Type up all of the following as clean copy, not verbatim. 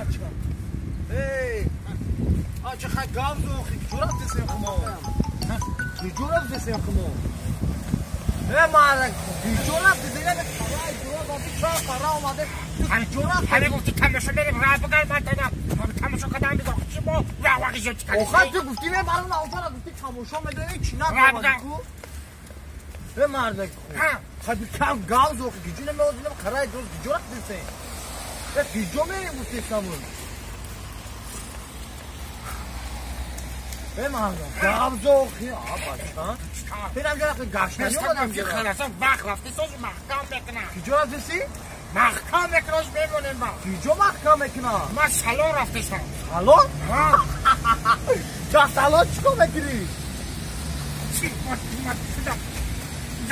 бача. Эй, ача хай гавзу охи, куҷо рафтесем хумо? Куҷо рафтесем хумо? Э марак, куҷо рафтесем? Ай, ҷура рафти, чор қара омаде. Куҷо рафти? Ҳаме гуфти тамошо мерем, ра бигар ман тана. Тамошо кардам бигар, чи мо вақи жо чикар. Охир ту гуфти ме барон алтара гуфти тамошо медорем, чи накарди ку? Э мардак ху. Хай бикам гавзу охи, куҷо намеозинам, қарай дӯст, куҷо рафтесем? Э куҷо мерем гуфтесамун? Э мардак, гавзу охи, а бача. Бинам ҷо рафти гаштани омадам ҷо. Хеласан вақт рафти соз маҳкам мекунам. Куҷо рафтеси? Маҳкам мекунам, мемонем ма. Куҷо маҳкам мекунам? Ман салон рафтесам. Салон? Ҷа салон чӣ кор мекунӣ? Чи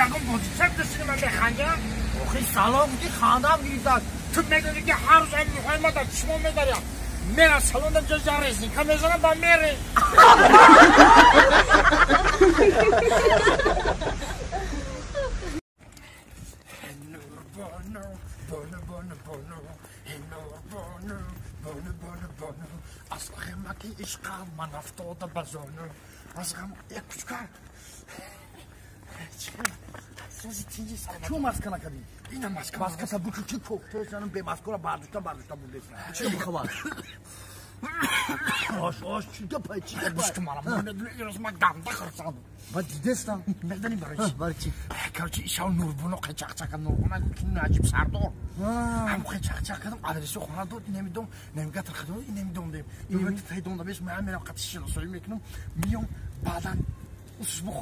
ягон бозича душини ман механдам? Охи салон гуфти хандам гирифтак. Ту медонӣ ки ҳар рӯз ай муҳои ма дар чишмо медарям. Мера салонда ҷо ҷа резинка мезанам ба мере. Аз ғамаки ишқам ман афтода ба зону. Аз ғам як кучкар. Чӯ маска накардӣ? Ина маска. Маскаса букӣ чӣ коктоесанам бемаскора бардошта бардошта бурдесан. Чӣ бухабар? Ош ош чӣ гапай чӣ гапай? Гӯш кун мара, ман медонӣ ирӯз ман ганда хурсандам. Ба дидестам. Медонӣ барои чӣ? Барои чӣ? Короче, ишав Нурбоно қачақча кард. Нурбоно гуфт ки Наҷиб Сардор. Ҳам қачақча кардам, адреси хона дод, инамидом, навигатор хадо, инамидом дем. Инамид файдон дабес, ман мерам қатъи шиносоӣ мекунам, миём баъдан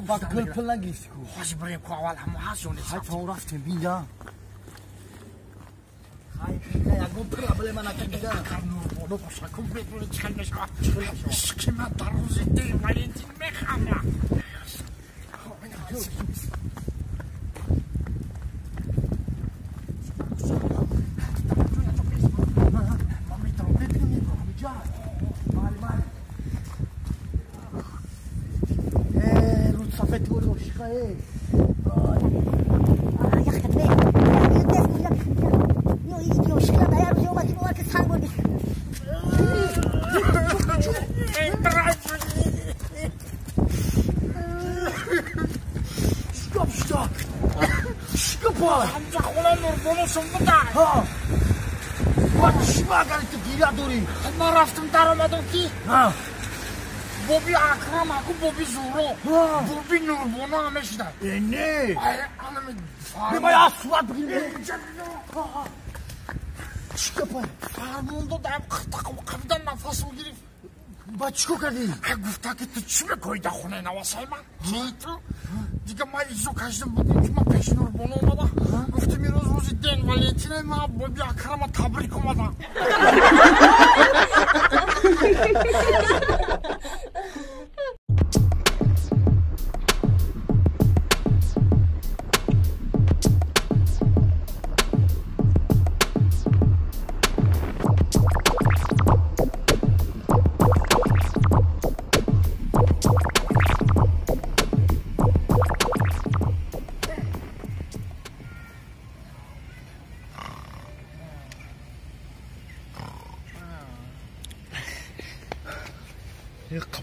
Баъд гул пул нагирифтӣ ку? Ҳозир бирем ку аввал ҳамо ҳаст ё нест? Хай то рафтем бинда. Хай бинда ягон проблема накардида. Нурбоно боша ку медонӣ чӣ хел мешавад? Ишқи ман дар рӯзи день Валентин механдад. Ман рафтам даромадам ки боби Акрам аку боби Зуро боби Нурбоно ҳаме шуданд. Э не! Бибай аз сурат бигир. Чӣ гапай? Фармон дод, қабидан нафасам гирифт. Ба чӣ кор кардӣ? Гуфта ки ту чӣ мекоҳӣ дар хонаи навасаи ман? Ки ту? Дига ман изо кашидам будем ки ман пеши Нурбоно омадам. Гуфтам ирӯз рӯзи день Валентина ман боби Акрама табрик омадам.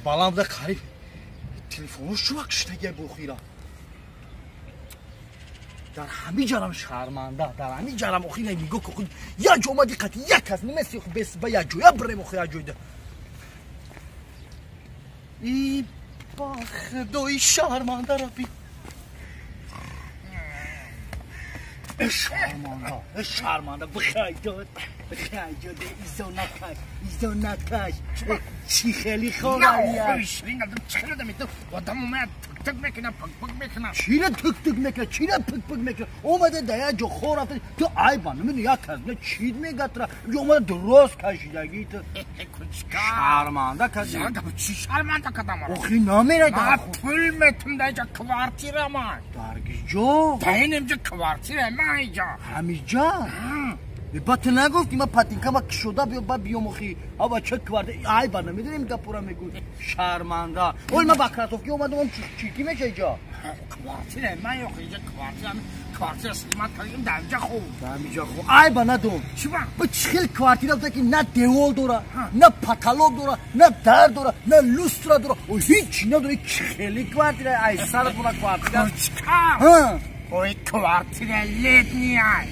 Балам буда қариб телефоно шувак шитагия бохира. Дар ҳами ҷарам шарманда, дар ҳами ҷарам охира нигоҳ кун. Як ҷо омади қати як кас намеси бес ба як ҷоя бирем охи як ҷойда. И ба худои шарманда раби. Э шарманда, э шарманда, бихай дод, бихай дод, изо накаш, изо накаш. Чӣ хеле ховария? Одам омад тик-тик мекунад, пик-пик мекунад. Чира тик-тик мекунад, чира пик-пик мекунад? Омада да як ҷо хор рафта, ту айба намедонӣ як кас не чид мегатра. Ҷо омада дурост кашидагӣ ту. Кучка. Шарманда каси. Чӣ шарманда кадам? Охи намера дар. Пул метум дар ҷа квартира ман. Дар ҷо? Дар инҷа квартира ман инҷа. Ҳамиҷа? Ба ту нагуфтӣ ман патинкама кишода биё ба биём охи. Ава ча квартира айба намедонем гапура мегӯй. Шарманда. Ой ман ба кроссовки омадам, чӣ ки меша иҷа? Квартира ман охи иҷа квартира. квартира снимать кардем, дар инҷа хоб. Дар инҷа хоб. Ай ба надом. Чӣ ба? Ба чӣ хел квартира буда ки на девол дора, на потолок дора, на дар дора, на люстра дора. О ҳеҷ надора. Чӣ хели квартира? Ай сарат буна квартира. Кучка. Ҳа. Ой квартира летняя.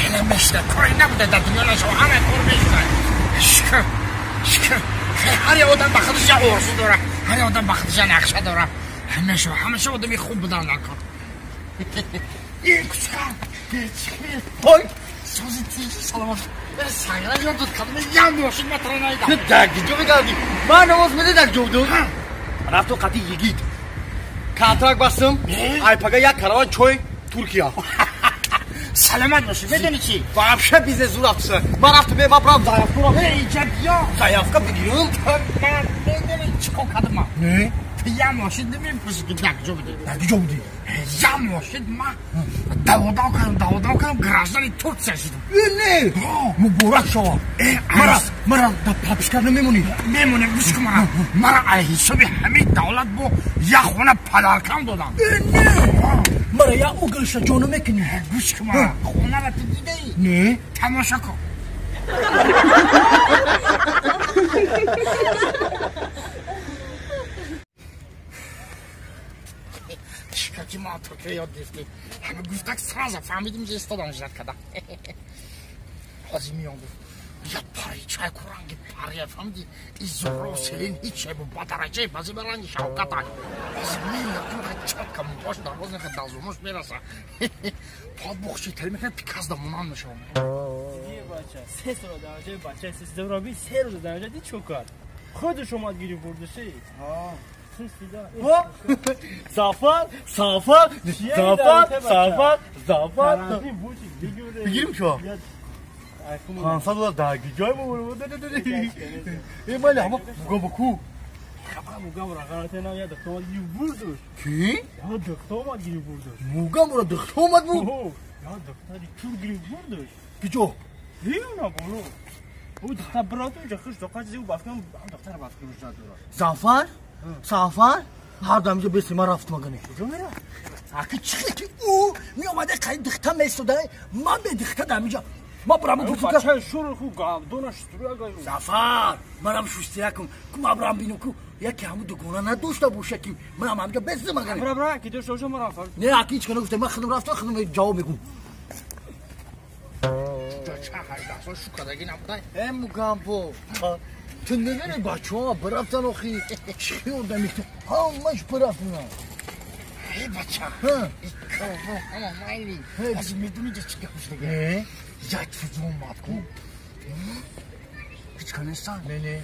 Хеле мешта кори набуда дар дунё нашава, ҳама кор мешуда. Шукр, шукр. Ҳар як одам ба худаш як орзу дора, ҳар як одам ба худаш як нақша дора. Ҳамеша, ҳамеша одами хуб будан дар кор. Э, кучка, Ой, сози тиҷи саломат. Сангра ёд дод кардам, як мошин ма тара наидам. Ту дар киҷо мегардӣ? Ман намоз меди дар ҷо будум? Рафту қати йигит. Контракт бастам, айпага як караван чой Туркия. Саломат бошӣ, медонӣ чӣ? Вообще бизнес зур рафтса. Ман рафту бе, ман брам заявка рафтам. Эй, иҷа биё. Заявка бигирам? Ман медонӣ чӣ кор кардам ман? Не. Ту як мошин намепурсӣ ки дар куҷо будӣ? Дар куҷо будӣ? Як мошин ман даводав кардам, даводав кардам, граждани Турция шудам. Э, не. Муборак шава. Э, мара дар прописка намемонӣ? Мемонем, гӯш кун мара. Мара аз ҳисоби ҳамин давлат бо як хона падаркам додам. Э, не. Мара як уголша ҷо намекунӣ? Гӯш кун мара. Хонаро ту дидаӣ? Не. Тамошо кун. Шикаки ман туркия ёд гирифтем. Ҳама гуфтак сразу фаҳмидим, ки истодам ждать када. Ҳозир меём гуфт. Я пари чай ку ранги пария фаҳмиди? И зуҳро селин ҳеч бу ба дараҷаи баъзе ба ранги шавкатак. Ҳозир меёд чатка муҳош дарвоз нехе дазумош мераса. Пад бухши тел мекунад пиказ да монанд мешавам. Бача, се сола дараҷаи бача сиздавраби се рӯза дараҷа ди чо кард? Худаш омад гирифт бурдаши. Зафар, Сафар, Зафар, Сафар, Зафар. Бигирим чо? 500 доллар дар ҷой бубуру. Э, майли, ҳама мугам ку. Мугам ра ғалате на я духта омад гирифт бурдуш. Ки? Я духта омад гирифт бурдуш. Мугам ра духта омад бу? Я духтари чур гирифт бурдуш. Киҷо? Ҳина боло. Ӯ духта брату ҷа хуш доқа чизи ӯ бафкам духтара бафкам жадура. Зафар? Сафар? Ҳар дам инҷо беси ман рафтам агане. Куҷо мера? Аки чӣ ки ӯ меомада қай духта месода, ман бе духта дам инҷо. Ма брам гуфтам бача шур ху гавдона шустура гай. Зафар, манам шустия кун. Ку ма брам бинам ку яке ҳаму дугона надошта боша ки манам ҳамҷо бесим агане. Бра бра ки дошта боша ман рафтам. Не, аки ҳеч кана гуфта, ман худам рафтам, худам ҷавоб мегӯм. Ча ҳайда сол шукадаги набуда. Э мугамбо. Ту намедонӣ бачаҳо бирафтан охи чӣ одами ту ҳамаш бирафтан. Э бача, икково ҳама майли. Ҳозир медонӣ чӣ гап шудаги? Як чиз омад ку. Ҳеч кас нестан? Не, не.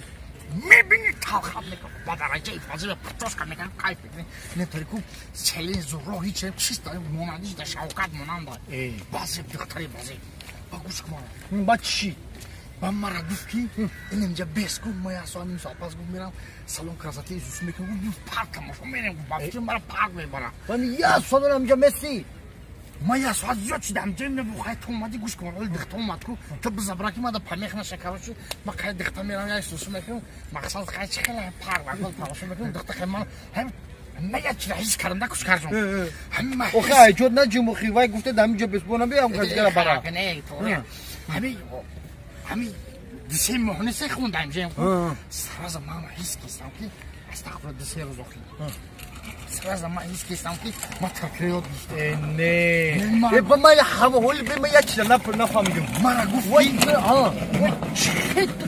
Мебинӣ талхат мекунад, ба дараҷаи фазила птошка мекунад, кайф мекунад. Не ку селин зуҳро ҳеч чист монандиш да шавкат монанда. Баъзе духтари баъзе. Ба гӯш кун мара. Ба чӣ? Ба мара гуфт ки ин инҷа бес ку ма як соат ним соат пас гуфт мерам салон красоты Иисус мекунам гуфт парк тамошо мерем гуфт ба фикр мара парк мебара. Ман як соат инҷа месӣ. Ма як соат зиёд шидам ҷой мебу хай ту омадӣ гӯш кун оли духта омад ку ту бизабра ки мада памех наша короче ма қай духта мерам як Иисус мекунам мақсад хай чӣ хеле парк вакол тамошо мекунам духта хай ман ҳам ман як чиз ҳис кардам да кушкарҷон. Охе айҷод наҷим охи вай гуфта дар инҷа бесбона биям газгара бара. Не, ҳами ҳами дисе моҳ нест хундаем ҷем сразу ман ҳис кистам ки астағфируллоҳ дисе рӯз охи сразу ман ҳис кистам ки ман таркиро ёд гирифтам. Не. Э ба ман ҳама ҳоли бе ман як чиза нафаҳмидам. Мара гуфт вай ҳа чӣ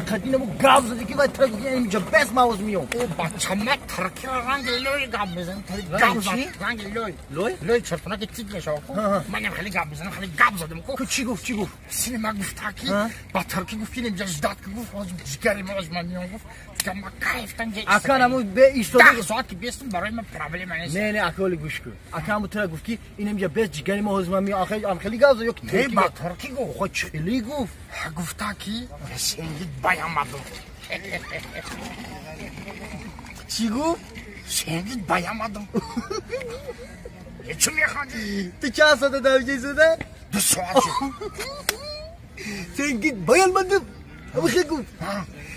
қадинаму гап зади ки вай тара гуфт инҷа бес ман ҳоз меём. Э бача ман таркиро ранги лой гап мезанам гап зад ранги лой. Лой? Лой чертона ки тик мешава ку. Манам хеле гап мезанам хеле гап задам ку. Чӣ гуфт чӣ гуфт? Сини ман гуфта ки ба тарки гуфт ки инҷа ждать ки гуфт ҳозир ҷигари ма ҳозир ман меём гуфт дигар ман кайфтан ҷа Ака наму бе истода 10 соат ки бестам барои ман проблема нест. Не не ака оли гӯш кун. Ака ҳаму тара гуфт ки ин инҷа бес ҷигари ма ҳозир ман меём ахи ам хеле гап зад ё ки Не ба тарки гуфт. Охо чӣ хеле гуфт? Гуфта ки сенгит баямадум. Чӣ гуфт? Сенгит баямадум. Чӣ мехоҳӣ? Ту чанд соата дар инҷа истода? 2 соат шуд. Сенгит баямадум. Ҳамихе гуфт.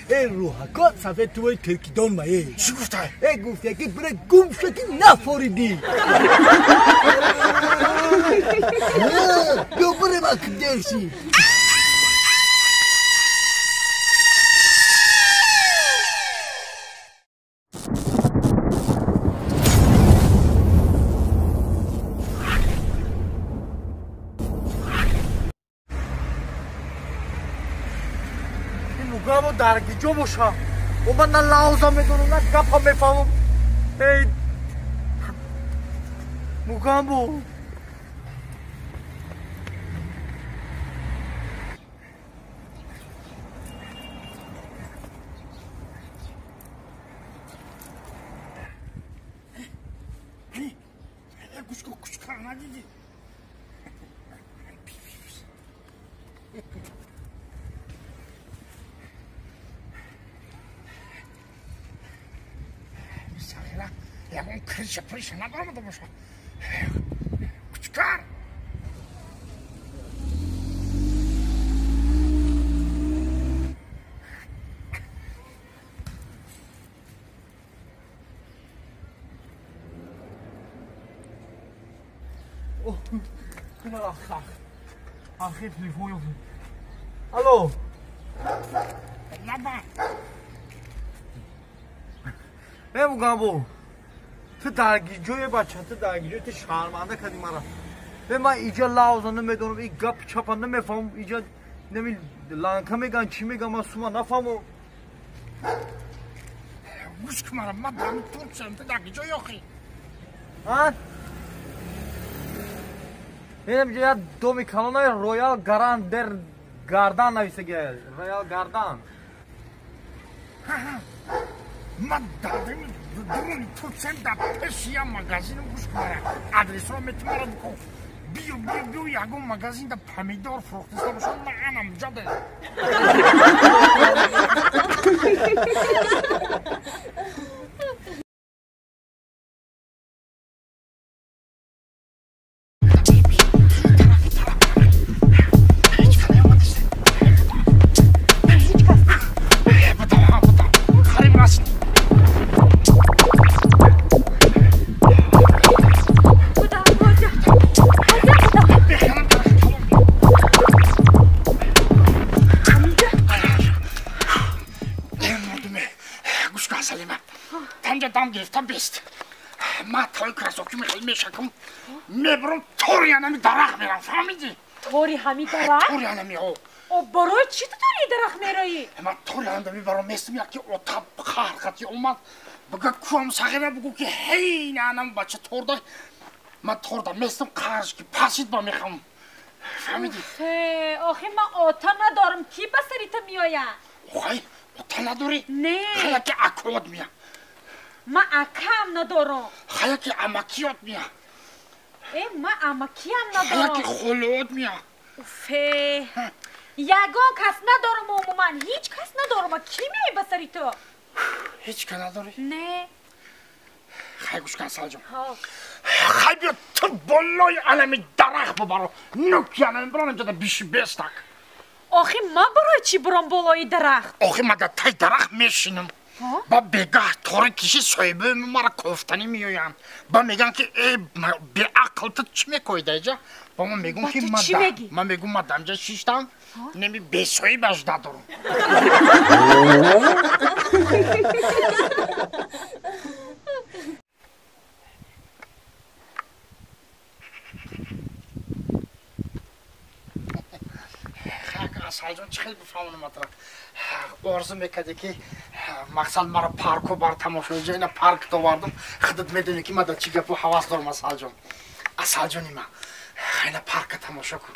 Э рӯҳакот сафед туи тиркидон мае. Чӣ гуфтай? Э гуфт яки бире гум шуд ки нафориди. Биё бирем ак дерши. Мугамо дар гиҷо боша. О ман на лауза медонам, на гапа мефаҳмам. Эй Мугамбо. Гӯш кун, надидӣ? Ягон крыша прыша надоромада боша. Кучкар. Ах, телефон. Алло. Лаба. Э Мугамбо. Ту дар гиҷое бача, ту дар гиҷое, ту шарманда кардӣ мара. Э ман иҷа лауза намедонам, и гап чапа намефаҳмам, иҷа нами ланка меган, чӣ меган, ман сума нафаҳмам. Гӯш кун мара, ман дар Турксиям, ту дар гиҷое охӣ? А? Инам ҷа як доми калонаи Роял Гаран дер Гардан нависага, Роял Гардан. Ман дар дуруни Турксиям, дар пеши як магазинам, гӯш кун мара. Адресро мети мара бикун. Биё, биё, биё, ягон магазин да помидор фурӯхтиста бошам, ман анам ҷоде. Дам гирифтам бест. Ман тои красоки мехоҳӣ мешакам, мебарам тори анами дарахт мерам, фаҳмидӣ? Тори ҳами дарахт? Тори анами о. О барои чӣ ту тори дарахт мероӣ? Ман тори анада мебарам, местам яки отаб қаҳр омад. Буга куам сағира бугу ки ҳей анам бача торда. Ман торда местам қарш ки пасид ба мехам. Фаҳмидӣ? Охи ман ота надорам, кӣ ба сари ту меояд? Охай, ота надорӣ? Не. Хая ки акод мея. Ман акам надорам. Хая ки амакиёт мея. Э, ман амакиям надорам. Хая ки холот мея. Уфе. Ягон кас надорам умуман, ҳеҷ кас надорам. Кӣ меояд ба сари ту? Ҳеҷ кас надорӣ? Не. Хай гӯш кун, Асалҷон. Хай биё ту болои алами дарахт бубаро. Нуки алами баронам ҷода биши бестак. Охи ман барои чӣ бурам болои дарахт? Охи ман дар таи дарахт мешинам. Ба бегаҳ тори киши соҳибои мара кофтанӣ меоянд. Ба мегӯянд ки э беақл ту чӣ мекоҳӣ дар иҷа? Ба ман мегӯм ки ман мегӯм ман дар инҷа шиштам, неми бесоҳибаш надорам. Асалҷон, чӣ хел бифаҳмонам атра? Орзу мекарде ки мақсад мара парко бар тамошо ҷа ина парк довардам. Худат медонӣ ки ман дар чӣ гапу ҳавас дорам, Асалҷон. Асалҷони ман, ина парка тамошо кун,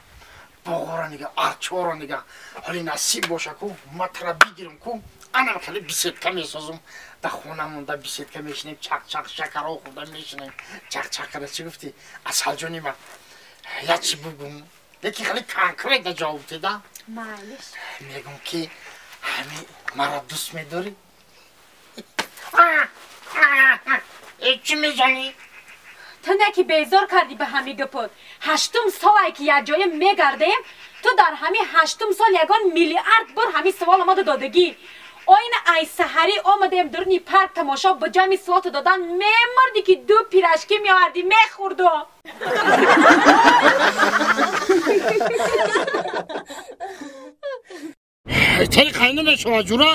боғоро нигаҳ, арчоро нигаҳ. Ҳоли насиб боша ку ман тара бигирам ку, анам хеле беседка месозум. Дар хонамон дар беседка мешинем, чақ-чақ шакаро хӯрда мешинем. Чақ-чақ карда чӣ гуфтӣ? Асалҷони ман, як чӣ бугум? Яки хеле конкретно ҷавоб дида. Майлиш. Мегум ки ҳами маро дӯст медорӣ? Чӣ мезанӣ? Ту не ки безор кардӣ ба ҳами гапот. Ҳаштум солае ки якҷоя мегардем, Ту дар ҳами 8 сол ягон миллиард бор ҳами савол омада додагӣ. Оина ай саҳарӣ омадаем дуруни парк тамошо ба ҷамъи суолту додан мемурдӣ ки ду пирашки меовардӣ мехӯрду. Тери қайна мешава ҷура?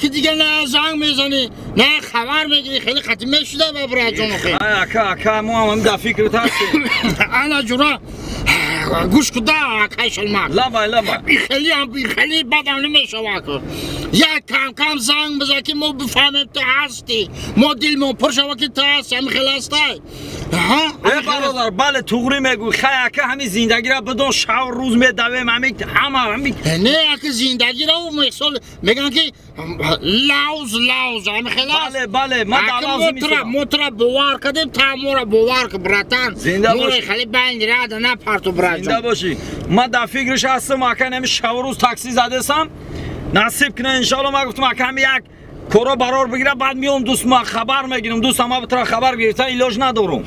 Ки дига на занг мезанӣ, на хабар мегирӣ, хеле қатӣ мешуда ба бираҷон охи. Ака, ака, мо ҳам дар фикрт ҳастем. Ана ҷура, гӯш куда акай Шалмак. Лабай, лабай. Хеле ҳам хеле бадам намешава ака. Як кам кам занг бизан ки мо бифаҳмем ту ҳастӣ. Мо дилмон пур шава ки ту ҳастӣ, ҳамин хел ҳастай. Э бародар, бале туғрӣ мегӯй. Хай ака ҳамин зиндагиро бидон, шав рӯз медавем, ҳамин ҳама ҳамин. Не, ака зиндагиро мисол мегӯянд ки лавз лавз, ҳамин хел аст. Бале, бале, ман дар лавз мисолам. Мо тура бовар кардем, та моро бовар кун, братан. Зинда бошӣ. Моро хеле байни рада напарту, братҷон. Зинда бошӣ. Ман дар фикраш ҳастам, ака ҳамин шав рӯз такси задесам. Насиб кунад иншоалло. Ман гуфтам ака ҳамин як коро барор бигира, баъд миём дӯст ма хабар мегирам. Дӯст ама битра хабар гирифта илоҷ надорум.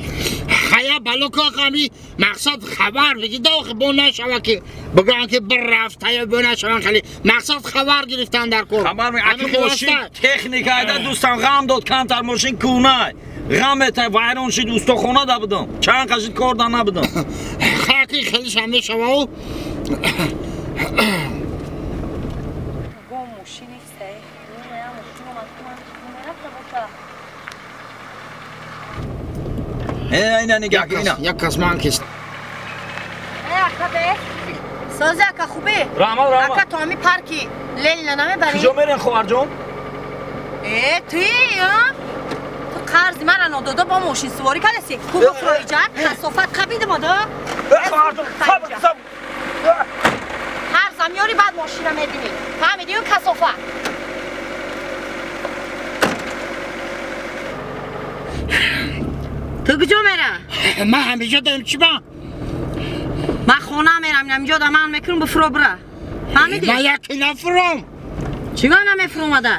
Хая балока ҳами мақсад хабар бигида охи бо нашава ки бигӯянд ки бир рафта ё бо нашаванд хеле мақсад хабар гирифтан дар кор. Хабар аки мошин техника айда дӯстам ғам дод, камтар мошин кӯнай. Ғам мета вайрон шид, устохона да будам. Чанд қашид кор да набудам. Хаки хеле шам мешава. Ина нигоҳ кун, ина. Як кас ман кист. Ака бе. Сози ака хубе. Раҳмат, раҳмат. Ака то ҳами парки Ленина намебарӣ? Куҷо мерен хоҳарҷон? Туи, ту қарзи мара нодода бо мошинсуворӣ кардасӣ. Ку бухроиҷа, касофат қабидим одо. Хоҳарҷон, сабр, сабр. Қарзам меёрӣ, баъд мошина мебинӣ. Фаҳмидӣ касофат? Ту куҷо мера? Ман ҳамеша дорам чӣ ба? Ман хона мерам, инҷо да ман мекунам бифуро бира. Фаҳмидӣ? Ман яке нафурам. Чиго намефуромада?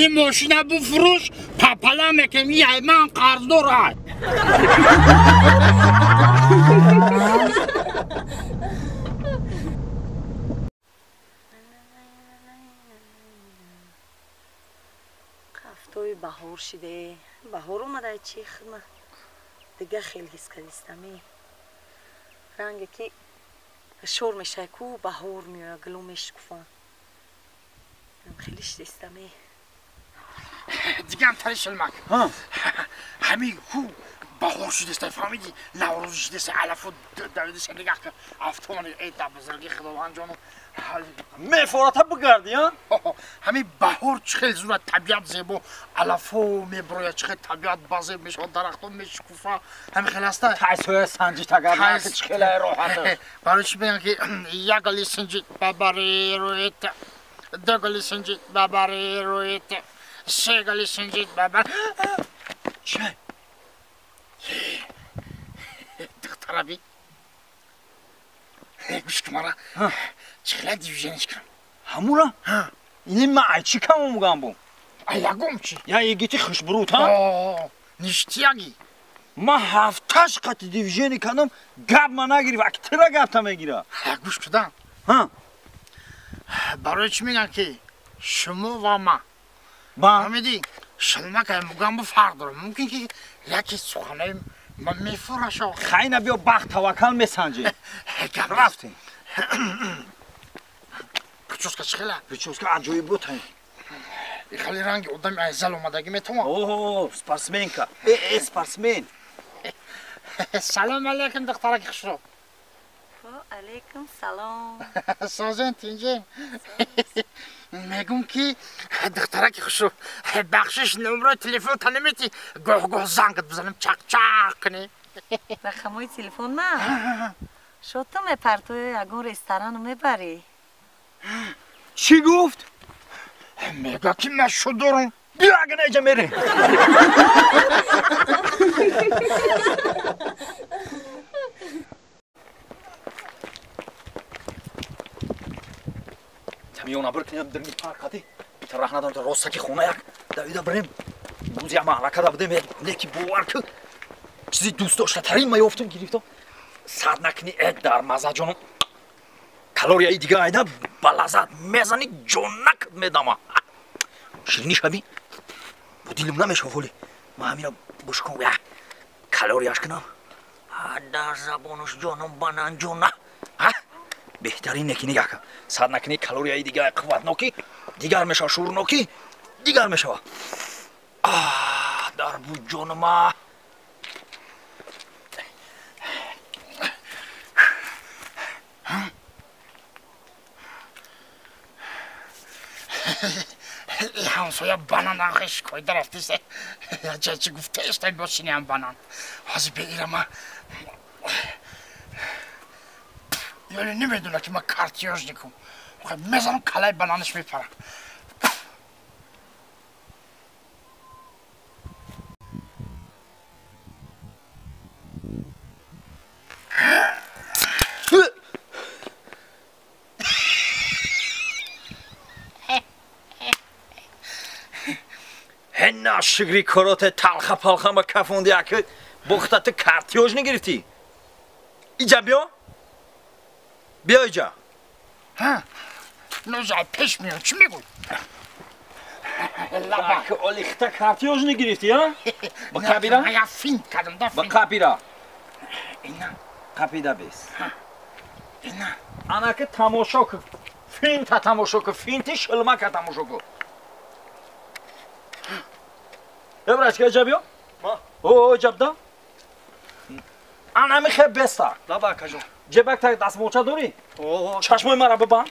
Ин мошина бифурӯш, папала мекунем, ин ман қарздор ай. Ҳафтои баҳор шиде. Баҳор омада чи хидма дига хел ҳис кардистами. Ранге ки шор мешавад ку баҳор меояд, гуло мешукуфанд. Хеле шидистами. Дигам тари Шалмак. Ҳамин ку баҳор шудеста, фаҳмидӣ? Наврӯз шудеста, алафу давидеста, нигоҳ кун. Афтони эй да бузурги Худованд ҷону. Мефората бигарди, а? Ҳамин баҳор чӣ хел зура, табиат зебо, алафо меброяд, чӣ хел табиат базеб мешавад, дарахтон мешукуфа. Ҳамин хел аста? Тайсоя санҷи тагар, чӣ хел ай роҳат. Барои чӣ мегӯянд ки як гули синҷид ба бари рӯит, ду гули синҷид ба бари рӯит, се гули синҷид ба бар. Чӣ? Духтара би. Гӯш кун мара. Чӣ хела движение кунам? Ҳамура? Ини ман ай чӣ камо мугам бу? Ай ягом чӣ? Я егити хушбурут, ҳа? Ништияги. Ман ҳафташ қати движение кардам, гап ма нагирифт, аки тира гапта мегира. Гӯш кудан. Барои чӣ мегӯянд ки шумо ва ман? Фаҳмидӣ? Шалмак ай мугам бу фарқ дорад. Мумкин ки яке суханои ман мефурашо. Хайна биё бахт таваккал месанҷем. Гап рафтем. Прическа чӣ хела? Прическа аҷоиб буд. Хеле ранги одами ай зал омадагӣ метавон. Оҳо, спортсменка. Спортсмен. Салом алейкум, духтараки хушрӯ. Алейкум салом. Созен тинҷем. Мегум ки духтараки хушрӯ, бахшиш номрои телефонта наметӣ, гоҳ-гоҳ зангат бизанам, чақ-чақ кунӣ. Рақамҳои телефон ма? Шо ту мепартои ягон ресторану мебарӣ? Чӣ гуфт? Мега ки ман шу дорам. Биё агар наиҷа мерем. Миёна бир кунем дирни паркати. Бита раҳ надорам, ростаки хона як давида бирем. Буз як маҳракада будем, леки бовар ку. Чизи дӯстдоштатарин ма ёфтам, гирифтам. Сад накунӣ э дар маза ҷонум. Калорияи дига айда ба лаззат мезани ҷонак медама. Ширинӣ шаби? Бо дилим намешава ҳоли. Ман ҳамина бушкон я калорияш кунам. Дар забонуш ҷонум банан ҷона. Беҳтарин неки нигаҳ кун. Сад накунӣ калорияи дига қувватнокӣ, дигар мешава шӯрнокӣ, дигар мешава. Дар бу ҷонума. ҳамсоя банан анхе шикоида рафтисе. Чӣ гуфтаестай бошиниам банан. Ҳозир беирама. Ёли намедона ки ман картёжникум. Мезанам калаи бананаш мепарам. На шигри короте талха палха ма кафонди аки бухта ту картёж нагирифтӣ. Иҷа биё. Биё иҷа. Нозай пеш меём, чӣ мегӯй? Лаба олихта картёж нагирифтӣ, а? Ба қабира? Я финт кардам, да финт. Ба қабира. Ина. Қапида бес. Ина. Анаки тамошо ку. Финта тамошо ку, финти шилмака тамошо ку. Ебрачка, иҷа биё. О, иҷа бда. Ана михе беста. Лаба акаҷон. Ҷебак так дастмолча дорӣ? Чашмои мара бибанд.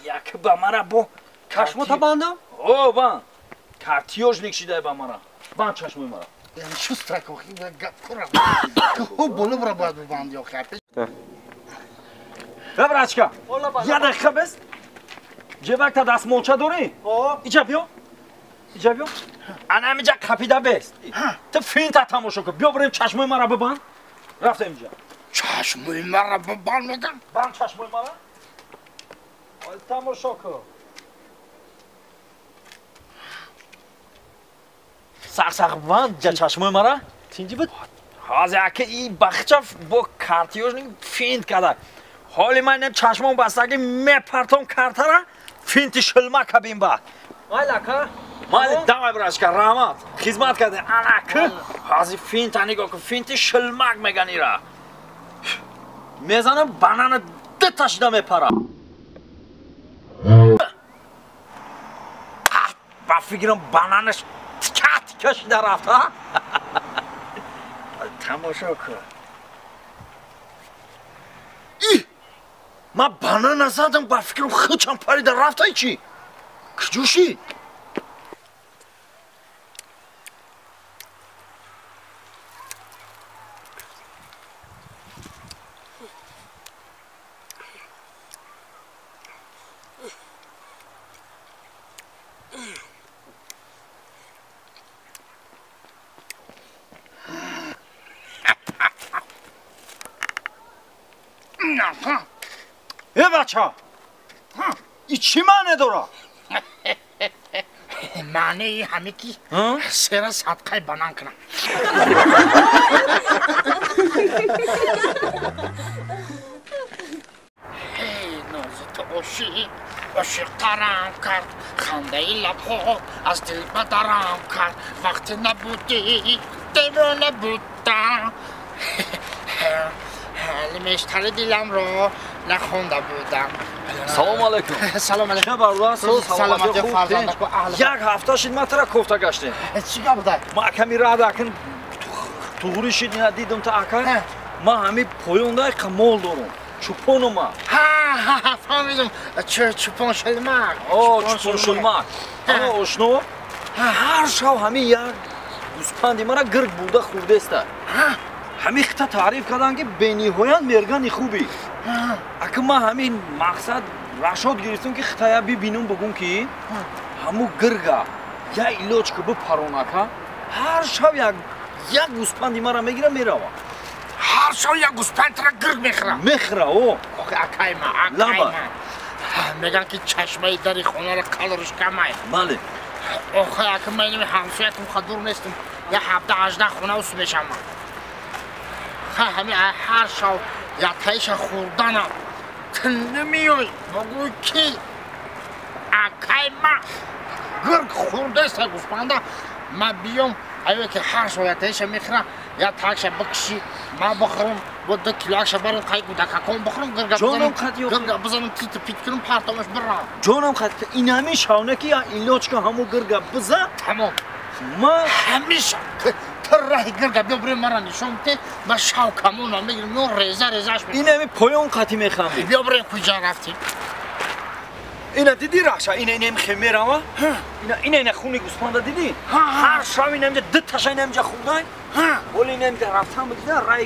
Як ба мара бо чашмота бандам? О, банд. Картёжник шидай ба мара. Банд чашмои мара. Яъне шустрак охи гап курам. Хуб боло бара бояд бибанди охи. Ебрачка. Я дақиқа бес. Ҷебак та дастмолча дорӣ? Иҷа биё. Иҷа биё. Ана ҳамиҷа қапида бест. Ту финта тамошо кун. Биё бирем чашмои мара бибанд. Рафтем иҷа. Чашмои мара бибанд мегам? Банд чашмои мара. Ой тамошо кун. Сақ-сақ бибанд ҷа чашмои мара. Тинҷи буд? Ҳозир ака и бахча бо картёжник финт када. Ҳоли ман инам чашмон бастаги мепартом картара финти шилмака бин ба. Майли ака. Майли давай брачка, раҳмат. Хизмат карде. Анак. Ҳозир финта нигоҳ кун, финти шилмак меган ира. Мезанам банана дута шида мепара. Ба фикрам бананаш тика тика шида рафт, а? Тамошо кун. И! Ман банана задам, ба фикрам хичам парида рафта чӣ? Куҷо шид? Э бача, и чӣ маъне дорад? Маънеи ҳаме ки сера садқаи банан кунам. Нози ту ошиқ, ошиқтарам кард, хандаи лабҳо аз дил бадарам кард, вақте набудӣ девона будам. Мештари диламро нахонда будам. Салом алейкум. Салом алейкум. Чӣ бародар? Саломатӣ фарзандако аҳли. Як ҳафта шид ман тура кофта гаштем. Чӣ гап буда? Ман ками рад акн туғри шид ина дидум та ака. Ман ҳами поёнда мол дорум. Чупону ма. Ҳа, фаҳмидум. Чупон шилмак. О, чупон шилмак. Ама ошно ҳар шав ҳами як гӯспанди мара гирг бурда хӯрдеста. Ҳамин хита таъриф карданд ки бениҳоят мергани хубӣ. Ака ман ҳамин мақсад рашод гирифтам ки хитая бибинум бугум ки ҳаму гирга я илоҷ ки бипарон ака ҳар шав як гӯспанди мара мегира мерава. Ҳар шав як гӯспандра гирг мехӯра? Мехӯра, о. Охи акай ма, акай ма. Меган ки чашмаи дари хонаро калориш камай. Бале. Охи ака ман ҳамсоятум хадур нестам. Я 17-18 хона ус мешавам. Хай ҳами ҳар шав ятаиша хӯрданам ту намеёй богӯй ки акай ма гирг хӯрдаста гӯспанда ма биём ае ки ҳар шав ятаиша мехӯра я такша бикши ма бихӯрам бо ду килоакша барам қай гудакакон бихӯрам гирга бизанам титу пит кунам партомаш бирам ҷонам қад инами шавна ки я илочка ҳаму гирга биза тамом ма ҳамеша ту раҳи гирга биё бирем мара нишон бите ма шав камона мегирам ё реза резаш инами поён қатӣ мехамбӣ биё бирем куҷа рафтем ина дидӣ раша ина инам хемерава ина ина ина хуни гӯспанда дидӣ ҳар шав инамҷа ду таша инамҷа хӯрдай вале инамҷа рафтан бидида рай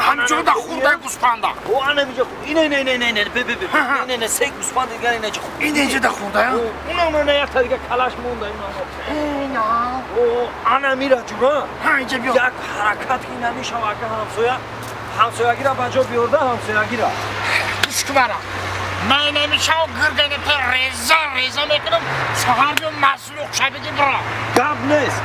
ҳамҷода хӯрдай гӯспанда о анамиҷа ина ина ина ина ина бе бе бе ина ина се гӯспанда дигар ина ҷа ина инҷода хӯрдай уна уна ина якта дига калаш монда ина ина о анамира ҷура ҳа инҷа биё як ҳаракат ки намешава ака ҳамсоя ҳамсоягира ба ҷо биёрда ҳамсоягира гӯш кунара ман намешав гирганата реза реза мекунам саҳар биё маслуқ шабиги бира гап нест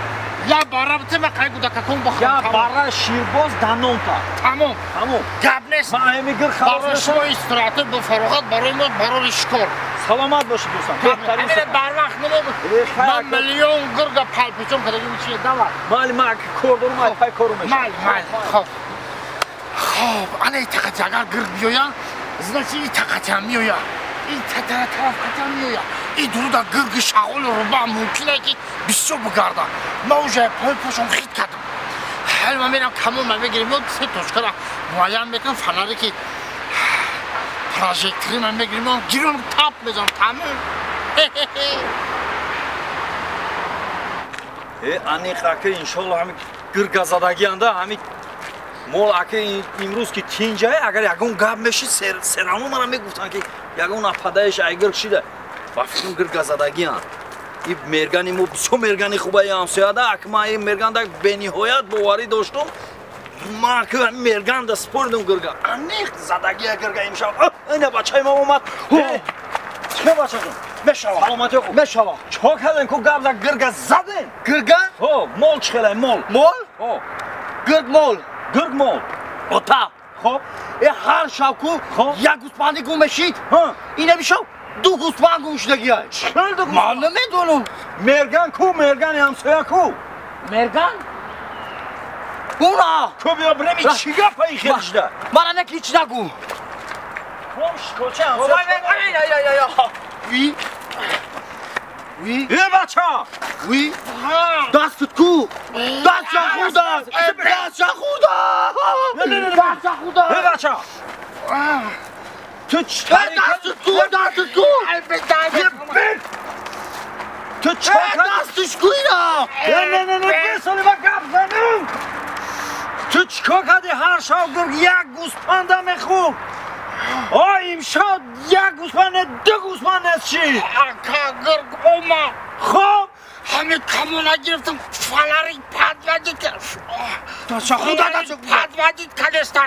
я бара бите ма қай гудакакон бихӯрам я бара ширбоз данонта тамом тамом гап нест ман ҳами гир халос барои шумо истироҳату бо фароғат барои мо барори шикор саломат бошед дӯстам беҳтарин ҳамина барвақт намебуд ман миллион гирга палпечон кардагим чие давай майли ман кор дорум ай пай кору мешавам майли майли хоб хоб ана тақати агар гирг биёянд значит и тақатиам меояд и тараф қатиам меояд и дуруда гирги шағолу руба мумкин ки бисёр бигарда ман уже пой пошон хит кардам ҳал ман мерам камон ман мегирем ё се точкара муайян мекунам фонаре ки прожектори ман мегирем ё гиром тап мезанам тамом э аниқ ака иншолло ҳами гиргазадагианда ҳами мол ака имрӯз ки тинҷае агар ягон гап мешид серамо мара мегуфтанд ки ягон нападаеш ай гирг шида ба фикрам гиргазадагианд и мергани мо бисёр мергани хубаи ҳамсояда ак ман и мерганда бениҳоят боварӣ доштум ман ки мерганда споридум гирга аниқ задагия гирга имшаб ина бачаи ма омад чӣ бачаҷон мешава саломатӣ хуб мешава чо кардем ку гап за гирга задем гирга ҳо мол чӣ хелай мол мол ҳо гирг мол гирг мол ота хоб э ҳар шав ку як гӯспанди гум мешид ина бишав ду гӯспанд гум шудагиай чил ду ман намедонам мерган ку мергани ҳамсоя ку мерган уна ку биё бирем чӣ гапа ин хел шуда мана не ҳеч нагӯ ком шикоча ҳамсоя Ви Ви э бача Ви дастат ку дастша хӯрда дастша хӯрда дастша хӯрда э бача ту чӣ дастат ку дастат ку ту чӣ дасташ ку ина не не не не бесоли ма гап занам ту чӣ кор кардӣ ҳар шав гирг як гӯспанда мехӯрд о имшаб як гӯспанд не ду гӯспанд нест чӣ ака гирг омад хоб ҳамин камона гирифтам фонари подводить подводить кадеста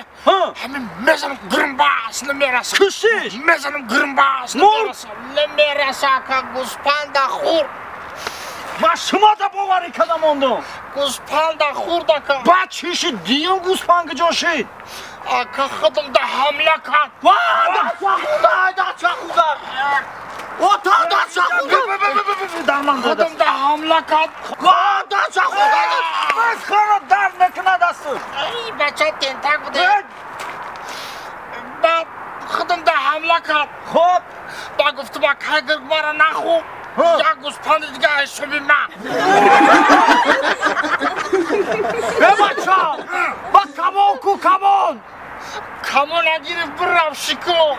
ҳамин мезанам гирмбас намераса куштиш мезанам гирмбас намераса намераса ака гӯспанда хӯрд ман шумода боварӣ кардам ондум гӯспанда хӯрд ака баъд чӣ шид диюм гӯспанд куҷо шид ака худам да ҳамла кард дастша хӯрда дастша хӯрда ота дастша хӯрда худам да ҳамла кард дастша хӯрда бас хӯро дард мекунад дасташ ай бача тентак буде баъд худам да ҳамла кард хоб ба гуфтам ака гирг мара нахӯр як гӯспанди дига ҳисоби ман э бача ба камон ку камон камона гирифт бирав шикор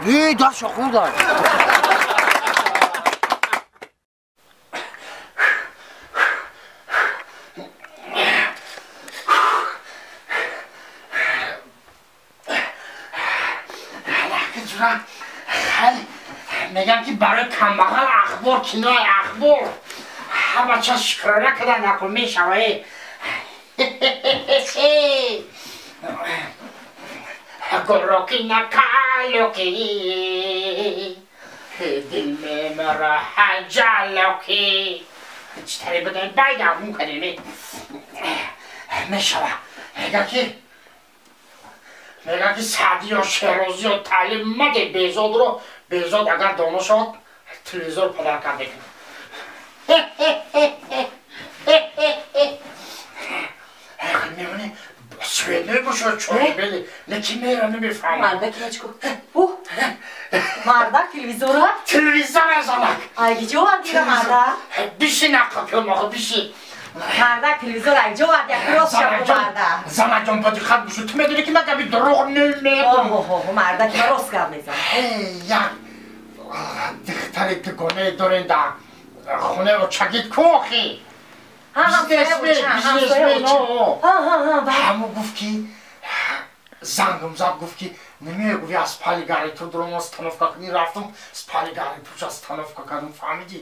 не дастша хӯрда мегам ки барои камбағал ахбор кинои ахбор ҳама чиз шукрона када нақл мешава гороки накалоки Дил мемара ҳаҷалоки. Читаре бадан байда мун кадиме. Мешава. Мега ки Саъдиё Шерозиё таълим маде Безодро. Безод агар доно шавад телевизор подарка мекунад. Мемони свет небошад чой бели. Леки мера намефаҳмам. Мардак ҳечко. Ух. Мардак телевизора? Телевизора занак. Ай гиҷо вардира мардак? Биши нақапёмоха биши. Мардак телевизор ай ҷо вард як рост шабу мардак. Занаҷон ба диққат бошо. Ту медонӣ ки ман габи дурӯғ намегӯям. Оҳо, мардак ма рост гап мезанад. Як духтари дугонае дорем дар хонаи очагит ку охи. Ҳаму гуфт ки зангам зад гуфт ки намегӯи аз пали гарнитур дуром остановка кунӣ рафтам спали гарнитурш остановка кардам фаҳмидӣ?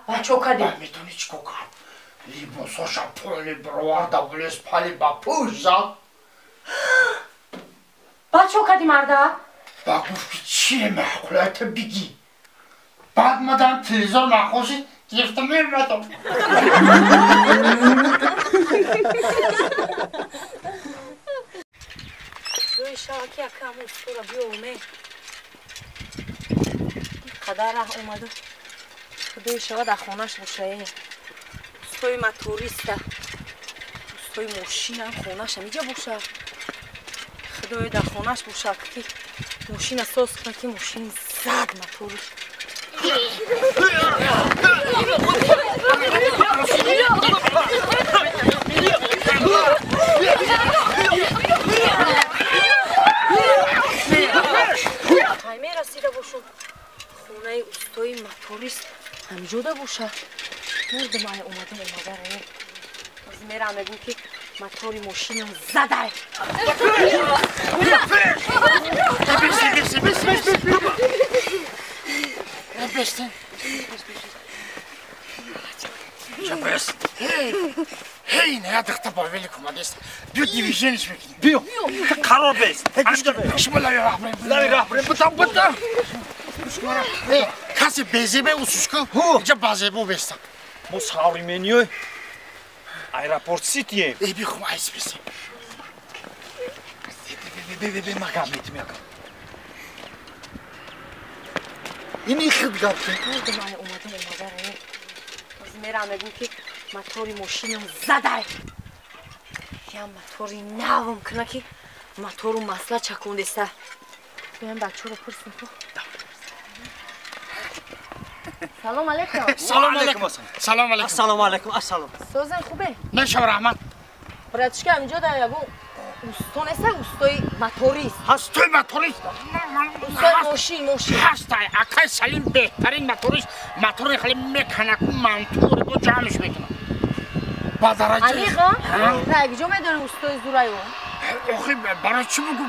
Ба чо кардӣ? Медонӣ чӣ кор кард? Либосоша поли бироварда булес пали ба пӯш зад. Ба чо кардӣ мардак? Ба гуфт ки чи маъқулата бигӣ. Баъд мадам телевизор нахошид гирифта мемадам. Дуи шава ки акам устора биёме. Қадар раҳ омаду. Худои шава дар хонаш бошае. Устои моториста. Устои мошинам хонаш ҳамиҷа боша. Худои дар хонаш боша ки мошина соз кунад ки мошин зад моториш. Ай мерасида бошум. Хонаи устои моторист ҳамиҷода боша. Мурдам ай омадам омадаре. Аз мерам мегӯм ки мотори мошинам задай. Бест. Ҳей, не духта бо велик омадест. Биё движениш мекунем. Биё. Қарор бест. Шумо лави раҳ бирем. Лави раҳ бирем. Бутам бутам. Касе безебе усушка. Иҷа базебо беста. Мо современниёй аэропорт ситием. Эй, бихом айс бесем. Бе, ма гап метим якам. Ини хид гап. Мурдам ай омадам омадаре. Аз мерам мегӯм ки мотори мошинам задай. Я мотори навам куна ки мотору масла чакондеста. Биём бачаро пурсем ку. Салом алейкум. Салом алейкум. Салом алейкум. Ассалому алейкум. Ассалом. Созен хубе? Нешав раҳмат. Братишка ҳаминҷо дар ягон усто неста, устои моторист. Устои моторист. Устои мошин, мошин. Ҳастай, акай Салим беҳтарин моторист. Мотори хеле меканаку мантури бо ҷамъш мекунад. Ба дараҷа. Аниқа? Та куҷо медонӣ устои зураю? Охи, барои чӣ бугу?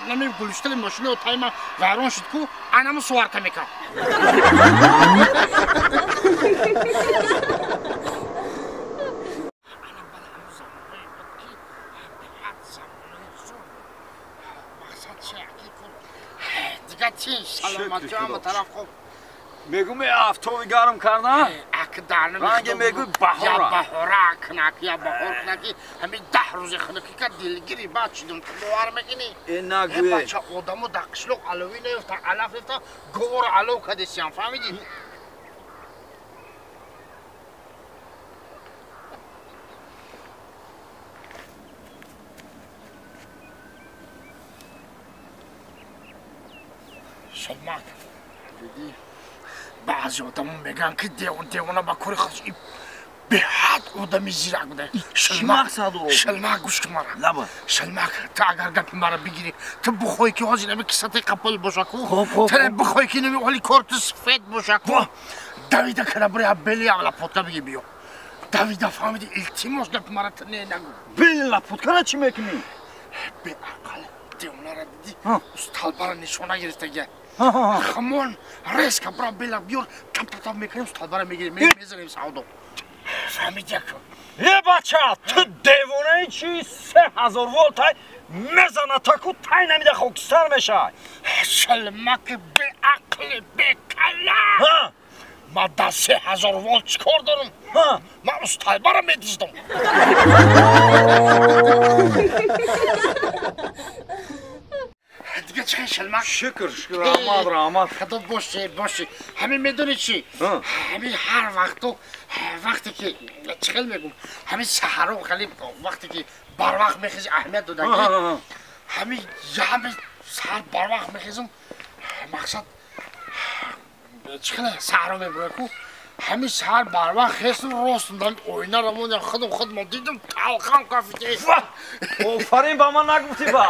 Нами гулиштали мошини отайма вайрон шуд ку, анаму суварка мекард. Мегӯм афтоби гарм карда? Ранге мегӯй баҳора. Я баҳора кунак, я баҳор кунаки ҳамин 10 рӯзи хунукӣ ка дилгири баъд шудум. Ту бовар мекунӣ? Э нагӯе. Бача одамо дар қишлоқ аловӣ наёфта, алаф наёфта, говора алов кадесиям, фаҳмидӣ? Шалмак, дидӣ? Баъзе одамо мегӯянд ки девона ба кори худ беҳад одами зирак буда. Шалмак гӯш кун мара. Шалмак, ту агар гапи мара бигирӣ, ту бихоҳӣ ки ҳозир нами кисатаи қапол боша ку, ту бихоҳӣ ки нами ҳоли кори ту сафед боша ку, давида кара бири бели лапотка бигӣ биё. Давида фаҳмиди, илтимос гапи мара ту не нагӯ. Бели лапоткара чӣ мекунӣ? Беақл девонара дидӣ, усталбара нишона гирифтагия. Хамон резко бра бела биёр, тап-тап мекунем, усталбара мегирем, мезанем савдо. Фаҳмидӣ яко? Е бача, ту девонаи чи 3000 волтай мезана таку тай намида хокистар мешавад. Шалмаки беақли бе Ман дар 3000 волт чӣ кор дорам? Ман устайбара медиздам. Дига чӣ шилмак? Шукр, шукр, раҳмат, раҳмат. Худо боши, боши. Ҳамин медонӣ чӣ? Ҳамин ҳар вақту вақте ки чӣ хел мегӯм, ҳамин саҳаро хеле вақте ки барвақт мехези аҳамият додагӣ. Ҳамин ҳамин саҳар барвақт мехезам, мақсад чӣ хел саҳаро мебурад ку? Ҳамин саҳар барвақт хестам, ростам дар оина равон худам худам дидам, талхам кафид. Офарин, ба ман нагуфтӣ ба.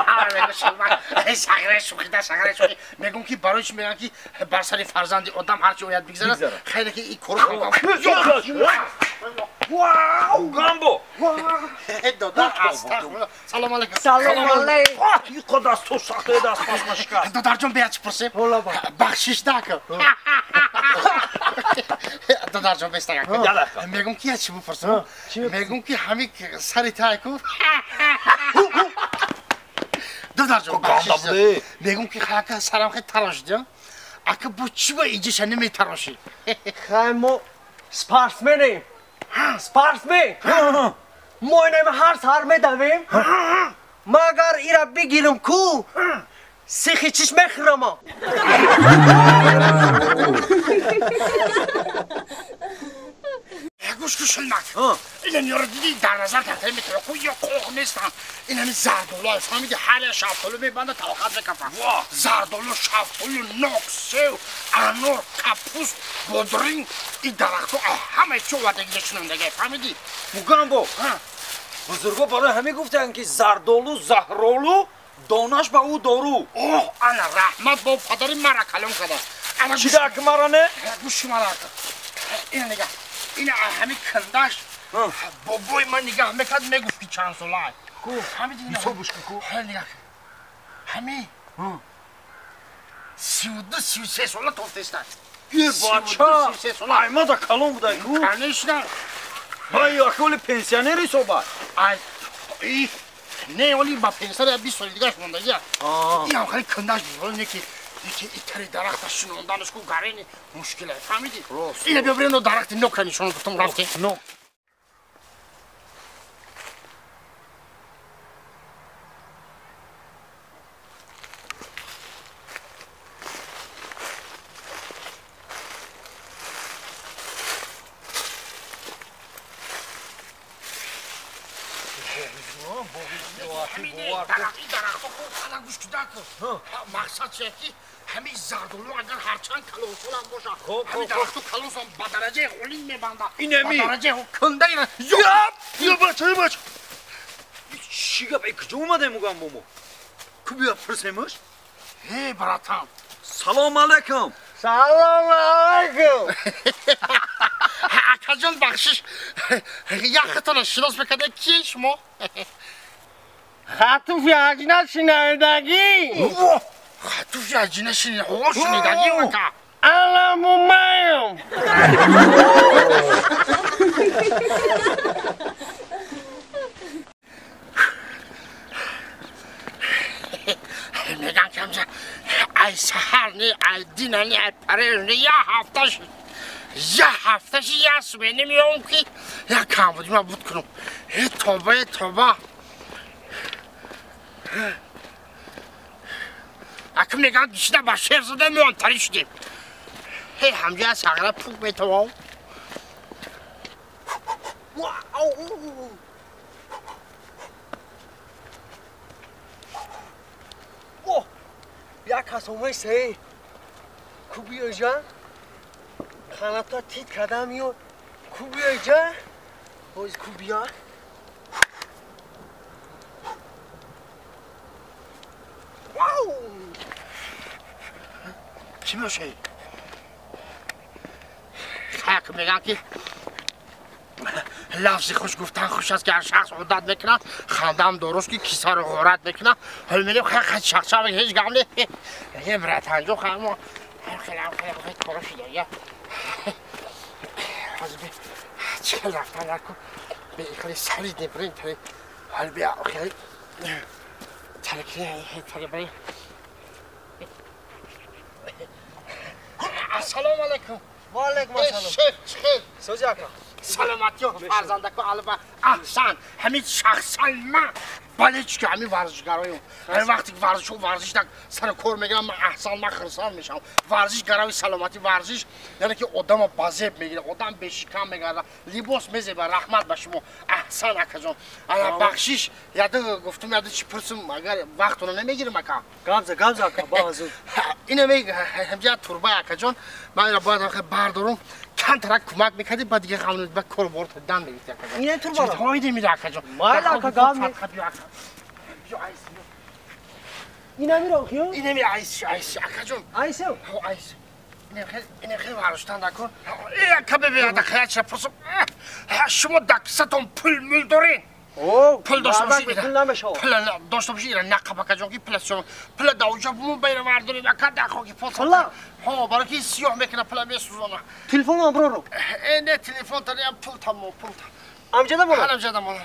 Сағира шӯхида, сағира шӯхи. Мегӯм ки барои чӣ мегӯям ки бар сари фарзанди одам ҳарчи ояд бигзарад, хайре ки ин корро Вау, Гамбо! Додар, астағфируллоҳ. Салом алейкум. Салом алейкум. Ин қадар дасту сахте даст пас нашикаст. Додарҷон, бия чӣ пурсем? Бахшиш дака. Додарҷон, бестага. Мегӯм ки я чӣ бупурсам? Мегӯм ки ҳамин сари тайку. Додарҷон, бахшиш. Мегӯм ки хака сарам хеле тарошидям. Ака бо чӣ ба иҷиша наметарошӣ? Хай мо спортсменем. Спортсмен. Мо инам ҳар сар медавем. Магар ира бигирам ку, сихи чиш мехӯрам. Гӯш кун шилмак. Инам ёро дидӣ дар назар тафта метавон ку ё қоқ нестан. Инами зардолу фаҳмиди, ҳар як шафтолу мебанда талқат мекафа. Зардолу, шафтолу, нок, сев, анор, капуст, бодринг, ин дарахтҳо ҳамаи чӣ овардагида шунандага, фаҳмидӣ? Мугамбо, бузургҳо барои ҳамин гуфтанд ки зардолу заҳролу, донаш ба ӯ дору. Оҳ, ана раҳмат бо падари мара калон кардааст. Чӣ дар мара не? Гӯши мара. Ина нигаҳ. Ина ҳамин кандаш бобои ман нигаҳ мекард, мегуфт ки чанд сола. Фаҳмидӣ? Ҳисобаш ку? Нигаҳ. Ҳамин 32, 33 сола тофтеста. Е бача, аймада калон буда ку? Конечно. Ай, аколи пенсионер ҳисоба. Ай, не, оли ба пенсионер 20 соли дигаш мондагия. Ин ҳам хеле кандаш буд, не ки итари дарахта шинонданаш ку гарени мушкиле, фаҳмидӣ? Ина биё бирем дарахти нока нишон гуфтам рафтем. Нок. Мақсад чие ки ҳамин зардолу агар ҳарчанд калонсолам бошад, ҳамин дарахту калонсам ба дараҷаи олин мебандад. Инами? Ба дараҷаи кунда ина. Ё бача, ё бача. Чӣ гап, куҷо омадем Мугамбо мо? Ку биё пурсемаш? Э, братан. Салом алейкум. Салом алейкум. Акаҷон, бахшиш. Яхтона шинос мекарда, кие шумо? Хатуфи аҷина шинавидагӣ. Хатуфи аҷина шунидагӣ ака. Аламумаем. Мегам ки ҳамҷа ай саҳар не, ай дина не, ай пареж не, я ҳафташ, я ҳафташ, я сумени меом ки як камбуди ма буд кунам. Э тоба, э тоба. Ака мегам гишида ба шер зада меонтарӣ шудем. Ҳе ҳамҷа сағира пук метавон. Як касомаи сей ку биёҷа ханата тит карда миёд. Ку биёҷа боз ку бия. Чӣ мешавӣ? Хак мегӯям ки лафзи хуш гуфтан хуш аст, ки ҳар шахс одат мекунад, хандаам дуруст ки кисаро ғорат мекунад. Ҳол мерем шахшав ҳеҷ гап не. Е братанҷо, мо хеле хеле коро шуда. Ҳозир чӣ хел рафтан наку хеле сари дебрем ҳол бия хеле таре барем. Ассалому алайкум. Ва алайкум ассалом. Шеф чихел. Сози ака. Саломатӣ фарзандако алба аҳсан. Ҳамин шахсан ман балечки ҳамин варзишгароем. Ҳамин вақте ки варзишу варзиш так сар кор мегирам, ман аҳсан, ман хирсан мешавам. Варзиш гарави саломатӣ, варзиш яъне ки одама ба зеб мегирад, одам бешикам мегардад, либос мезеба. Раҳмат ба шумо, аҳсан акаҷон. Ана бахшиш, яда гуфтум, яда чӣ пурсум, агар вақтона намегирам ака. Гамза, гамза ака, баҳазур. Ина мег ҳамҷа турба акаҷон, ман ира бояд охир бардорум. Камтарак кӯмак мекардӣ, баъд дига ғам ба кор бор дан мегирифти акаҷон. Ина турбара. Ҳойде мира акаҷон. Майла ака, гам. Ина мира охиё? Ина мира айс, айс акаҷон. Айс? Ҳо айс. Ина хел варштан дакун. Э ака бебе да хаяча пурсум. Шумо даксатон пул мул дорин? О, пул дошта бошӣ. Пул намешавад. Пул дошта бошӣ, ира нақаб акаҷон ки пул шумо. Пул даоҷа буму байра вардорим ака дахо ки пул. Пула? Ҳо, барои ки сиёҳ мекунад, пула месӯзона. Телефон амброру. Э, не телефон тариам пул тамо, пул. Амҷада мона? Амҷада мона.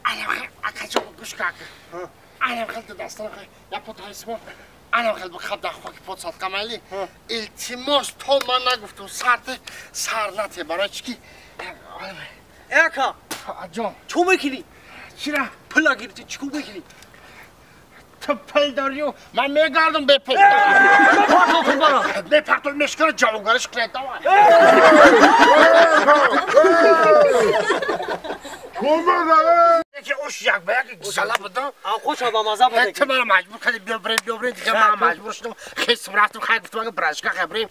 Анам акаҷон гӯш ка ака. Анам хел дастан я пот ҳайсмо. Анам хел бихаб дахо ки пот садқа майли. Илтимос то ман нагуфтум сарте сар нате барои чӣ ки. Э ака. Ҷон. Чӣ мекунӣ? Чира? Пула гирифтӣ, чӣ кор мекунӣ? Ту пул дорию, ман мегардам бе пул. Партол пул бара. Бе партол мешкана ҷавобгариш кунед давай. Яке ош як ба як зала будам. Хуш ба маза буд. Ту маро маҷбур кардӣ, биё бирем, биё бирем. Дига ман маҷбур шудам. Хестам рафтам, хайр гуфтам, ага брашка хай бирем.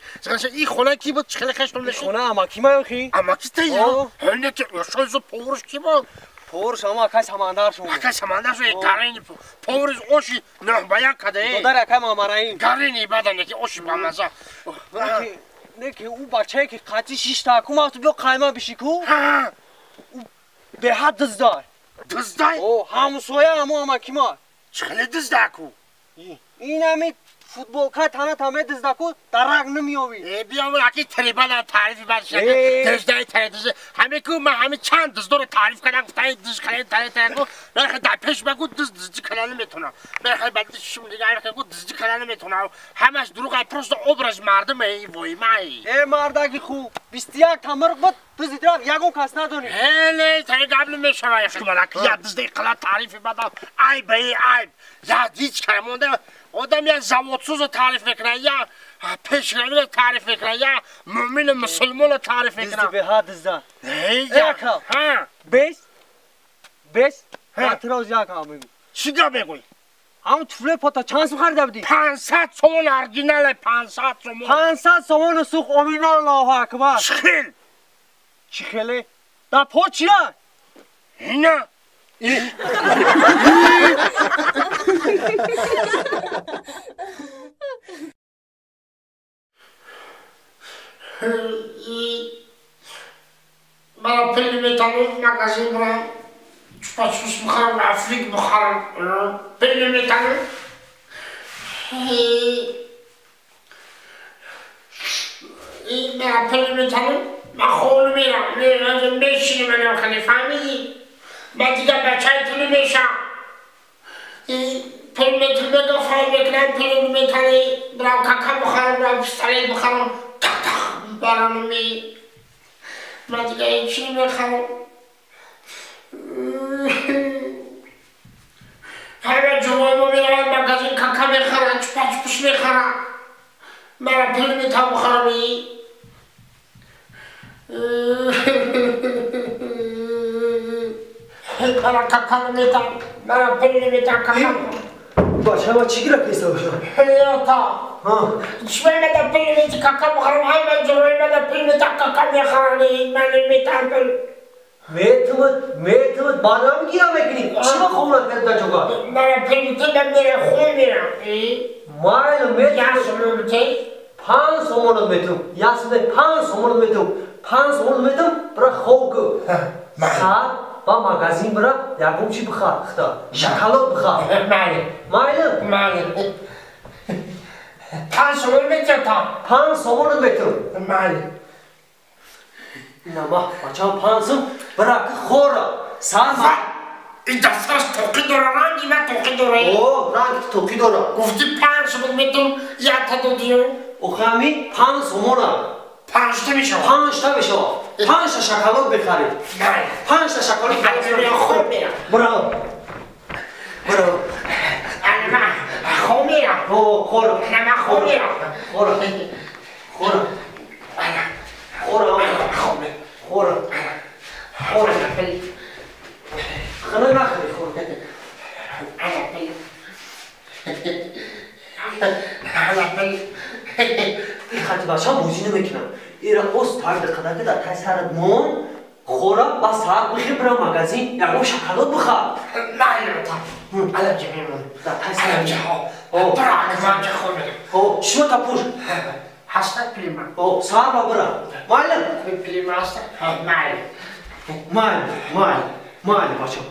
Ин хона ки буд? Чӣ хеле хештам нешуд? Хона амаки ма охи? Амаки та я? Ҳоне ки ошои поварш ки буд? Поварш ама акай Самандар шуд. Акай Самандар шуд, гарини поварш оши нӯҳ ба як када. Додар акай Мамараим. Гарини бадан ки оши ба маза. Не ки ӯ бачае ки қатъи шишта ку мафту биё қайма биши ку? Ӯ беҳад диздай. Диздай? О, ҳамсоя амо амаки ма. Чӣ хеле дизда ку? Инами футболка тана та медизда ку, дарак намеёвӣ. Э, биё аки трибана таърифи бад шуда. Диздай тари диз. Ҳаме ку ман ҳаме чанд диздоро таъриф кардам, гуфтам диз кален тари тари ку. Ман дар пеш багу диз дизди калан наметонам. Ман хел бад шум дига ҳар ку дизди калан наметонам. Ҳамаш дурӯғ, просто образ мардум эй вой май. Э мардаки хуб, 21 та мирғ буд, дизди рафт, ягон кас надонӣ. Э, не, тари гап намешава. Шумалак я дизди қала таърифи бадам. Айб эй айб. Я ҳеҷ кара монда. Одам я заводсӯзо таъриф мекунад, я пешравиро таъриф мекунад, я мӯмину мусулмонро таъриф мекунад. Дизди беҳад дизда. Э, ака. Ҳа. Бес? Бес? Атроз як ҳам мегӯ. Чӣ гап мегӯӣ? Ҳам туфле пота чанд сум харида будӣ? 500 сомон оригинале, 500 сомон. 500 сомону сух омин Аллоҳу акбар. Чӣ хел? Чӣ хеле? Дар по чия? Ина. Мана пул метавонам магазин бирам, чупа-чупс бихарам, африк бихарам. Пул метавонам. Мана пул метавонам, ман хона мерам, мешинам, манам хеле фаҳмидӣ? Ман дига бачаи ту намешам. Пул метавонам, фаҳм мекунам, пул метавонам, бирам кака бихарам, бирам пистолет бихарам, тақ-тақ барам. Ман дига ҳеҷ намехарам. Ҳама ҷумъаи мо мераванд магазин, кака мехаранд, чупа-чупс мехаранд. Мана пул метавонам бихарам. Мана кака наметавонам, мана пул наметавонам кака. Бача, ма чӣ гира киста боша? Ҳаёта. Чӣ мада пул наметавонам кака бихарам, ҳама ҷумъаи мада пул метавонам кака мехаранд, ман наметавонам пул. Метавонад, барномам гира мекунӣ. Чӣ ба хона карда ҷога? Мана пул метавонам, мерам хун мерам. Майл метавонам. Як сомон метавонӣ? 5 сомон метавонам. Як сомон 5 сомон метавонам. 5 сомон метавонам, бира хов ку. Сар ба магазин бира, ягон чӣ бихар, хита. Шоколад бихар. Майли. Майли? Майли. 5 сомон метавонам. 5 сомон метавонам. Майли. Ина ма, бачам 5 сом, бира ки хора. Сар ма. Ин дафтараш тоқӣ дора, ранги ман тоқӣ дора. О, ранги тоқӣ дора. Гуфтӣ 5 сомон метавонам, як та додиё. Охи ҳами 5 сомона. 5 تا میشه. 5 تا میشه. 5 تا شکلات بخرید. 5 تا شکلات بخرید. خوب میرم. برو. برو. انا من خوب میرم. خور. نه من خوب میرم. خور. خور. خور. خور. خور. خلي نخري خور. خاطر بچه‌ها بازی نمیکنم. ایرا اوس تاگ دقیقه که در تای سرت مون خورا با ساعت بخیر برام مغازین یکم شکلات بخر. نه نه الان جمعی مون. در تای سرت جها. برا من چه خور میرم. او شما تا پوش. هشتگ پلیما. او ساعت با برا. معلم. پلیما هشتگ. معلم. معلم معلم معلم بچه‌ها.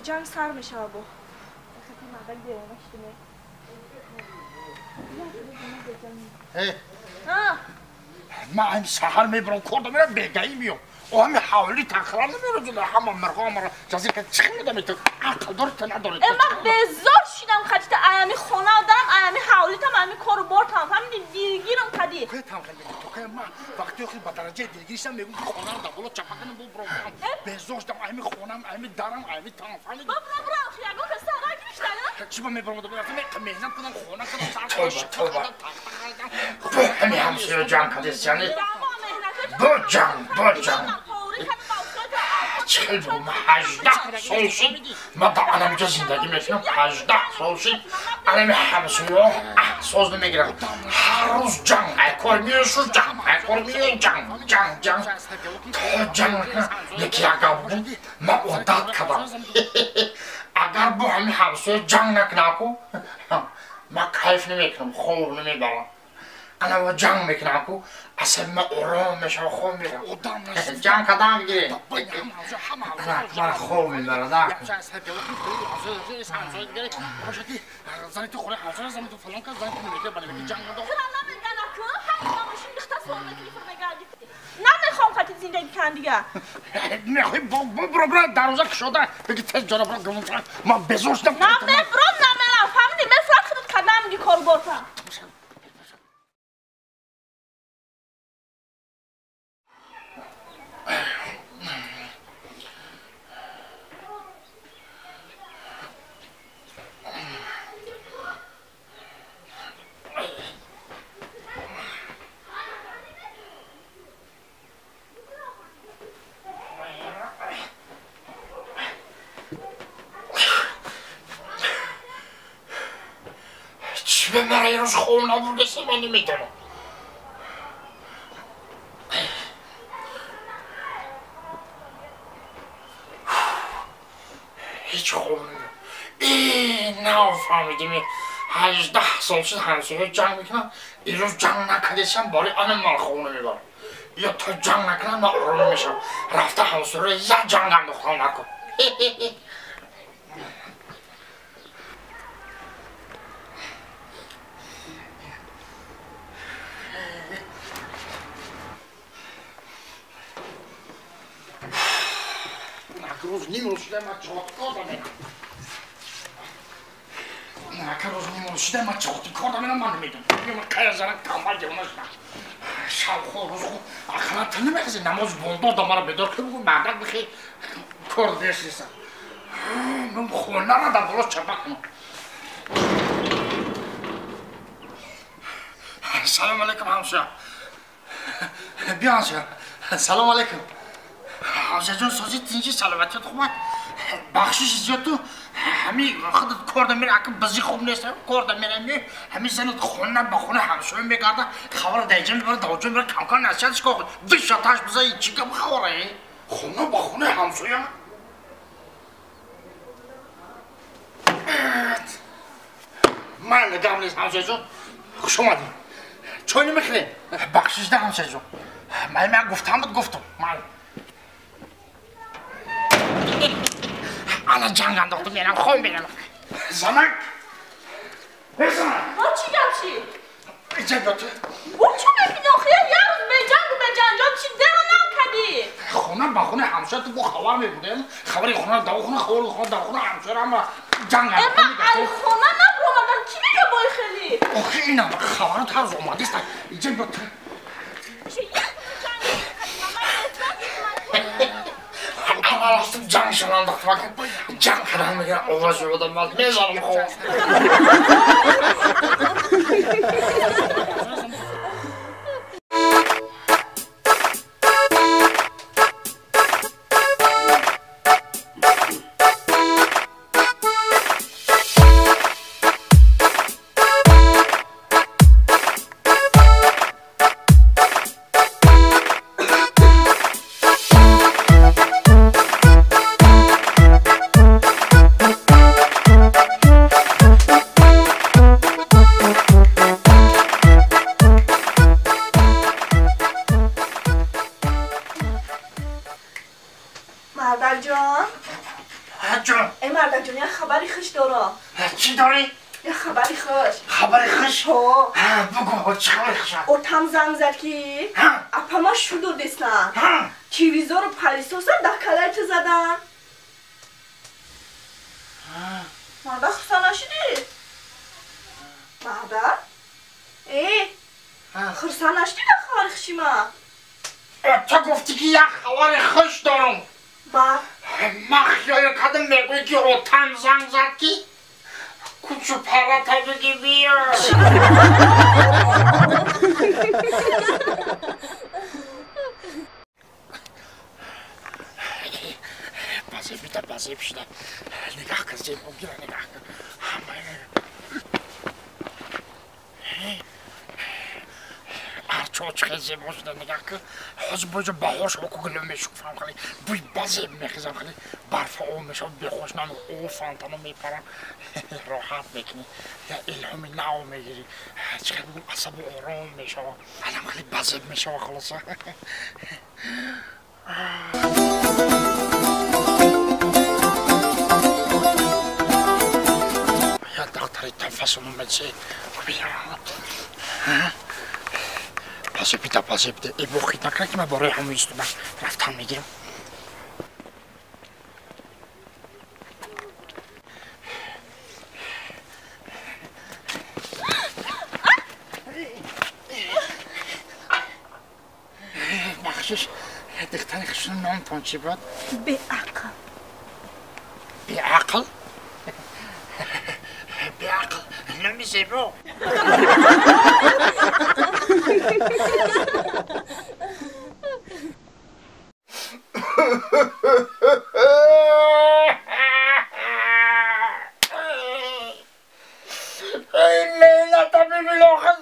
جنگ سر میشه با من هم سحر میبرم کردم میرم بگایی میام او هم حوالی تخرا نمیره جلو همه مرغا مرا جزی که چی میدم تو عقل دار تو نداری. من به زور شیدم خدیت ایامی خونه دارم ایامی حوالی تام ایامی کارو بار تام فهمیدی دیرگیرم خدی. که تام خیلی تو که من وقتی خیلی به درجه دیرگیرشم میگم که خونه رو دبولو چپا کنم برو به زور شدم ایامی خونم ایامی دارم ایامی تام فهمیدی. برو برو یگو که سر گیرش چی با میبرم دبولو مهنت کنم خونه کنم سر کنم همین همسایه جنگ کردیست یعنی با جنگ با جنگ چهل بود من 18 سال شد من در علمجا زندگی میکنم 18 سال شد علم همسایه احساس نمیگیرم هر روز جنگ ایکار میشو جنگ ایکار میشو جنگ جنگ جنگ تا جنگ یکی اگر بود من عادت کردم اگر با همین همسایه جنگ نکنم من کیف نمیکنم خوب نمیبرم انا با جنگ میکنم کو اصلا من آرام میشم خوب میرم جنگ کدام میگیری من خوب میبرم نمیخوام خاطی زندگی کن دیگه میخوای برو برو دروازه کشاده بگی تز جانا برو گمون من بزور شدم نه برو نمیرم فهمیدی من فرق خودت کردم میگی کارو بارتم به من روز خوب نبوده من نمیدونم. Ҳеҷ хоб намеояд. Нав фаҳмидем, 18 сол шуд ҳамсоя ҷанг мекунам, ирӯз ҷанг накардесам, бори ана ман хоб намебарам. Ё то ҷанг накунам ман ором намешавам. Рафта ҳамсояро як ҷанг андохтам накун. Рӯз нимрӯз шуда ман чоткор дамерам. Ака рӯз нимрӯз шуда ман чоткор дамерам, ман намедонам. Ман қая занам тамбал девона шудам. Шабхо рӯзхо ақалан ту намехези намоз бондор да мара бедор кун, бигӯ мардак бихе кор дешиса. Ман хонара дар боло чапа кунам. Салом алейкум ҳамсоя. Биё ҳамсоя. Салом алейкум. ҳамсояҷон, сози тинҷи, саломатият хуб аст? Бахшиши зиёд ту ҳами худат кор да мера, ака бизи хуб нест, кор да мера, ҳами занат хона ба хона ҳамсоя мегарда, хабара даиҷа мебара, давоҷа мебара, камкам насиҳатш кор, дишаташ биза, чӣ гап хабара? Хона ба хона ҳамсоя? Майли, гап нест ҳамсояҷон, хуш омадӣ. Чой намехӯрем? Бахшиш да ҳамсояҷон. Ман гуфтам буд, гуфтам. Майли. Ана ҷанг андохтум, мерам, хом мерам. Занак! Занак! Бо чӣ гап ши? Иҷа биё ту. Бо чӣ мекунӣ охи? Як рӯз беҷангу беҷанҷол чӣ деро нам кадӣ? Хона ба хона ҳамсоя ту бо хабар мебудем. Хабари хона дав хона, хабари хона дав хона ҳамсоя ҳама ҷанг андохтум. Ма ай хона набуромадам, кӣ мега бой хелӣ? Охи ина хабарот ҳар рӯз омадист. Иҷа биё ту. Ростум ҷанг шавам дохтам, ҷанг кардам мегирам, овоз ёдам мад мезанам хоб. Отам занг зад ки апама шуду дестан. Телевизору палисоса дар калаи ту задан. Марда хурсанд нашудӣ? Марда? Хурсанд нашудӣ дар хабари хуши ман? Ту гуфтӣ ки як хабари хуш дорам. Ба? Ман хиёл кардам мегӯӣ ки отам занг зад ки кучу парата биги биё. Базебида базеб шуда. Нигаҳ кун, зебо гира, нигаҳ кун. Арчо чӣ зебо шуда, нигаҳ кун. Ҳозир боҷо баҳор шава, ку гуло мешукуфам хеле. Бӯи базеб мехезам хеле. Барфа об мешавад, бехош нам об фонтано мепарам. Роҳат мекунӣ, илҳоми нав мегирӣ. Чӣ хел бигӯм, асабу ором мешавад. Алам хеле базеб мешава хулоса. Я дактари тафасуну медсе. Базебида базебида. Эбо хит накунад ки ман барои ҳамон истодам рафтан мегирам. Бахшиш, духтари хушну номтон чӣ буд? Беақл. Беақл? Беақл номи зебо. Эй Лейла, табибилохи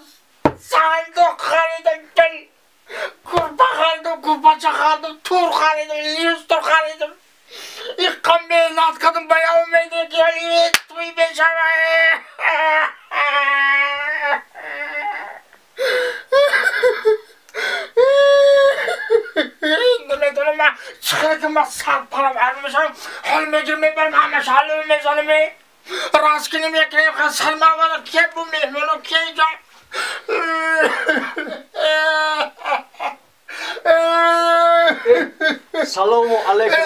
сандуқ харидам, гул курпа харидам, курпача харидам, тур харидам, люстр харидам. иққа меҳнат кардам ба я умеде ки туй мешава. Намедонам ман чӣ хел ки ман сарпарам ҳарм мешавам, ҳол мегирам мебарам ҳамаш ҳалм мезанам, росткини мекунем, сармавара ке бу меҳмоно ке инҷо. Салому алайкум.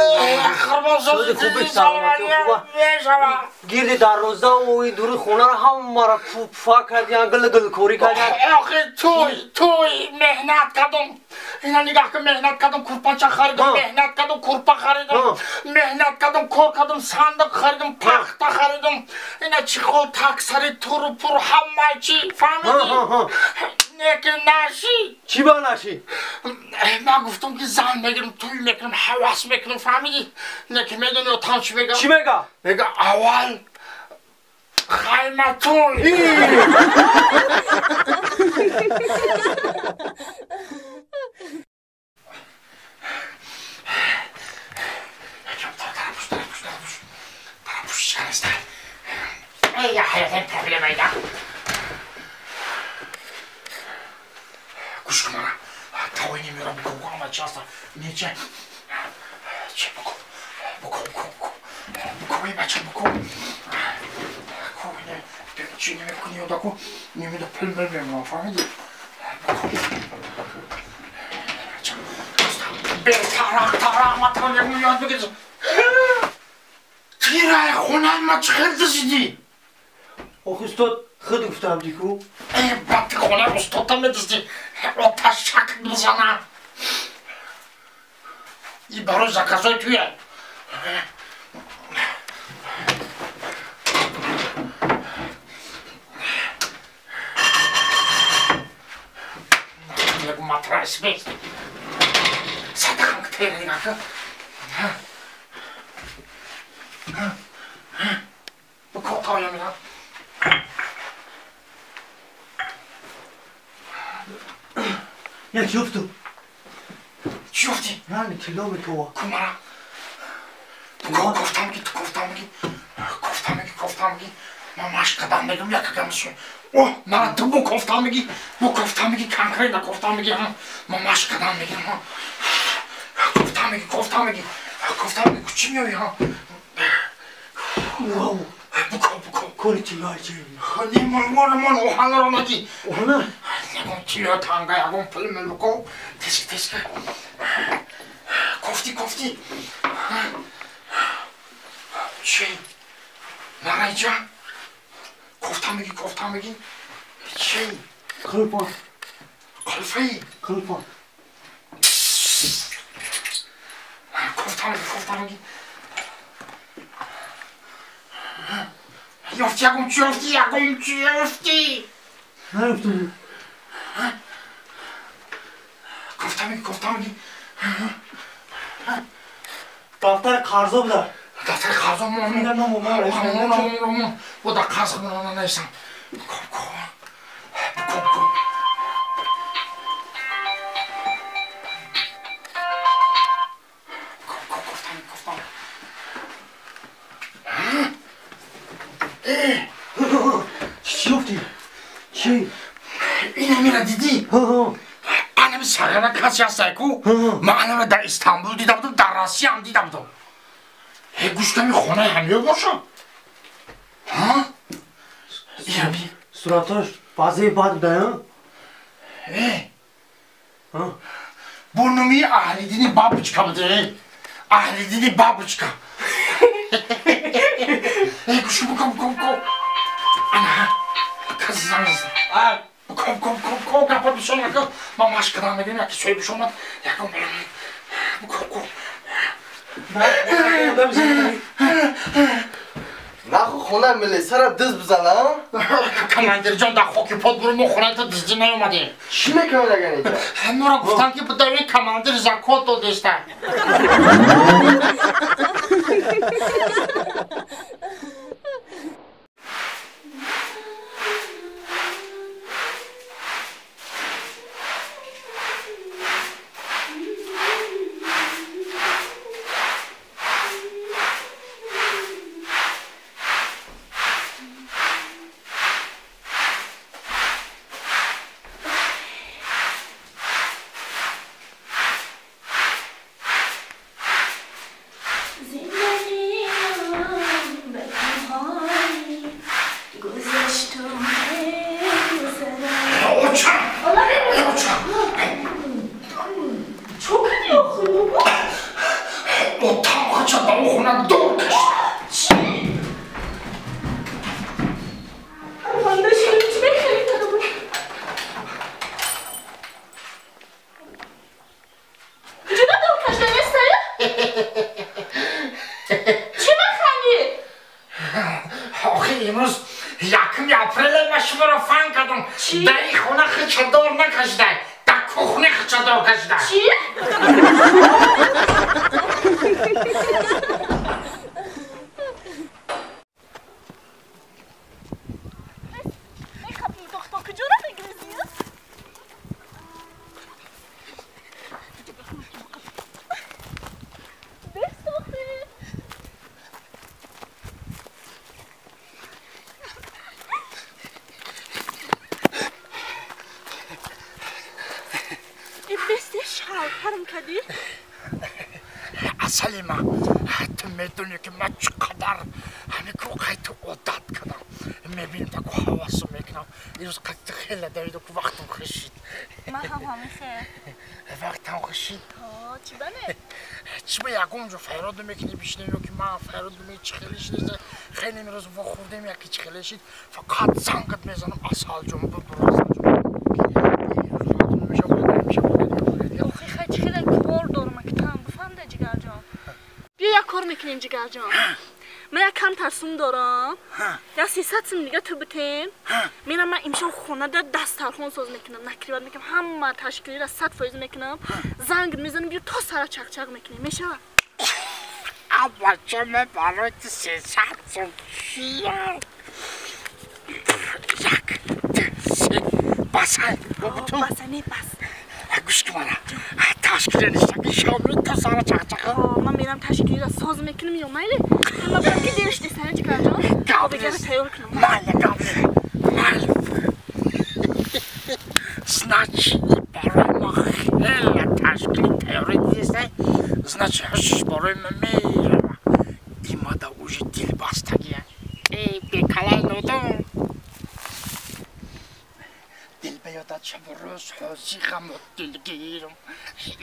Гирди дарвозаву ин дури хонаро ҳамаро пуфа кардиан, гил-гилкорӣ кардиан. Охи туй меҳнат кардум. Ина нигаҳ кун, меҳнат кардум, курпача харидум, меҳнат кардум, курпа харидум, меҳнат кардум, кор кардум, сандуқ харидум, пахта харидум. Ина чӣ хол таксари туру пуру ҳамаи чӣ, фаҳмидӣ? Неки наши. Чӣ ба наши? Ман гуфтам ки зан мегирам, туй мекунам, ҳавас мекунам, фаҳмидӣ? Неки медони отам чӣ мега? Чӣ мега? Мега аввал хайматуй. Гӯш кун мана, тавои немерам, буко ама часта неча че буко буко буко буко буко эй бача буко ку не чи немекуни ёдаку немеда пул мел мемонам, фаҳмидӣ? Буко бетарақ тарақ матан ягон ёд бигир. Тираи хонаи ма чӣ хел дизидӣ? Ох, устод, худ гуфтам дику. Э, бати хонаи устодта медиздӣ, оташак мезанад. И барои заказои туя. Матрас бес. Садақам тера нигаҳ. Буко тоя мезанад. Я чӣ ёфтум? Чӣ ёфтӣ? Ранги тилло метова. Кумара. Кофта меги, ту кофта меги. Кофта меги, кофта меги. Ман машқ кардам мегум, як кадам шуд. О, мара ту бу кофта меги, бу кофта меги, конкретно кофта меги. Ман машқ кардам мегирам. Кофта меги, кофта меги. Кофта меги, чӣ меои ҳа? Вау. Буко, буко. Кори тиллои чӣ? Не, мон, мон, мон, оҳанро наги. Оҳана? Ягон тилло танга, ягон пул мел буко. Теск, теск. Кофти, кофти. Чӣ? Мара иҷа? Кофта меги, кофта меги. Чӣ? Қулфа. Қулфаи? Қулфа. Кофта меги, кофта меги. Ёфти, ягон чӣ ёфти, ягон чӣ ёфти? Наёфтам. Кофта меги, кофта меги. Дафтари қарзо буда. Дафтари қарзо мон. Мон, мон. Бо дар қарз мон нависам. Буко, буко. Буко, буко. Буко, буко, кофта меги, кофта меги. Чӣ ёфтӣ? Чӣ? Инамира дидӣ? Анами сағира касе ҳастай ку? Ман анамира дар Истанбул дида будам, дар Россияам дида будам. Э, гӯш ками хонаи ҳамё бошам. Суратош баъзеи бад буда, э? Бо номи Аҳлидини Бабочка буда, Аҳлидини Бабочка. Э, гӯш буко, буко, буко. Ана, касе занг зад. Буко, буко, буко, буко, гапа бишон, яко. Ман машқ кардам мегирам, яке соҳиб бишомад, яко буко, буко. Наху хона милисара диз бизанам? Командирҷон, дар хоки под буру, мо хонаи ту диздӣ наёмадем. Чӣ мекунед агар инҷа? Моро гуфтанд ки будави командир закот додеста. хона дор кашид. Чӣ? Парванда шудам, чӣ мехелӣ кардам? Куҷода дор кашида нестая? Чӣ механдӣ? Охи имрӯз 1 апреле ман шуморо фан кардам. Дар ин хона хича дор накашидай, дар кухня хича дор кашидай. Чӣ? Асалима, ту медонӣ ки ман чӣ қадар ҳамин ку қайти одат кардам. Мебинам таку ҳавасу мекунам. Ирӯз қайти хеле давиду ку вақтам хушид. Ман ҳам ҳамин хел. Вақтам хушид? Ҳо, чӣ бане? Чӣ ба ягон ҷо файроду мекунӣ бишнем ё ки ман файроду мекунӣ чӣ хеле шид? Хеле имрӯз вохӯрдем яки чӣ хеле шид. Фақат зангат мезанам Асалҷон, бубур Асалҷон. Охи хай чӣ хеле кор дорам ки там бифаҳмда ҷигарҷон. Биё як кор мекунем ҷигарҷон. Ман як кам тарсум дорам. Як 300 сум дига ту битем. Мерам ман имшаб хонада дастархон соз мекунам, накриват мекунам, ҳама ташкилиро 100% мекунам. Занг мезанам, биё то сара чақчақ мекунем. Мешавад? Абача ман барои ту 300 сум чия? Як, ду, се, басай. Бо ту. Баса не бас. Гӯш кун мана. Ташкиле ништаки шомӣ то сара чақчақа. Ман мерам ташкилиро соз мекунам ё майли? Ҳама барам ки дериш десана ҷигарҷон. Дигара тайёр кунам. Майли, гап не. Майли. Значит, барои ма хеле ташкили тайёрӣ дидестай. Значит, ҳушш барои ма мерава. Имада уже дилбастагия. Э, бекалай нодон. Дил ба ёдат шабу рӯз ҳозир ғаму дилгирам.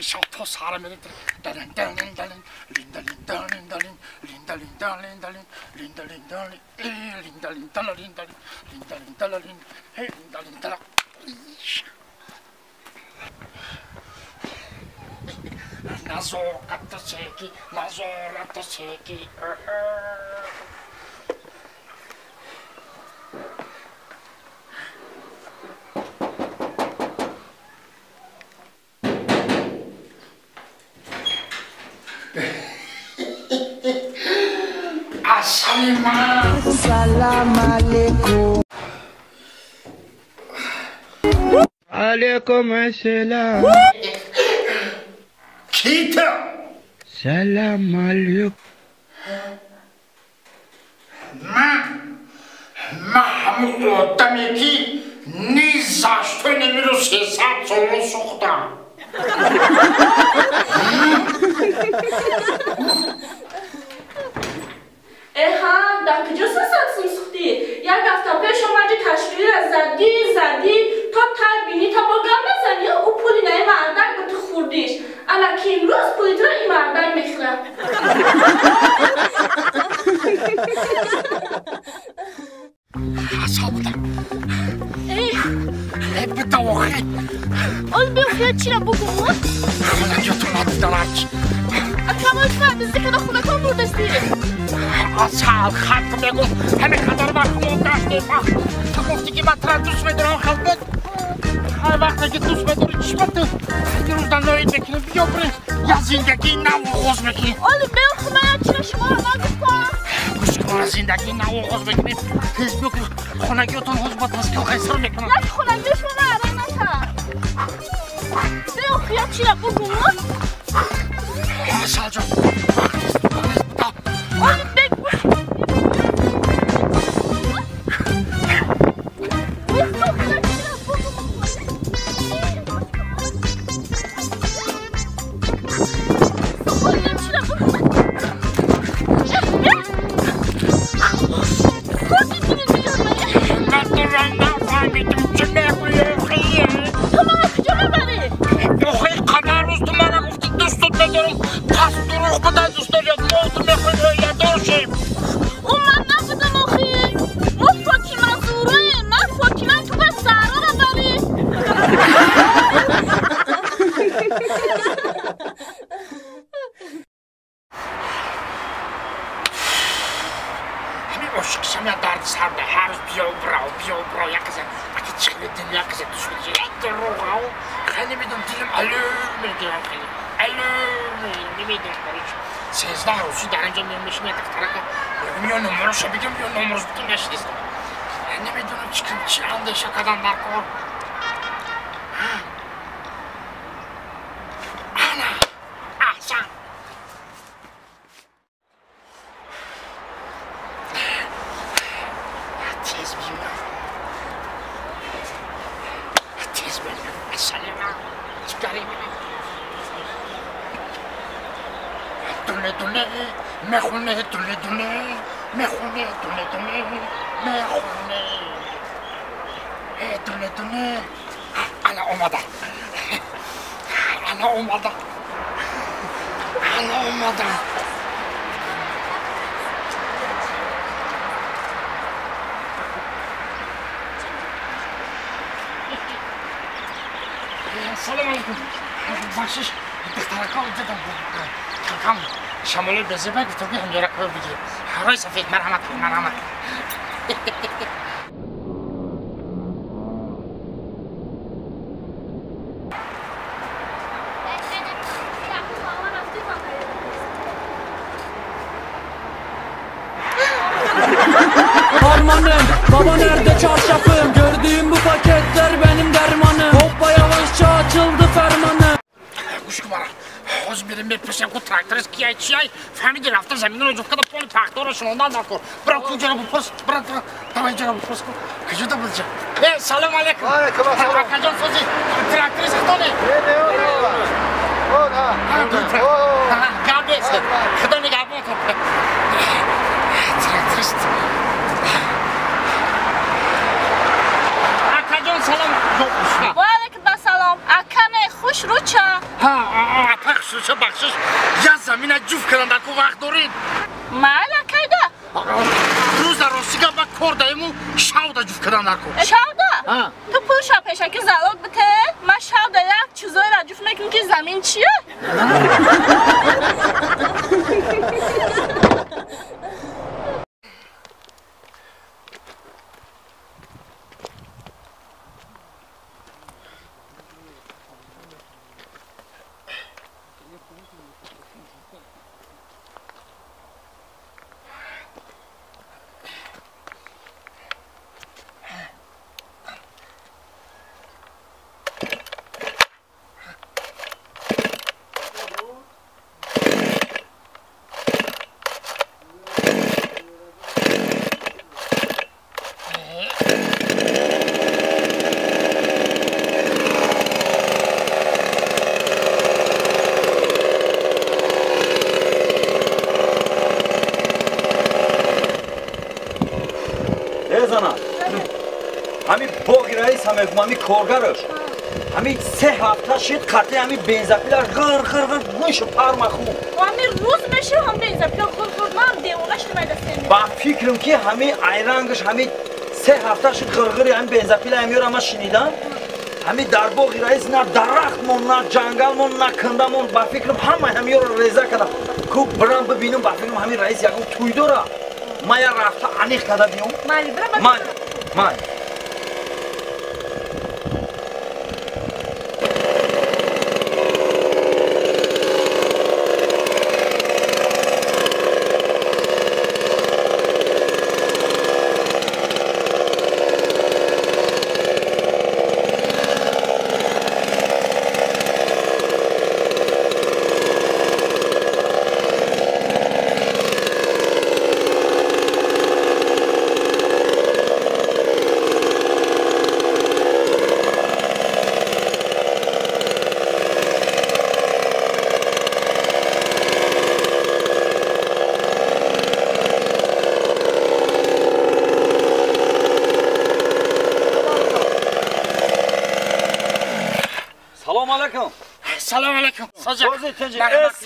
Ишо то сара меред. Далин далин далин линда линда линда лин линда линда линда лин линда линда лин э линда линда линда лин линда линда лин э линда линда. Назорат секи, назорат секи. Salam alaikum. Alaikum assalam. Kita. Salam alaikum. Ма ҳамун одаме ки ни за что немиру 300 сомон сӯхтам. Эҳа, дар куҷо 300 сум сӯхтӣ? Як ҳафта пеш омади ташкилиро задӣ, задӣ, то тай бинӣ та бо гап мезанӣ, ӯ пули наи мардак ба ту хӯрдиш. Ала ки имрӯз пули туро ин мардак мехӯрад. Асал будам. Э, бита охи. Ол биё чира бугум? Хонагиётон надиданак. Акамои ту биздикада хонакон бурдастӣ. Асал, хат мегум, ҳамин қадар вақт мо гаштем. Ту гуфтӣ ки ман тура дӯст медорам, хел буд. Ҳар вақте ки дӯст медорӣ, чӣ ба ту имрӯз ноид мекунӣ? Биё бирем, як зиндагии нав оғоз мекунем. Оли биё ман чира шуморо нагуфтам. Гӯш кун, зиндагии нав оғоз мекунем. Тез биё ки хонагиётон ҳозир ба таскил қайсар мекунанд. Як хонагиё шумо арай накард. Биё як чира бугум. Асалҷон, вақт нест, вақт нест, бита. Оли бег. Охи, қадар рӯз ту мара гуфтӣ дӯстот медорам. Пас дурӯғ будан историят, мо ту мехоҳем оиладор шем. Ӯ ман набудам охи. Мо Фотима Зураем, ман Фотимаам, ту ба Саҳрора барӣ. Ҳамин ошиқшам я дарди сар да, ҳар рӯз биё бирав, биё бирав, як қиза, аки чихли дил як қиза душман, як дурӯғ ав. Хеле намедонам, дилам алӯ мегирам, хеле алӯ намедонам барои чӣ. 13 рӯзи дар инҷо мешинам, як духтарака мегӯям ё номероша бигирам, ё номерош бутун нашинистам. Намедонам чӣ кунам, чӣ андеша кардам дар кор. Ана, аҳсан. Тез биёям. Тез биёям. Ассалому алайкум. Дуне дуне, мехоне, дуне дуне, мехоне, дуне дуне, мехоне. Дуне дуне. Ана омада. Ана омада. Ана омада. Салом алейкум. Бахшиш, духтарака дидам. Кам шамоли безеба гуфтам ки ҳамҷора кор бигирем. Ҳарои сафед, марҳамат, марҳамат. Harmanım, baba nerede çarşafım? Gördüğüm bu paketler benim dermanım. Hoppa yavaşça açıldı fermanım. Гӯш кун мара. Ҳозир берем мепурсем ку тракторист кияй чияй, фаҳмиди рафта заминро ҷуфт карда поли пахторо шунондан дар кор. Бира куҷаро бипурс, бира давай инҷаро бипурс ку. Куҷода будиҷа? Э, салом алейкум. Алейкум ассалом. Акаҷон сози тракторист худоне? Не, не, не. О, да. Гап нест. Худо нигаҳбон тон. Тракторист. Акаҷон салом. Ва алейкум ассалом. Ака не хуш рӯча. Ҳа, апа хушрӯча, бахшиш. Я замина ҷуфт кардам, дар ку вақт доред? Майли акайда. Рӯз дар ростига ба кор даему шавда ҷуфт кардам дар ку. Шавда? Ту пулша пешаки залог бите, ман шавда як чизоеро ҷуфт мекунам ки замин чия? Ҳамин боғи раис ҳам ҳамин коргараш ҳамин се ҳафта шид қатъи ҳамин бензапилаш ғир ғир ғир гӯшу парма хуб. Ҳамин рӯз меши ҳам бензапила ғир ғир, ман девона шудам айдастем. Ба фикрам ки ҳамин айрангаш ҳамин се ҳафта шид ғирғири ҳамин бензапила ҳамёра ман шунидам. Ҳамин дар боғи раис на дарахт мон, на ҷангал мон, на канда мон, ба фикрам ҳама ҳамёро реза кардам. Ку бирам бибинам, ба фикрам ҳамин раис ягон тӯй дора. Ман я рафта аниқ карда биём. Майли, бирам. Майли, майли. Салом алейкум. Салом алейкум. Сози тинҷи.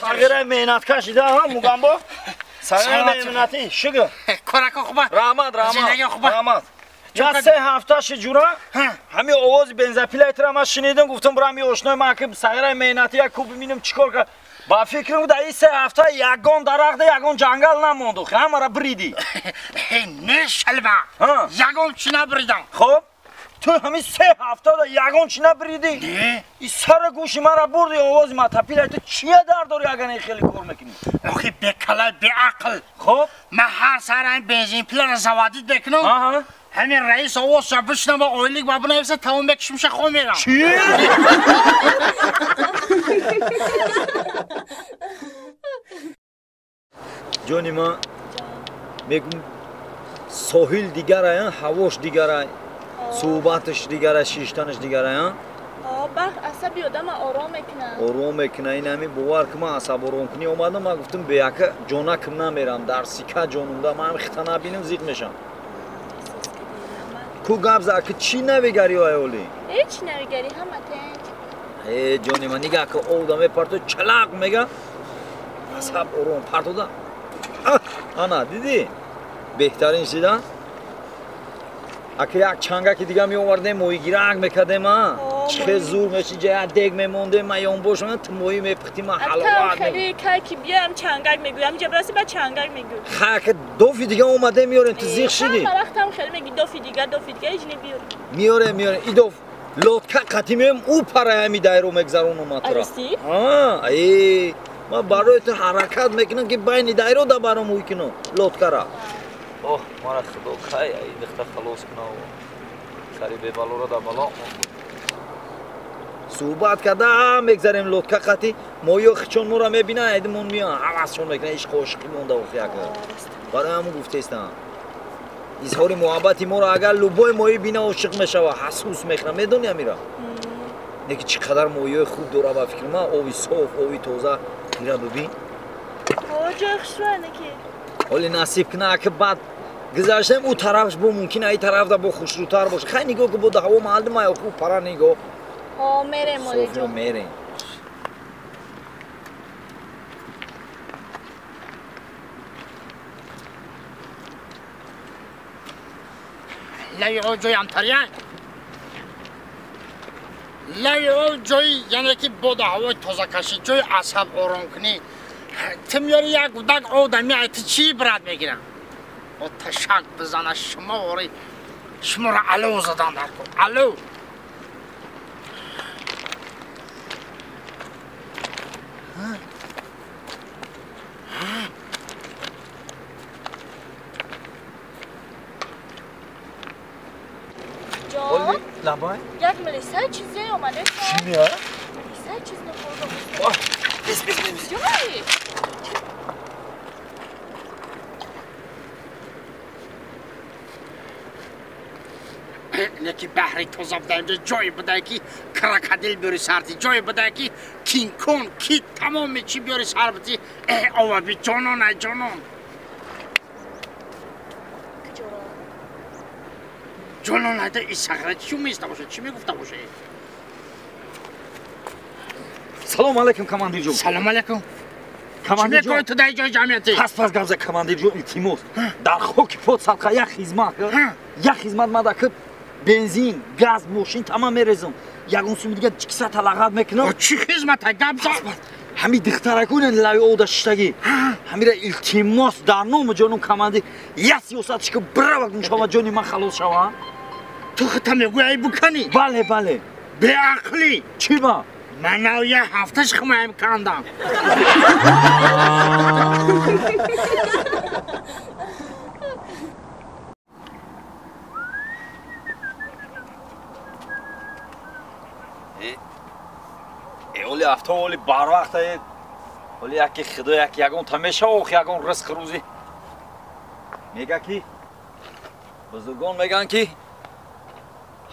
Сағираи меҳнаткашида Мугамбо. Сағираи меҳнатӣ. Шукр. Корако хуба. Раҳмат, раҳмат. Раҳмат. Я се ҳафташи ҷура ҳами овози бензопилаи ман шунидам, гуфтам бурам и ошнои ман ки сағираи меҳнатӣ як куб бибинам чӣ кор кард. Ба фикрам дар ин се ҳафта ягон дарахта, ягон ҷангал намонд, ҳамаро биридӣ. Не шалба, ягон чӣ набиридам. Хоб, ту ҳамин се ҳафтада ягон чӣ набиридӣ? И сара гӯши маро бурди овози мотопилаи ту чия дар дорӣ агар ин хеле кор мекунӣ? Охи бекалай, беақл. Хоб, ман ҳар сар ҳамин бензинпиларо заводид мекунам. Ҳамин раис овозша бишнава, ойлик ба бинависа, тамом мекушимша, хом мерам. Чӣ? Ҷони ман, мегум соҳил дигарай, ҳавош дигарай, суҳбаташ дигарай, шиштанаш дигарай. Баҳр асаби одама ором мекунад. Ором мекунад. Ин ҳамин бовар ки ман асаб оромкунӣ омадам, ман гуфтам беяка ҷонакам намерам, дар сика ҷонумда ман ҳам хита набинам, зиқ мешам. Ку гап зад, ки чӣ навигарӣ аёли? Ҳеҷ навигарӣ, ҳама тинҷ. Э ҷони ман, нигаҳ ки овда мепартои, чалақ мега, асаб ором партода. Ана дидӣ? Беҳтарин шида. Ака як чангаки дига меовардем, моҳигирак мекардем, а? Чӣ хел зур меши, ҷа як дег мемондем, ман ёнбошам, ту моҳӣ мепухтӣ, ман ҳаловат. Хеле кай ки биям чангак мегӯям, ҷабраси ба чангак мегӯ. Ха, ака дофи дига омадем, меорем, ту зиқ шидӣ. Вақтам хеле меги дофи дига, дофи дига, ҳеҷ небиёрем. Меорем, меорем. И доф лодка қатӣ меоем, ӯ параи ҳами дайро мегзаронам матра. А, э, ман барои ту ҳаракат мекунам ки байни дайро да баром ӯй кунам лодкара. Оҳ, мара худо кай ай духта халос кунав. Сари бебалоро да бало. Суҳбат карда мегзарем лодка қатӣ, моҳиё хичон моро мебинанд, айдимон меоянд, ҳавасшон мекунанд, ишқу ошиқӣ монда охи ака. Барои ҳамун гуфтестам. Изҳори муҳаббати моро агар любой моҳӣ бина ошиқ мешава, ҳасус мехӯрад, медонӣ амира? Не ки чӣ қадар моҳиёи хуб дора ба фикри ман, оби соф, оби тоза, ира бибин. Ҷои хушрӯя неки. Ҳоли насиб куна, ака баъд гузаштем ӯ тарафш бо мумкин ай тарафда бо хушрӯтар боша. Хай нигоҳ ки бо ҳаво маълум ай охи пара нигоҳ. Мерем молиҷон. Мерем. Лаи о ҷои амтария. Лаи о ҷои яъне ки бода ҳавои тозакашӣ, ҷои асаб оромкунӣ. Ту меёри як гудак одами, ай ту чӣ ибрат мегирам? О ташак бизана шумо ори шуморо алов задан дар кор. Алов. Ҷон, Лабай? Як милисай чизе омаде. Чӣ меояд? Милисай чиз нахӯрда. Бис, бис, бис. Ҷой. Неки баҳри тоза буда, инҷо ҷое буда ки крокодил биёри сарти, ҷое буда ки кинг-конг, кит, тамоми чӣ биёри сар бити. Э, ова би ҷонон, ай ҷонон. Ҷонон айда и сағра чӣ меиста бошад, чӣ мегуфта бошад? Салом алейкум, командирҷон. Салом алейкум. Командирҷон. Чӣ мекунӣ ту дар ҷои ҷамъиятӣ? Пас пас гап зад, командирҷон, илтимос. Дар хоки под садқа як хизмат, як хизмат мада ки бензин, газ, мошин тамам мерезам. Ягон суми дига киса талағат мекунам. Чӣ хизмата гап зад? Ҳами духтаракуна лави ода шиштагӣ. Ҳамира илтимос дар номи ҷонум командир як сиёсатш ки бирава гум шава, ҷони ман халос шава. Ту хита мегӯӣ ай буканӣ? Бале, бале. Беақлӣ. Чӣ ба? Ман нав як ҳафташ химаям кандам. Оли авто оли барвақт ае. Оли яки худо яки ягон тамеша ох ягон ризқ рӯзӣ. Мега ки бузургон меган ки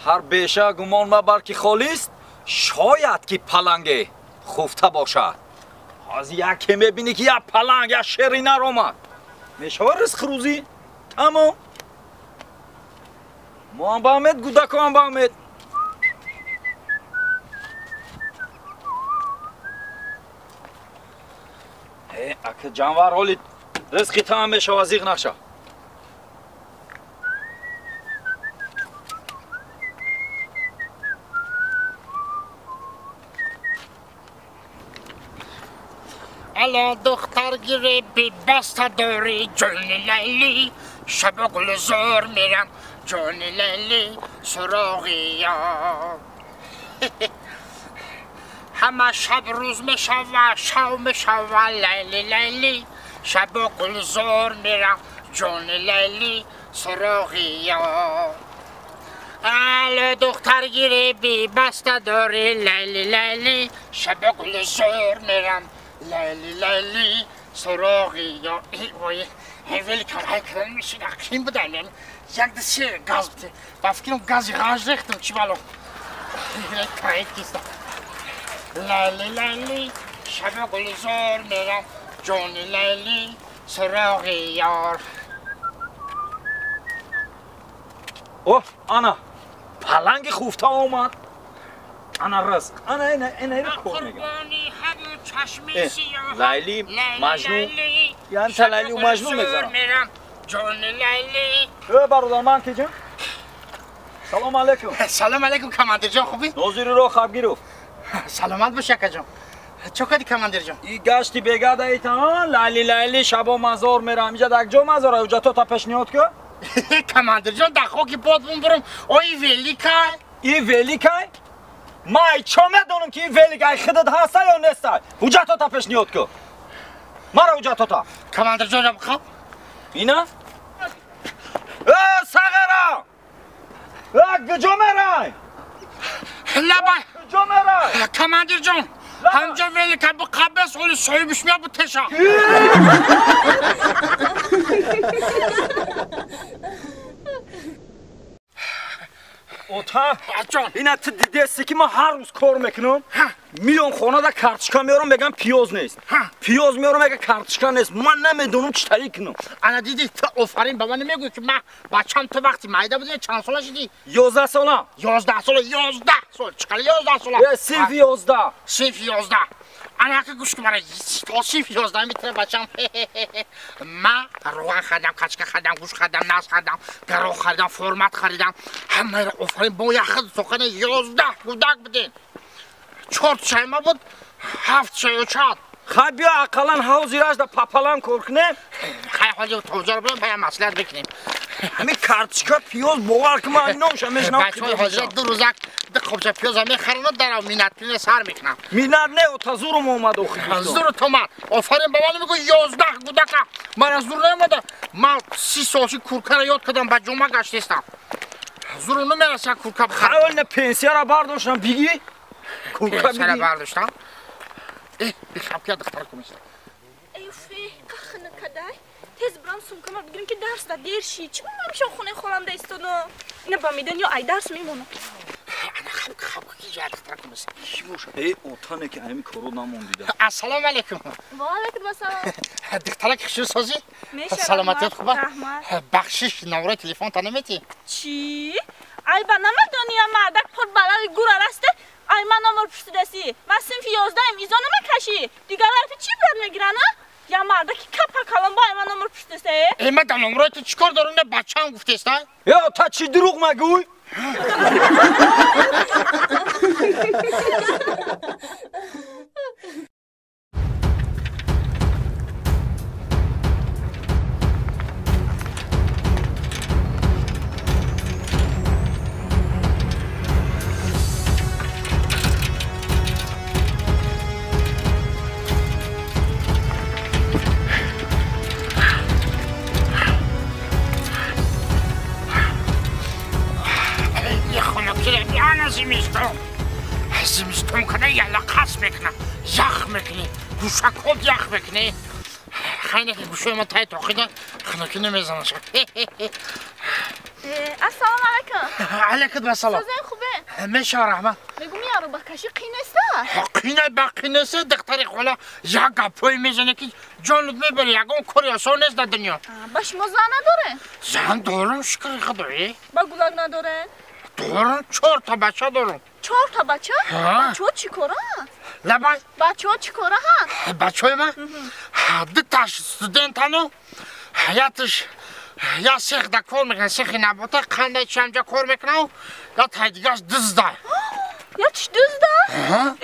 ҳар беша гумон мабар ки холист, шояд ки паланге хуфта бошад. Ҳозир яке мебинӣ ки як паланг, як шери нар омад. Мешава ризқ рӯзӣ? Тамом. Мо ҳам ба умед, гудако ҳам ба умед. Ака ҷанвар ҳоли ризқи таам мешава зиғ наша. Ало духтар гиреби баста дори ҷони Лайли шабо гулзор мерам ҷони Лайли суроғи ёр. Ҳама шаб рӯз мешава шав мешава Лайли Лайли шабо гулзор мерам ҷони Лайли суроғи ёр. Ало духтар гиреби баста дори Лайли Лайли шабо гулзор мерам Лайли Лайли суроғи ёр. Ой, великан ҳайкалан мешина қин будан як дасе газ бите. Ба фикрам гази ғанж рехтам чӣ бало. Кайт киста. Лайли Лайли шабо гулзор мерам ҷони Лайли суроғи ёр. О, ана паланги хуфта омад. Ана ризқ, ана ина ина ина кор мегам. Лайли Маҷнун, яъне та Лайли Маҷнун мегзарам. Ҷони Лайли. Бародар ман киҷам? Салом алейкум. Салом алейкум командирҷон, хубӣ? Нозири роҳ Хабгиров. Саломат бош акаҷон. Чо кардӣ командирҷон? И гашти бегада ита Лайли Лайли шабо мазор мерам. Иҷа дар ҷо мазора, ҳуҷҷато та пешниҳод ку? Командирҷон, дар хоки подбун бурум. Ой великай. И великай? Ман чо медонам ки ин велик ай худат ҳаста ё неста? Ҳуҷҷатота пешниҳод ку. Мара ҳуҷҷатота. Командирҷон, бихоб. Ина? Э, сағара! Э, куҷо мерай? Лабай! Куҷо мерай? Командирҷон, ҳамҷо велика биқабес, оли соҳибиш мея бутеша. Ота, ина ту дидеси ки ман ҳар рӯз кор мекунам, миём хонада карточка меорам, мегам пиёз нест. Пиёз меорам, мега карточка нест. Ман намедонам чӣ тариқ кунам. Ана диди, ту офарин ба ман намегӯӣ ки ман бачам ту вақти майда будӣ чанд сола шудӣ? 11 сола. 11 сола, 11 сол. Чӣ қадар 11 сола? Синфи 11. Синфи 11. Ана ки гӯш кун мара, то синфи 11 метавонӣ бачам. Ман равған харидам, качка харидам, гӯшт харидам, нас харидам, гароҳ харидам, формат харидам. Ҳамаро офарин бо як худ сохани 11 кӯдак будем. 4 шайма буд, 7 шай чат. Хай биё ақаллан ҳозираш да папалам кор кунем. Хай ҳозир тозар бирем, бая маслиҳат бикунем. Ҳамин карточка пиёз бовар кун ман номша мешнавам. Бачаҳои ҳозира ду рӯзак ду қобча пиёза мехаранд, дарав минаткунӣ сар мекунам. Минат не, ота зурум омад охи. Зурут омад. Офарин ба ман мегӯ 11 кӯдака. Ман зур наомада. Ман 30 солши куркаро ёд кардам, ба ҷума гаштестам. Зуру намераса курка бихарам. Хай оли пенсияро бардоштам, бигӣ. Курка пенсияро бардоштам. Бихаб ки духтар кумиста. Эй уфе, қахна кадай. Тез брам сумкама бигирим ки дарс да дер ши. Чӣ ман ҳамеша хонаи холам да истодам? Ина ба медан ё ай дарс мемонам. Ана хаб хаб ки ҷа духтар кумиста. Чӣ боша? Эй отане ки ҳамин коро намондида. Ассалому алейкум. Ва алейкум ассалом. Духтарак хушрӯ созӣ? Саломатият хуба? Бахшиш навраи телефонта наметӣ? Чӣ? Ай ба намедонӣ я мардак пор балави гура расте? Ай ман номер пурсидаси. Ман синфи 11-ам, изо намекашӣ. Дигар ҳарфи чӣ брат мегиран, а? Я мардаки капа калон бо ай ман номер пурсидасе. Э, ман дар номрои ту чӣ кор дорам? На бачаам гуфтеста? Ё, та чӣ дурӯғ мегӯй? Зимистон када яла қас мекунам, ях мекунӣ, гӯшакҳот ях мекунӣ. Хайне ки гӯшои ман тай тоқида хунукӣ намезанашад. Ассалому алайкум. Алайкум ассалом. Созен хубе? Мешава раҳмат. Мегум яро ба каши қинеста? Қина ба қинеста духтари хола як гапҳое мезанӣ ки ҷонат мебарӣ, ягон кори осон нест дар дунё. Ба шумо зан надорен? Зан дорам, шукри худоӣ. Ба гулак надорен? Дорам, 4 та бача дорам. 4 та бача? Бачаҳо чӣ коранд? Лабай. Бачаҳо чӣ кора ҳанд? Бачаҳои ман? Дуташ студентану яташ я сехда кор мекунад, сехи набота, қандай чамҷа кор мекунад, я тайдигаш дузда. Я чӣ дузда?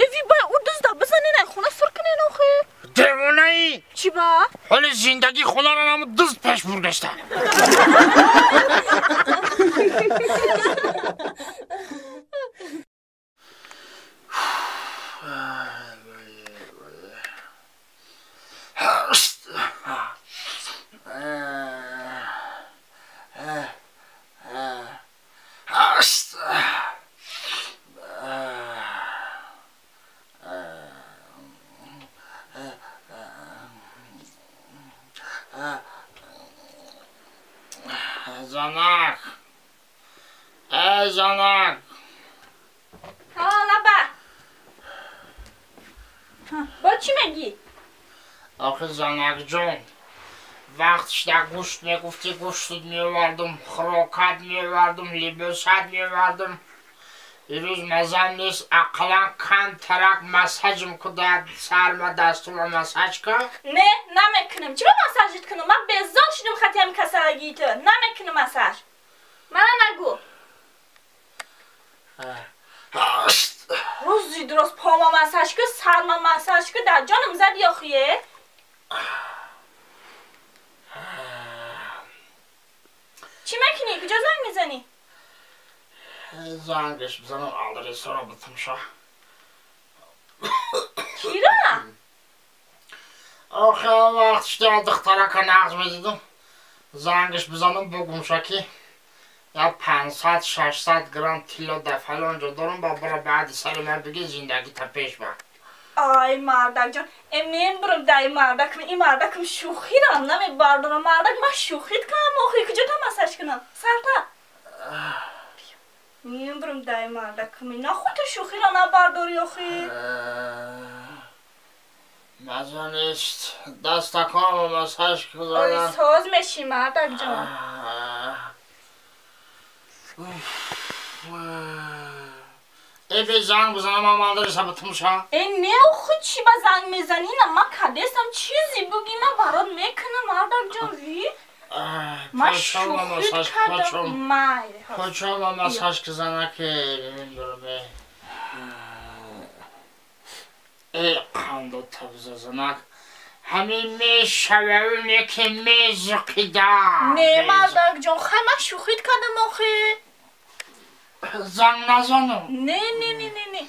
Эви бай, ӯ дузда бизанен, ай хона сур кунен охи. Девонаи! Чӣ ба? Ҳоли зиндагии хонаро наму дузд пеш бурдашта. Занак! Эй, занак! Ҳа, лаба! Бо чӣ мегӣ? Охи занакҷон, вақтшда гӯшт мегуфтӣ, гӯштут меовардум, хӯрокат меовардум, либосат меовардум. Ирӯз мазам нест, ақаллан камтарак массажм кудад, сарма дастума массаж кун. Не, намекунам. Чӣ ба массажит кунам? Ман безор шудам хати ҳами касалагии ту. Намекунам массаж. Мана нагӯ. Рӯзи дурост пома массаж ку, сарма массаж ку, дар ҷонам зади охие. Чӣ мекунӣ? Куҷо занг мезанӣ? Зангаш бизанам, адресаро битумша. Кира? Охи вақтшда духтарака нағз медидум. Зангаш бизанам, бугумша ки я 500-600 грамм тилло дар фалон ҷо дорам, ба бара баъди сари ман биги зиндагита пеш бар. Ай мардакҷон, мен бурам дай мардакм, и мардакм шӯхирам намебардорам. Мардак ман шӯхит кунам охи, куҷо та массаж кунам? Сарта. Мен бурам дай мардакм, нахуй ту шӯхиро набардорӣ охи. Маза нест, дастаконро массаж кунам. Ой, соз мешӣ мардакҷон. Э, бе занг бизанам, ман адреса битумша. Э, не охи, чӣ ба занг мезанӣ? На ман кадестам, чизе бугӣ ман барот мекунам мардакҷон, ви? Ман шӯхит кардам. Майли. Почома массаж кизанаки, мебурам. Э, қандо табза занак. Ҳамин мешававне ки мезиқида. Не мардакҷон, хай ман шӯхит кардам охи. Занг назанам. Не, не, не, не, не.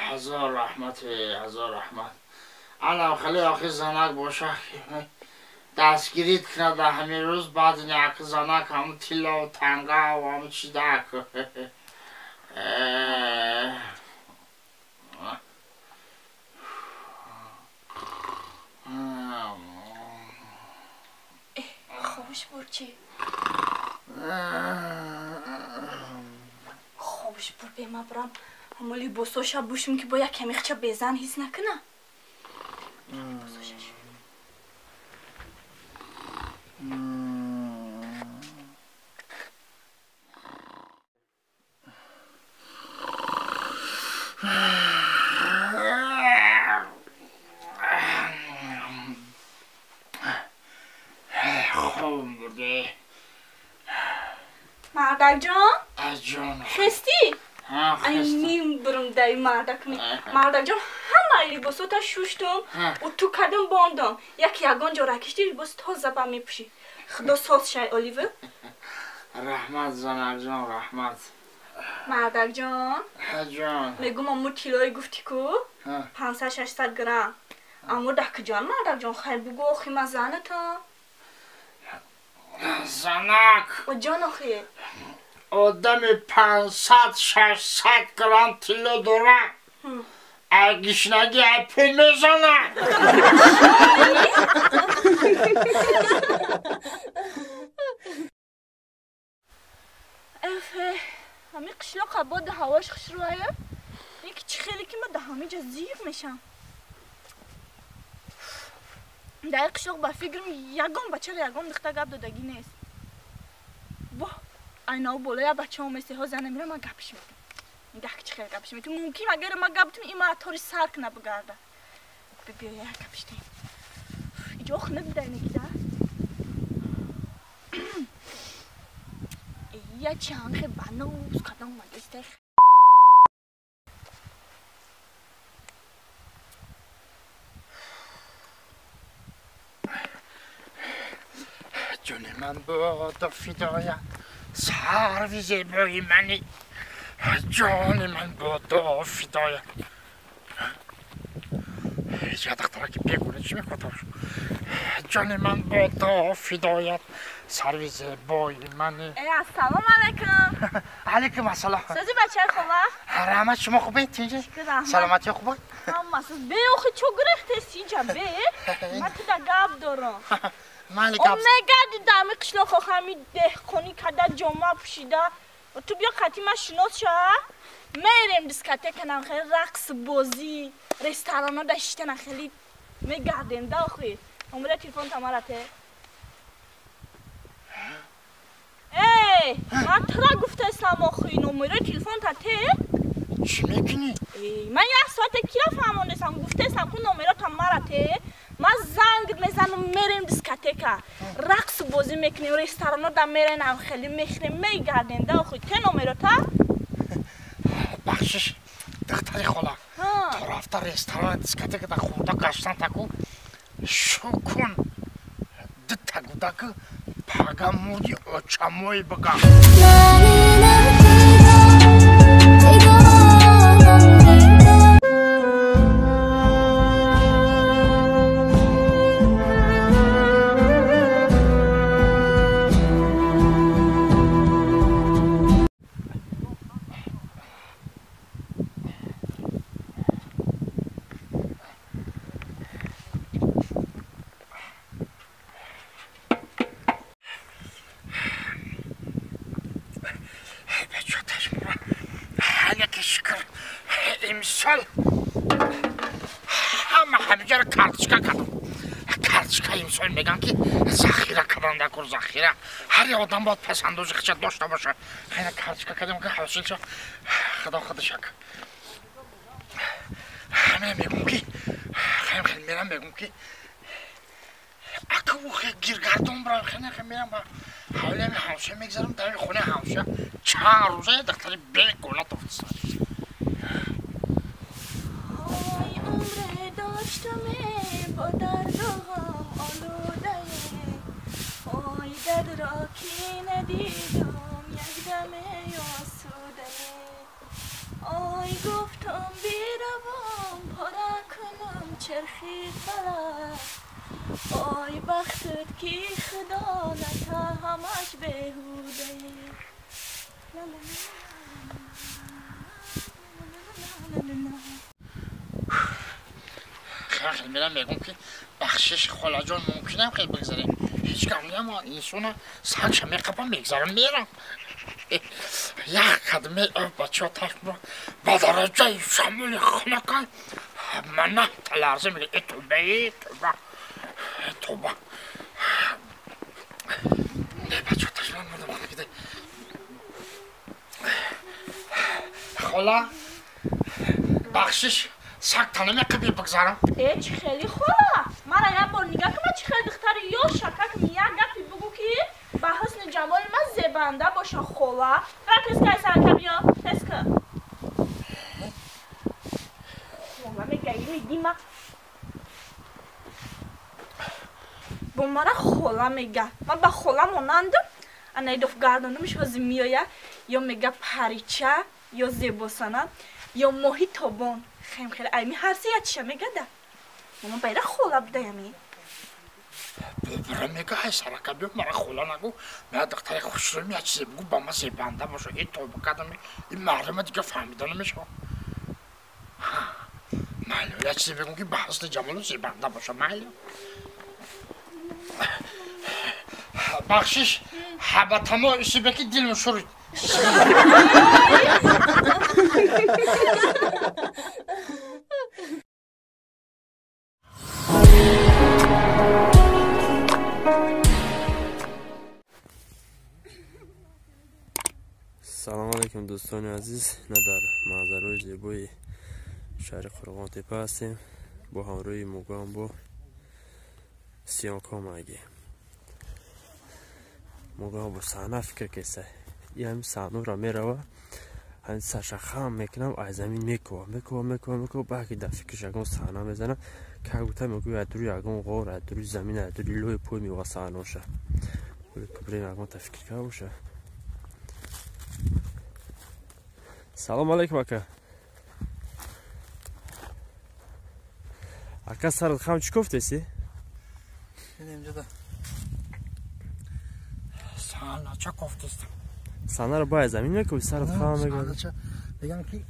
Ҳазор раҳмат, ҳазор раҳмат. Ана хеле охи занак боша дастгирит кунад дар ҳамин рӯз, баъди як занак ҳамун тиллову тангаву ҳамун чидак. Хобаш бурд чӣ? Хобаш бурд, бе ман бурам ҳамон либосоша бушум ки бо як камихча безан ҳис накуна. Хобам бурде. Мардакҷон? Аҷон. Хестӣ? Ай мин бурум дай мардакми. Мардакҷон, ҳамаи либосота шуштум, уту кардум, бондум. Як ягон ҷо ракишти, либос тоза ба мепӯшӣ. Худо соз шай оливу. Раҳмат занакҷон, раҳмат. Мардакҷон? Аҷон. Мегум аму тиллое гуфтӣ ку? 500-600 грамм. Аммо дар куҷоан мардакҷон? Хай бугӯ охи ман занатам. Занак! Ҷон охи. Одами 500-600 грамм тилло дорад. Ай гишнагӣ ай пул мезанад. Ҳами қишлоқ абод ҳавош хушрӯая. Ки чӣ хеле ки ман дар ҳамин ҷо зиқ мешам. Дар қишлоқ ба фикрам ягон бачаро ягон духта гап додагӣ нест. Воҳ, айнав боло як бача оместе, ҳо зана мира, ман гапш мекунам. Нигоҳ ки чӣ хел гапш метум. Мумкин агар ма гаптум има тори сар кна бигарда. Биё як гапштем. Иҷо хунук будай нагида. Я чанхе банус кадом мадисте. جون من بود فدایت سروی زیبای منی جان من بود فدایت یه دختره که بگونه چی میخواد جان من بود فدایت سروی زیبای منی. السلام علیکم. علیکم السلام. سازی بچه خوبه؟ رحمت شما خوبه؟ تینجه؟ سلامتی خوبه؟ همه ساز به آخه چو گرفته اینجا به؟ من تو دا گپ دارم. مگردی دمی قشلاق همی دهقانی کده جامعه پوشیده و تو بیا قطعی من شناس شد میریم دیسکته کنم خیلی رقص بازی رستوران ها داشتن خیلی میگردیم ده آخی عمره تلفن تمارته ای من تو را گفته اسلام آخی نمره تلفن تا ته چی میکنی؟ من یک ساعت کی را فهموندستم گفته اسلام کن نمره تمارته ما زنگ میزنم میریم دیسکتیکا رقص بازی میکنیم رستوران ها میریم خیلی میخریم میگردیم ده آخی ته نمره تا بخشش دختری خاله تا رفته رستوران دیسکتیک در خورده گشتن تکو شو کن دو تا گودک پاگا مردی اوچاموی بگا. امسال همه همه را کارتشکا کردم. کارتشکا امسال میگن که ذخیره کردن در کار ذخیره هر آدم باید پس انداز خودش داشته باشه. خیلی کارتشکا کردم که حاصل شد خدا خودش شک. همه میگم که خیلی خیلی میرم میگم که اگه خیلی گیرگردون برام خیلی خیلی میرم با حالا همسایه میگذرم در خونه همسایه چند روزه دختری بیل گولا افتاد. با درد و غم آلوده آی درد را که ندیدم یک دم آسوده آی گفتم بیروم پاره کنم چرخی فلک آی بختت که خدا نتا همش بهوده. لا لا لا لا لا. خیلی میرم میگم که بخشش خاله جان ممکنم خیلی بگذاریم هیچ کم نیم انسان سرش میقبم میگذارم میرم یک قدمه بچه ها تاش با درجه شمول خنکه من نه تلرزه میگه ای توبه ای توبه ای توبه بچه ها تاش من مردم خنکه. خاله بخشش سگ تا نمیقبی بگذارم. ای چی خیلی خوبه من یک بار نگاه کنم چی خیلی دختری یا شکک می یک گپی بگو که به حسن جمال من زیبنده باشه خوله برا تسکای سرکه بیا تسکه خوله میگه میگی من با مرا خوله میگه من به خوله مانندم انا ایدوف گردانمش وزی میآید یا میگه پریچه یا زیباسانه یا ماهی تابان خیم خیلی ایمی هر سی چه میگه ده ماما باید خوله بده یمی برم میگه های سرکه بیا مرا خوله نگو من دختر خوشرو می چیزی بگو با ما زیبنده باشه این توبه کردم این مردم دیگه فهمیده نمیشه. معلومه یه چیزی بگو که به حسن جمال زیبنده باشه. معلومه بخشش حبتما اسی بکی دلم شروع. سلام علیکم. алейкум дӯстони азиз. На дар манзараҳои зебои шаҳри Қурғонтепа ҳастем бо ҳамроҳи Мугамбо съёмка омадагӣ. Мугамбо саҳна фикр кеса. И ҳамин саҳнура мерава, ҳамин сарша хам мекунам, аз замин мекова, мекова, мекова, мекова, баъд ки дар фикраш ягон саҳна мезана, как будто мегӯяд аз дури ягон ғор, аз дури замин, аз дури лои пой меова саҳнаша. Проблема ягон та фикр карда боша. Салом алейкум ака. Ака сарат хам чӣ кофтеси? Инҷода саҳнача кофтестам. Саҳнаро бояд замин мекови, сарат хам мегардӣ. Мегам ки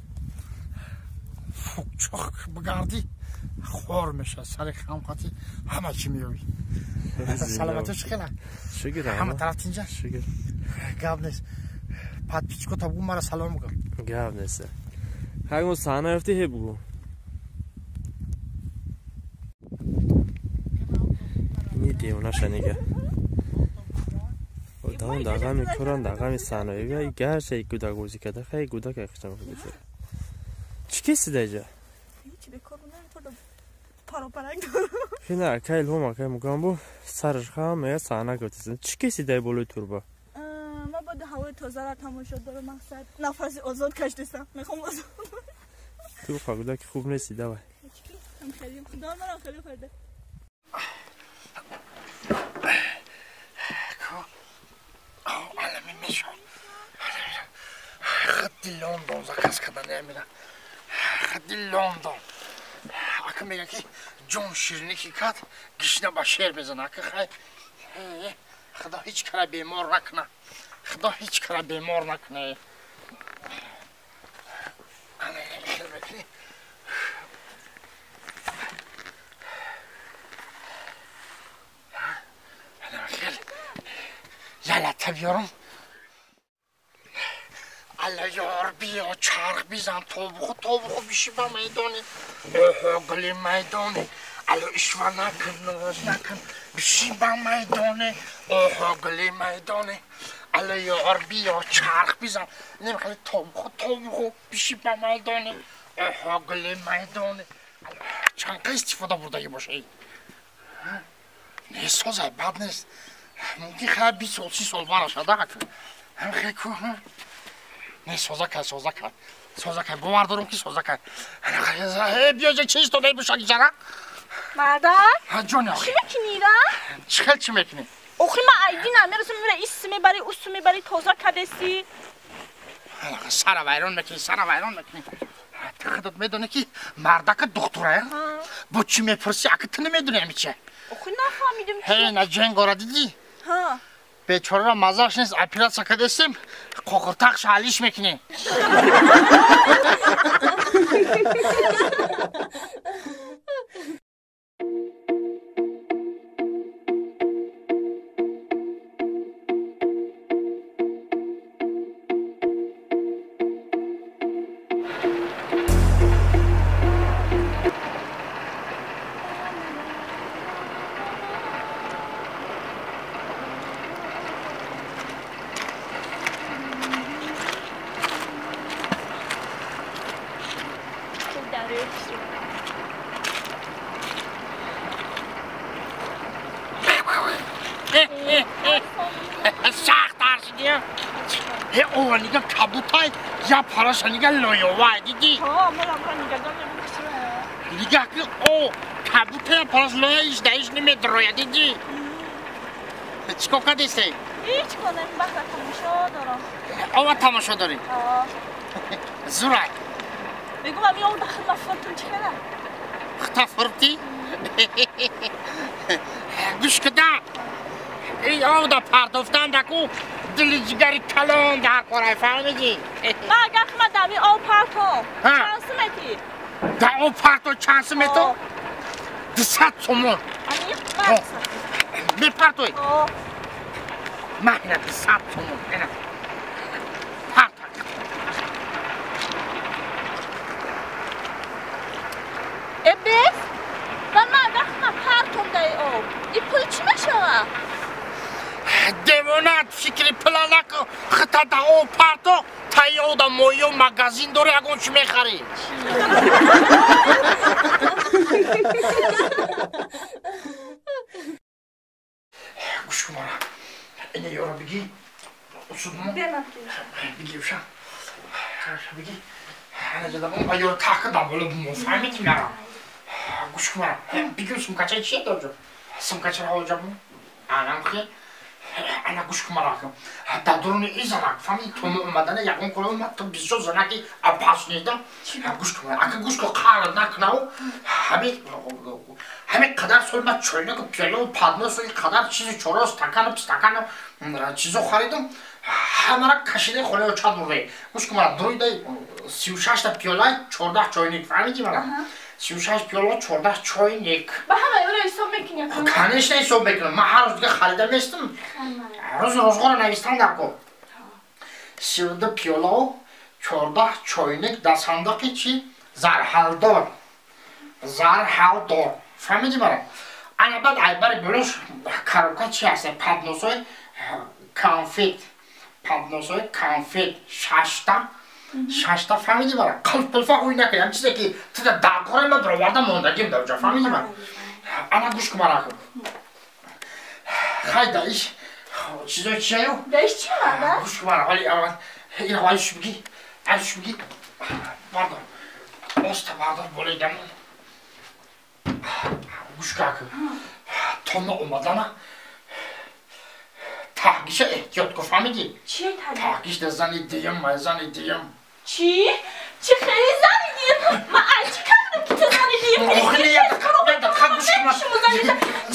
фукчох бигардӣ хор меша, сари хам қати ҳама чӣ меёвӣ. Саломатӣ чӣ хела? Шукр. Ҳама тараф тинҷа? Шукр. Гап нест. Подписчико та бугу мара салом бугу. Гап нест. Ҳагон саҳна ёфтӣ ҳе бугу. Ини девонаша нига. Одамон дар ғами коранд, дар ғами саҳнаёбӣ. И гарча и гудак бозӣ карда, хай гудак яхчам бечора. Чӣ кеси дар иҷа? Ҳеҷ бекор будам, торда паропарак дорам. Хина акай Илҳом, акай Мугамбо сараш хам мея саҳна гуфтест. Чӣ кеси дар болои турба? Ман бояд ҳавои тозаро тамошо дорам, мақсад нафаси озод кашдесам. Мехоҳам озод. Ту гудаки хуб нести, давай. Хеле худо маро хеле фарда. Алами мешон. Хадди Лондон заказ карда намера. Хадди Лондон. Ака мега ки ҷон ширинӣ ки кард, гишна ба шер безана. Ака хай худо ҳеҷ кара бемор накуна. Худо ҳеҷ кара бемор накуна. Ана хел мекунӣ. Ана хел. Ялата биёрам. Алла ёр биё, чарх бизан, тобуху тобуху биши ба майдони. Оҳо гули майдони. Алло ишва накун, ноз накун, биши ба майдони. Оҳо гули майдони. Алло ёр биё, чарх бизан. Намехоҳӣ тобуху тобуху биши ба майдони. Оҳо гули майдони. Чанд қа истифода бурдагӣ бошад? Не созай, бад нест. Мумкин хай 20 сол, 30 сол барашад, ака. Ҳам хай ку, не соза кай, соза кай. Соза кай, бовар дорам ки соза кай. Биё ҷа чӣ истодаи бушаки ҷара? Мардак? Ҳа ҷони охи. Чӣ мекунӣ ра? Чӣ хел чӣ мекунӣ? Охи ман айди намерасам, мера ис мебарӣ, ус мебарӣ, тоза кадеси. Сара вайрон мекунӣ, сара вайрон мекунӣ. Ту худат медонӣ ки мардака духтура, бо чӣ мепурсӣ, ака ту намедонӣ ами чи? Охи нафаҳмидим чи. Ҳе, на ҷенгора дидӣ? Ҳа. Бечораро маззаш нест, оператсия кардестем, қоқиртақша ҳалиш мекунем. Сахт тарсидия. Ҳе ова нига кабутай, я параша нига лоёвай, дидӣ? Ҳо, марам ка нига донем кишра. Нига ки о кабутай параш лоя иш даиш намедроя, дидӣ? Чӣ кор кардесте? Ҳеҷ кор нем, баҳра тамошо дорам. Ова тамошо дорӣ? Ҳо. Зурай. Мегум ами ов дахл мафуртум чӣ хела? Хта фуртӣ? Гӯш кида. Эй овда партофтан даку дили ҷигари калон дар корай, фаҳмидӣ? Ман агар ма дами ов партом, чанд суметӣ? Да ов парто чанд сумето? 200 сомон. Мепартой? Ман ина 200 сомон. Ина. Парто. Э бес? Ва ман агар ма партом даи ов, и пул чӣ мешавад? Девона, фикри пула накун, хита да ов парто, Таи одамоиё магазин дори ягон чӣ мехарӣ? Гӯш кун мара. Ина ёро бигӣ. Усудмо. Бигӣ уша. Бигӣ. Ана ҷадабон ба ёро таҳка дамбола бумо. Фаҳмидӣ мара? Гӯш кун мара. Бигӣ сумкачаи чие доҷо? Сумкачаро ҳоҷа бу? Анам хе. Ана гӯш кун мара. Дар дуруни ин занак фаҳмидӣ то мо омадана ягон кора омад то бисёр занаки апас неда. Гӯш кун мара. Ака гӯш кун қаҳр накунав. Ҳамин қадар сол ман чойнаку пиёлаву падносу ин қадар чизи чоро стакану пистакану чизо харидам. Ҳамара кашидаи хонаи очад бурдаи. Гӯш кун мара дуруидаи 36та пиёла 14 чойник фаҳмидӣ мара? 36 пиёла 14 чойник. Ба ҳамаи ӯро ҳисоб мекунӣ? Конечно ҳисоб мекунам. Ман ҳар рӯз дига харида местам. Рӯзи рӯзғоро навистан дар кор. 32 пиёлаву 14 чойник дар сандуқи чи? Зарҳалдор. Зарҳалдор. Фаҳмидӣ мара? Ана баъд айбари болош коробка чи ҳаст? Падносои конфет. Падносои конфет 6та. 6та фаҳмидӣ мара? Қулф-пулфа ҳуй накунӣ. Ҳам чизе ки тида дар кора ман бароварда мондагим дар ҷо. Фаҳмидӣ мара? Ана гӯш кун мара. Хай даиш чизои чияю? Даиш чи мада? Гӯш кун мара. Ҳоли аввал ин ҳоли шу бигӣ. Ай шу бигӣ. Бардор. Оста бардор болои дамон. Гӯш кун. То ма омадана таҳгиша эҳтиёт кун, фаҳмидӣ? Чи таҳгиш? Таҳгиш да зани диюм, май зани диюм. Чи? Чи хеле зани диюм? Ман ай чӣ кардам ки ту зани диюм? Охи не, як дақиқа гӯш кун.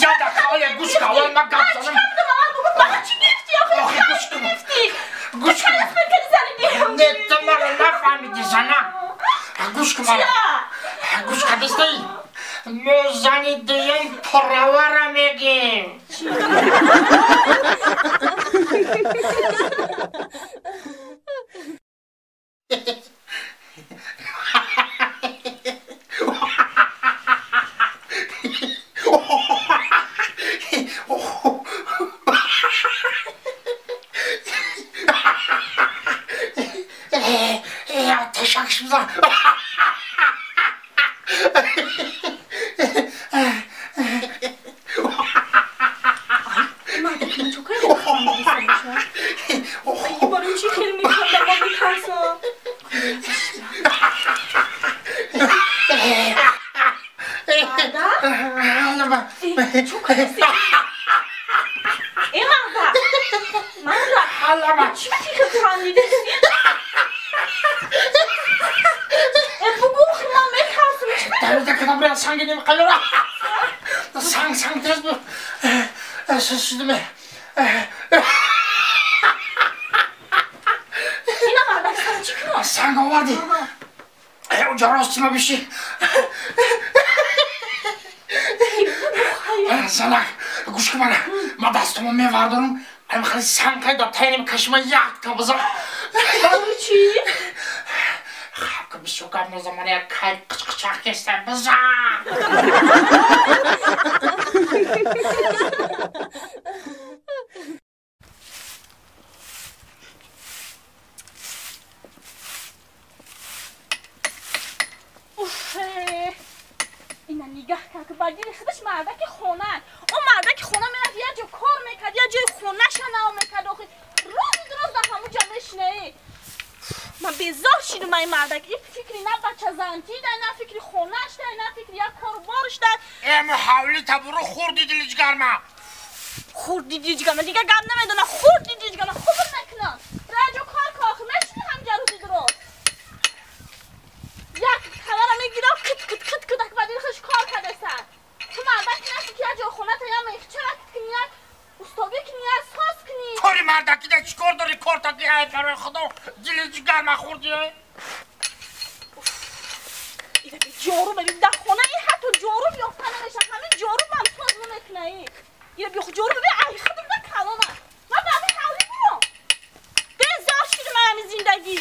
Як дақиқа оля гӯш кун, аввал ман гап занам. Ман чӣ кардам? Аввал бугу мана чӣ гирифтӣ? Охи гӯш кун. Гӯш кун. Не, Не, ту маро нафаҳмидӣ, зана. Гӯш кун мара. Гӯш кардистаи? Мо зани дуюм поравара мегем. Ташак шуда. Барои чӣ хел механдам? Ман метарсам. Чӯ кардӣ? Э марда! Марда! Чӣ хел хандидӣ? Э бугу охи ман метарсам. Даруза кадам бирад санги немиқалёра. Санг санг тез бу. Шидиме. Ина мардак сар чӣ кунам? Санг овардӣ. Уҷа ростима биши. Занак, гӯш кун мана. Ман дастумо мевардорам. Ам хали санг кай дар тайним кашима якта бизан. Барои чӣ? Хаб ки бисёр гап назан, мана як кай қичқичақ кестам бизан. Уф, ина нигаҳ кард ки ба дили худаш мардаки хона. О мардаки хона мерафт як ҷо кор мекард, як ҷои хонаша нав мекард. Охи рӯзи дуроз дар ҳамун ҷо мешинаи. Ман безор шидум ай мардак. Ин фикри на бачазантӣ дай, на фикри хонаш дай, на фикри як коруборш дай. Э мо ҳавли табуру хурди дили ҷигарма. Хурди дили ҷигарма дига гап намедонам. Хурди дили ҷигарма хубр накунам. Ра ҷо кор ка охи мешини ҳамҷа рӯзи дуроз. Як хабара мегирам кит кит кит кит ба дили хуш кор кардеса. Ту мардак наси ки як ҷо хоната я мехчарак кунӣ, як устогӣ кунӣ, як соз кунӣ. Кори мардаки да чӣ кор дорӣ? Кор таки ай барои худо дили ҷигарма хурди. Ира би ҷору бибин дар хона ин ҳатто ҷору ёфта намеша. Ҳамин ҷору ман соз намекунаи. Ира би ҷору бибин ай худам да калона. Ман ба ҳамин ҳавлӣ бурам. Безор шудам ай ҳамин зиндагӣ.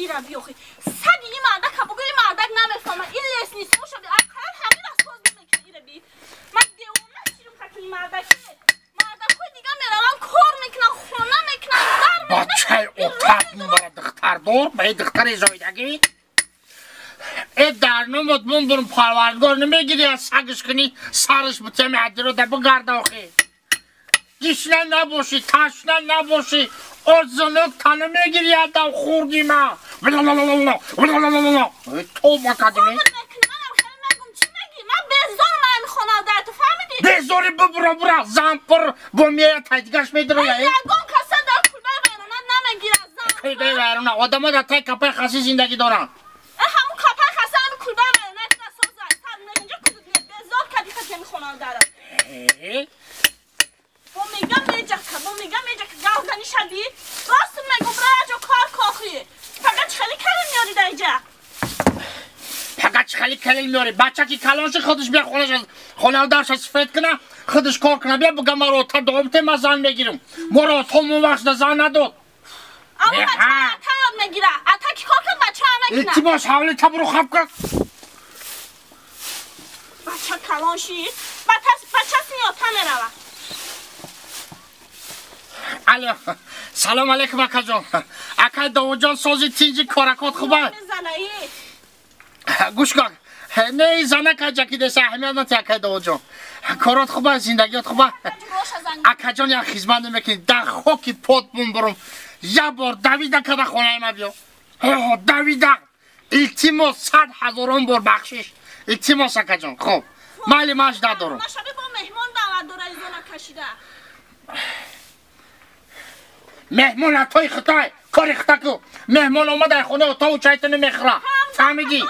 Ира биёхи. Саги ин мардака бугӯ ин мардак намефаҳмад. Ин лестницаҳоша би ақаллан ҳамин соз намекунад. Ира би. Ман девона шудам хаки ин мардаки. Мардакҳои дига мераванд. сардор ба ин духтари зоидагӣ э дар номот мон бурум парвардгор намегири аз сагш кунӣ сараш бутеми адиро да бигарда охи гишна набошӣ ташна набошӣ озунук та намегири адам хурди ма тоба кардими безори бубуро бура зампур бо мея тайдигаш медироя кулбаи вайрона одамо дар тай капаи хаси зиндагӣ доранд ҳамун капаи хаси ҳами кулбаи вайрона соза инҷо безор кади хати хонадара бо мегам меҷака бо мегам меҷака гавзани шади рост мегум бира яҷо кор кохи фақат чӣ хеле калин меёри дар инҷа фақат чӣ хеле калин меёри бача ки калонши худаш бия хонадарша сифет куна худаш кор куна бия буга маро та домте ма зан мегирам моро томон вақт зан надод Аммо бача ата ёд мегира ата ки кор кад бача мекуна илтимос ҳавли табру хаб кар бача калон шид бача сиёта мерава Алло, салом алейкум акаҷон. Акай Довудҷон сози тинҷи коракот хуба? Гӯш кун. Не занак аҷаки деса аҳамият натӣ акай Довудҷон. Корот хуба, зиндагиёт хуба. Акаҷон як хизмат намекунӣ. Дар хоки пот бумбурум. Як бор давида када хонаи ма биё. Давида. Илтимос 100 ҳазорон бор бахшиш. Илтимос акаҷон. Хоб. Майли маш надорум. Шаби бо меҳмон даъват дора изона кашида. Меҳмон атои хитай кори хита ку меҳмон омад ай хона отову чайта намехӯра фаҳмидӣ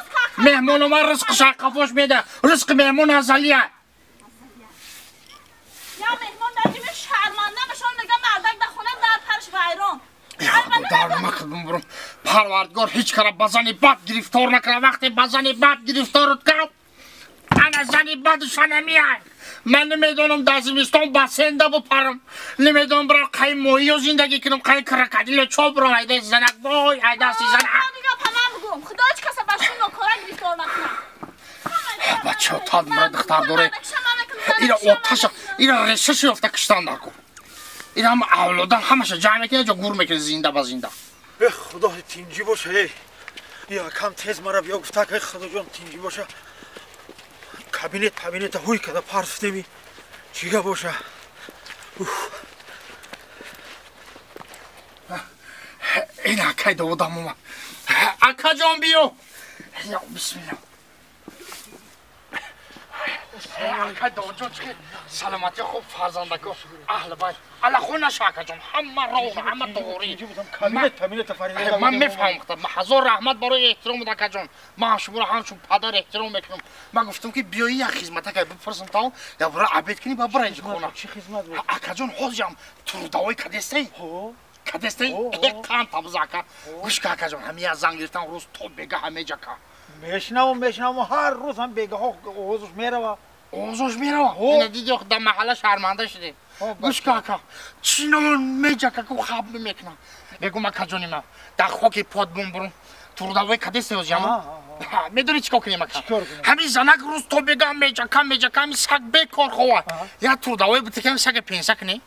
меҳмон омад ризқи шайқафош меда ризқи меҳмон азалия я меҳмон дар ҷими шарманда башон мега мардак дар хона дар парш вайрон дармакбурум парвардгор ҳеҷ кара ба зани бад гирифтор накара вақте ба зани бад гирифторут кард ана зани бадуша намеяй ман намедонам дар зимистон бассейнда бупарам намедонам бирам қай моҳиё зиндагӣ кунам қай крокодило чо бирам айдаи занак вой ай дасти занак худо ҳеҷ каса ба шун нокора гирифтор накунад бачао тад мура духтар доре ира оташа ира решаша ёфта киштан дар кун ира ҳама авлодан ҳамаша ҷамъ мекунад ҷо гур мекунад зинда ба зинда э худо тинҷӣ боша эй якам тез мара биё гуфта ки худоҷон тинҷӣ боша кабинет кабинета ҳуй када парфтеми чига боша ин акай довудам омад акаҷон биё я бисмилла акай довудҷон чи саломатӣ хуб фарзандако аҳли байт аллахо наша акаҷон ҳама роҳ ҳама тоғорӣ ман мефаҳмам ҳазор раҳмат барои эҳтиромат акаҷон ман шуморо ҳамчун падар эҳтиром мекунам ман гуфтам ки биёӣ як хизматакай бипурсам таом я бира обед кунӣ ба бира инҷи хона акаҷон ҳозирам турдавои кадестаи кадестаи қанд табза ака гӯш ка акаҷон ҳами як занг гирифтам рӯз то бега ҳамеҷака мешнавам мешнавам ҳар рӯз ҳам бегаҳо овозаш мерава овозаш мерава ина диди дар маҳалла шарманда шудем гӯш ка ака чинон меҷака ку хаб мекунам мегум акаҷони ман дар хоки пот бумбурум турдавои кадеста ёзиям медонӣ чӣ кор кунем ака ҳамин занак рӯз то бега меҷака меҷака ҳамин саг бекор ховад як турдавои бутикам сага пенса кунем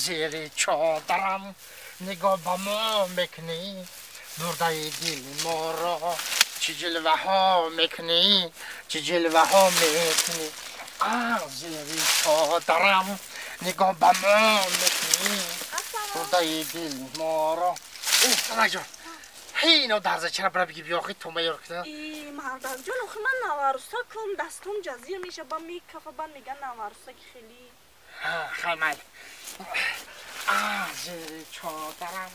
зери чодарам нигоҳ ба мо мекунӣ бурдаи дили моро чӣ ҷилваҳо мекунӣ чӣ ҷилваҳо мекунӣ зери чодарам нигоҳ ба мо мекунӣ бурдаи дили моро ҷон ҳей ино дарза чара бира биги биёхи тома ёр кунам мардакҷон охи ман наваруса кум дастум ҷазир меша ба мекафа ба мега наваруса ки хеле хай майли зери чодарам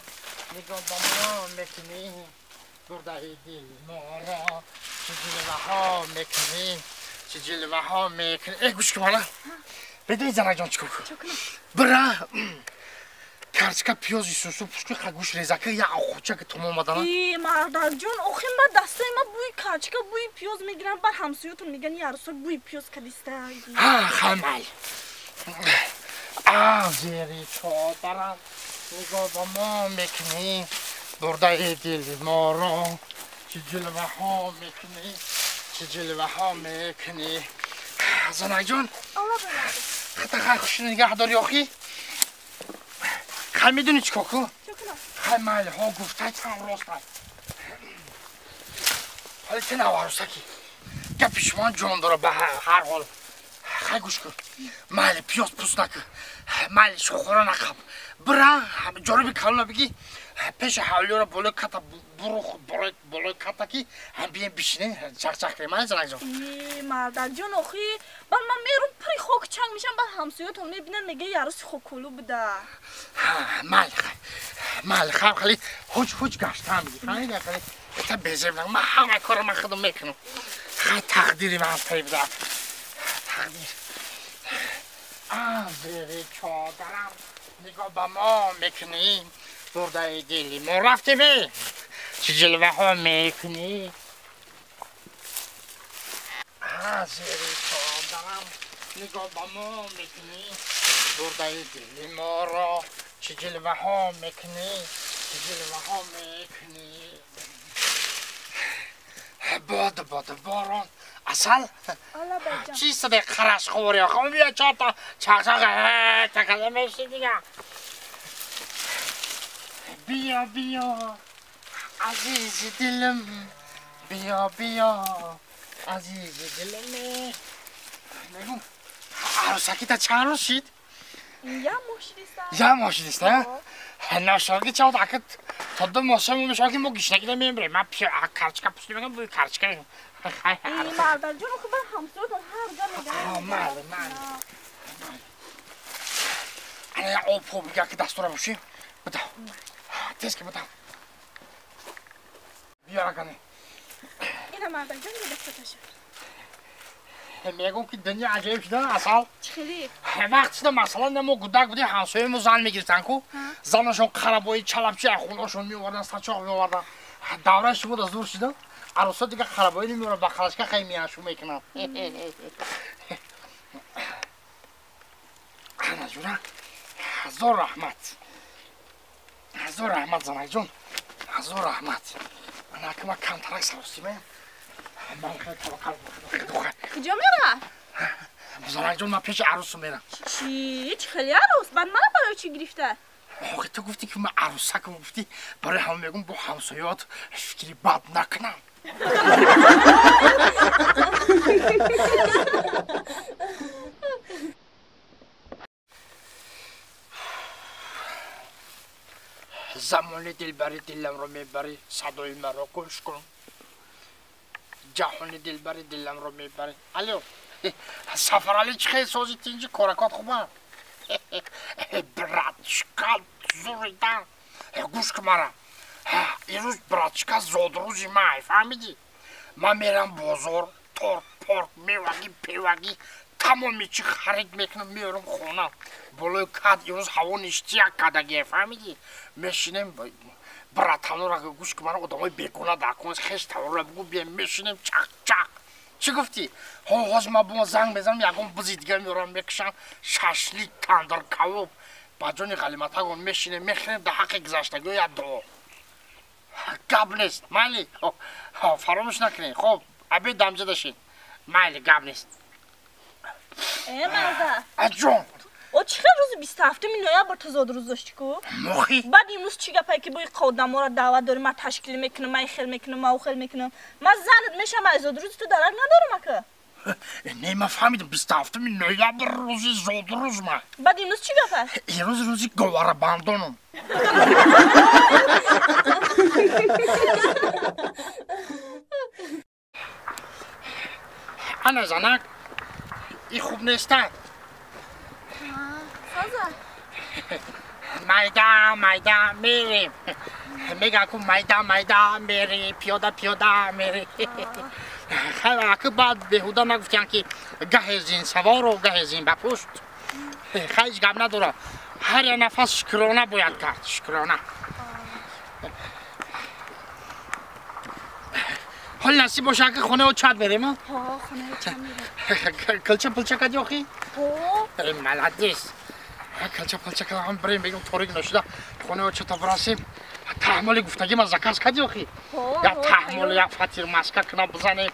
нигоҳ ба мо мекунӣ бурдаи дили моро чӣ ҷилваҳо мекунӣ чӣ ҷилваҳо мекунӣ э гӯш кун ҳала бедои занакҷон чӣ кор кун бира карчка пиёзи сусу пушки гӯш резака як охуча ки том омадана э мардакҷон охи ма дастаи ма бӯи карчка бӯи пиёз мегирам бар ҳамсоётон меган ярусо бӯи пиёз кадиста хай майли зери чодарам нигоҳ ба мо мекунӣ бурдаи дили моро чӣ ҷилваҳо мекунӣ чӣ ҷилваҳо мекунӣ Занакҷон, хата хай хуши нигаҳ дори охи. Хай медонӣ чӣ кор кун? Хай майли, ҳо гуфтай там рост ай. Ҳоли ту наварусаки. Гапи шумо ҷон дора ба ҳар ҳол. Хай гӯш кун. Майли пиёз пӯст накун. Майли шохора нақаб. Бира ҷориби калона бигӣ пеши ҳавлиёро болои ката бурух болои ката ки ҳам бием бишинем чақчақ кунем ай занакҷон. Мардакҷон охи баъд ман мерум пури хок чанг мешам, баъд ҳамсоятон мебинанд мега яруси хоколу буда. Майли хай. Майли хай хали ҳуҷ ҳуҷ гаштан биги. Фаҳмиди хали та безеб нак. Ман ҳама корро ман худам мекунам. Хай тақдири ман тай буда. Тақдир. Зери чодарам нигоҳ ба мо мекунӣ, бурдаи дили мо рафтем, чӣ ҷилваҳо мекунӣ. Зери чодарам нигоҳ ба мо мекунӣ, бурдаи дили моро чӣ ҷилваҳо мекунӣ, чӣ ҷилваҳо мекунӣ. Бод бод борон асал чӣ садаи қараш хӯрӣ охо бия чорта чақчақ такала меши дига. Биё биё азизи дилам, биё биё азизи дилам. Мегум арӯсакита чанд рӯз шид? Я моҳ шидиста. Я моҳ шидиста? Ношоги чавд акат то ду моҳ се моҳ мешавад ки мо гишнагида мемирем. Ман карчка пӯсти мегам, бӯи карчка. Мардакҷон охи баъд ҳамсоятон ҳар ҷа мегӯянд. Майли майли. Ана як об поб бига ки дастора бошӣ. Бидав. Тез ки бидав. Биё агане. Ина мардакҷон дастаташа. Мегӯм ки дунё аҷоиб шуда асал. Чӣ хеле? Вақт шуда масалан мо гудак будем, ҳамсояи мо зан мегирифтанд ку. Занашон қарабои чалабчи хунашон меовардан, сачоқ меовардан. Давраи шумо да зур шуда. Арӯсо дига қарабои намеоваранд, ба қалашка хай меяшу мекунанд. Ана ҷура, ҳазор раҳмат. Ҳазор раҳмат занакҷон. Ҳазор раҳмат. Ана ки ман камтарак саросимаям. Ман хеле таваккал. Куҷо мера? Занакҷон, ман пеши арӯсу мерам. Чӣ? Чӣ хеле арӯс? Баъд мана барои чӣ гирифта? Охи ту гуфтӣ ки ман арӯсакам гуфтӣ, барои ҳама мегӯм бо ҳамсоёт фикри бад накунам. Замони дилбари диламро мебарӣ, садои маро гӯш кун. Ҷаҳони дилбари диламро мебарӣ. Алло, Сафарали чӣ хел сози тинҷи коракот хубанд? Братчика зуридан. Гӯш кун мара. Ирӯз братчика зодрӯзи май, фаҳмидӣ? Ман мерам бозор, торт, порт, мевагӣ, певагӣ, тамоми чӣ харид мекунам, меорам хона. Болои кад имрӯз ҳаво ништияк кадагия, фаҳмидӣ? Мешинем братанора гӯш кун мара, одамои бегона дар кон хеш таворра бугӯ бием мешинем чақ-чақ. Чӣ гуфтӣ? Ҳо ҳозир ман бо занг мезанам, ягон бузи дига меорам, мекушам, шашлик, тандир, кавоб. Ба ҷони ғалиматагон мешинем, мехӯрем, дар ҳаққи гузаштагиҳо як дуо. Гап нест, майли, фаромӯш накунед. Хоб, обед дамҷа дашед. Майли, гап нест. Э, марда. Аҷон. О чӣ хел рӯзи 27 ноябр ту зодрӯз доштӣ ку? Мохи? Баъд имрӯз чӣ гапае ки бо ин одаморо даъват дорӣ, ман ташкил мекунам, ман хел мекунам, ман ӯ хел мекунам. Ман занат мешавам, аз зодрӯзи ту дарак надорам ака. Не, ман фаҳмидам, 27 ноябр рӯзи зодрӯз ман. Баъд имрӯз чӣ гап аст? Имрӯз рӯзи говарабандонам. Ана занак, и хуб нестад. Майда майда мерем. Мегӯям ку майда майда мери, пиёда пиёда мери. Хай аки баъд беҳуда нагуфтиям ки гаҳе зин савору гаҳе зин ба пушт. Хай ҳеҷ гап надорам. Ҳар як нафас шукрона бояд кард, шукрона. Ҳол насиб боша ки хонаи чат мерем, а? Ҳо, хонаи чат мерем. Килча пилча кади охи? Ҳо. Молодец. Килча пилча кардам, бирем бегум торик нашуда хонаи чата бирасем. Таҳмоли гуфтагӣ ман заказ кардӣ охи? Я таҳмол, я фатир маска кунам бизанем.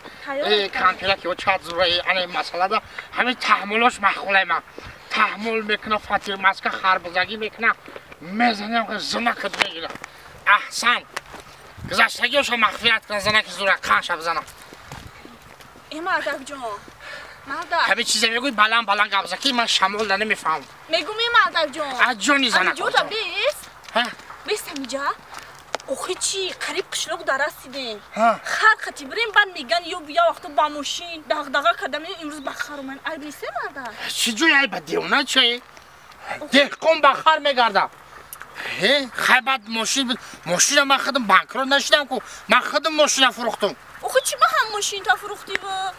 Кампира ки чат зураи ана масъалада ҳамин таҳмолош маъқулай ман. Таҳмол мекунам, фатир маска харбузагӣ мекунам, мезанем занакат мегирам. Аҳсан. Гузаштагиашо мағфират кунам, занаки зура қанша бизанам. Э мардак ҷон. Мардак. Ҳамин чизе мегӯй баланд баланд гап зан ки ман шамолда намефаҳмам. Мегӯм э мардак ҷон. Аз ҷони занак. Ҷода бес. Бес ҳамиҷа. Охи чӣ қариб қишлоқ дар расидем. Хар қати бирем, баъд меган ё я вақто ба мошин дағдаға кардам, имрӯз ба хар омадем. Айб нест мардак? Чӣ ҷой айба, девона чӣ? Деҳқон ба хар мегардам. Хай баъд мошин, мошина ман худам банкрот нашидам ку, ман худам мошина фурӯхтум. Охи чӣ ба ҳам мошинта фурӯхтӣ ва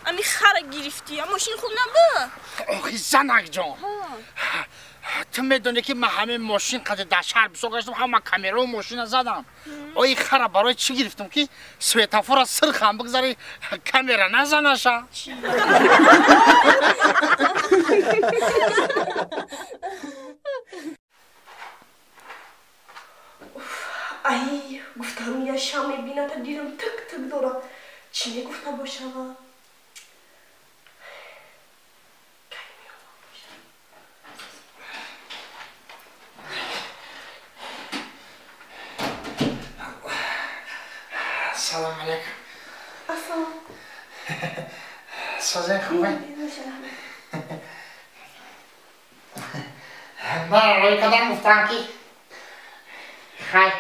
ами хара гирифтӣ? Мошин хуб набуд? Охи занак ҷон, ту медонӣ ки ман ҳамин мошин қади дар шаҳр бисёр гаштам, ҳама камерао мошина задам. Ои хара барои чӣ гирифтам ки светофора сирхам бигзари, камера назанаша. Ай, гуфтам я шам мебината дилам тик тик дора. Чӣ мегуфта бошава? Салом алейкум. Ассалом. Созен хубе? Ман рӯй кардам, гуфтам ки хай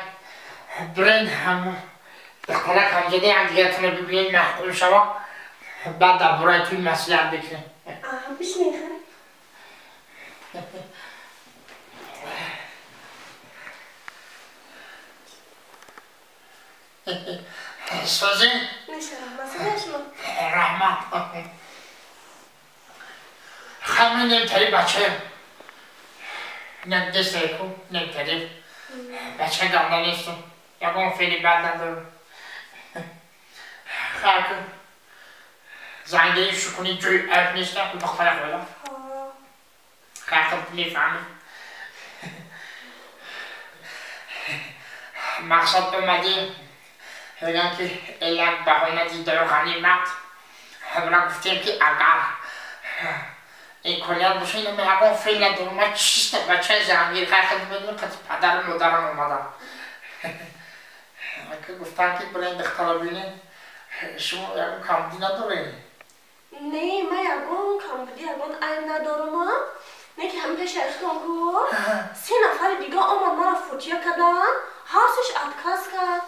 бирен ҳам духтарак ҳамҷода якдигаратонро бибинед, маъқул шава, баъд дар бораи туи маслиҳат бикунем. Бишинед хай. Созен? Раҳмат. Хай ман немтари бачаем. Недесайку, немтари. Бача ганда нестум. Ягон феъли бад надорам. Хай ку. Зангии шукуни ҷои айб нест, духтара хола. Хай хуб мефаҳмӣ. Мақсад омадӣ, мегӯям ки як баҳона дидаю ғанимат. Ҳамра гуфтем ки агар имконият боша, ина ман ягон феъл надорам, ман чиста бачаи зангир, хай худ медонӣ қати падару модарам омадам. Гуфтам ки бирен духтара бинед, шумо ягон камбудӣ надоред? Не, ман ягон камбудӣ, ягон айб надорам. Не ки ҳам пеши ахтон ку се нафари дига омад, мара фотия карданд, ҳар сеш отказ кард.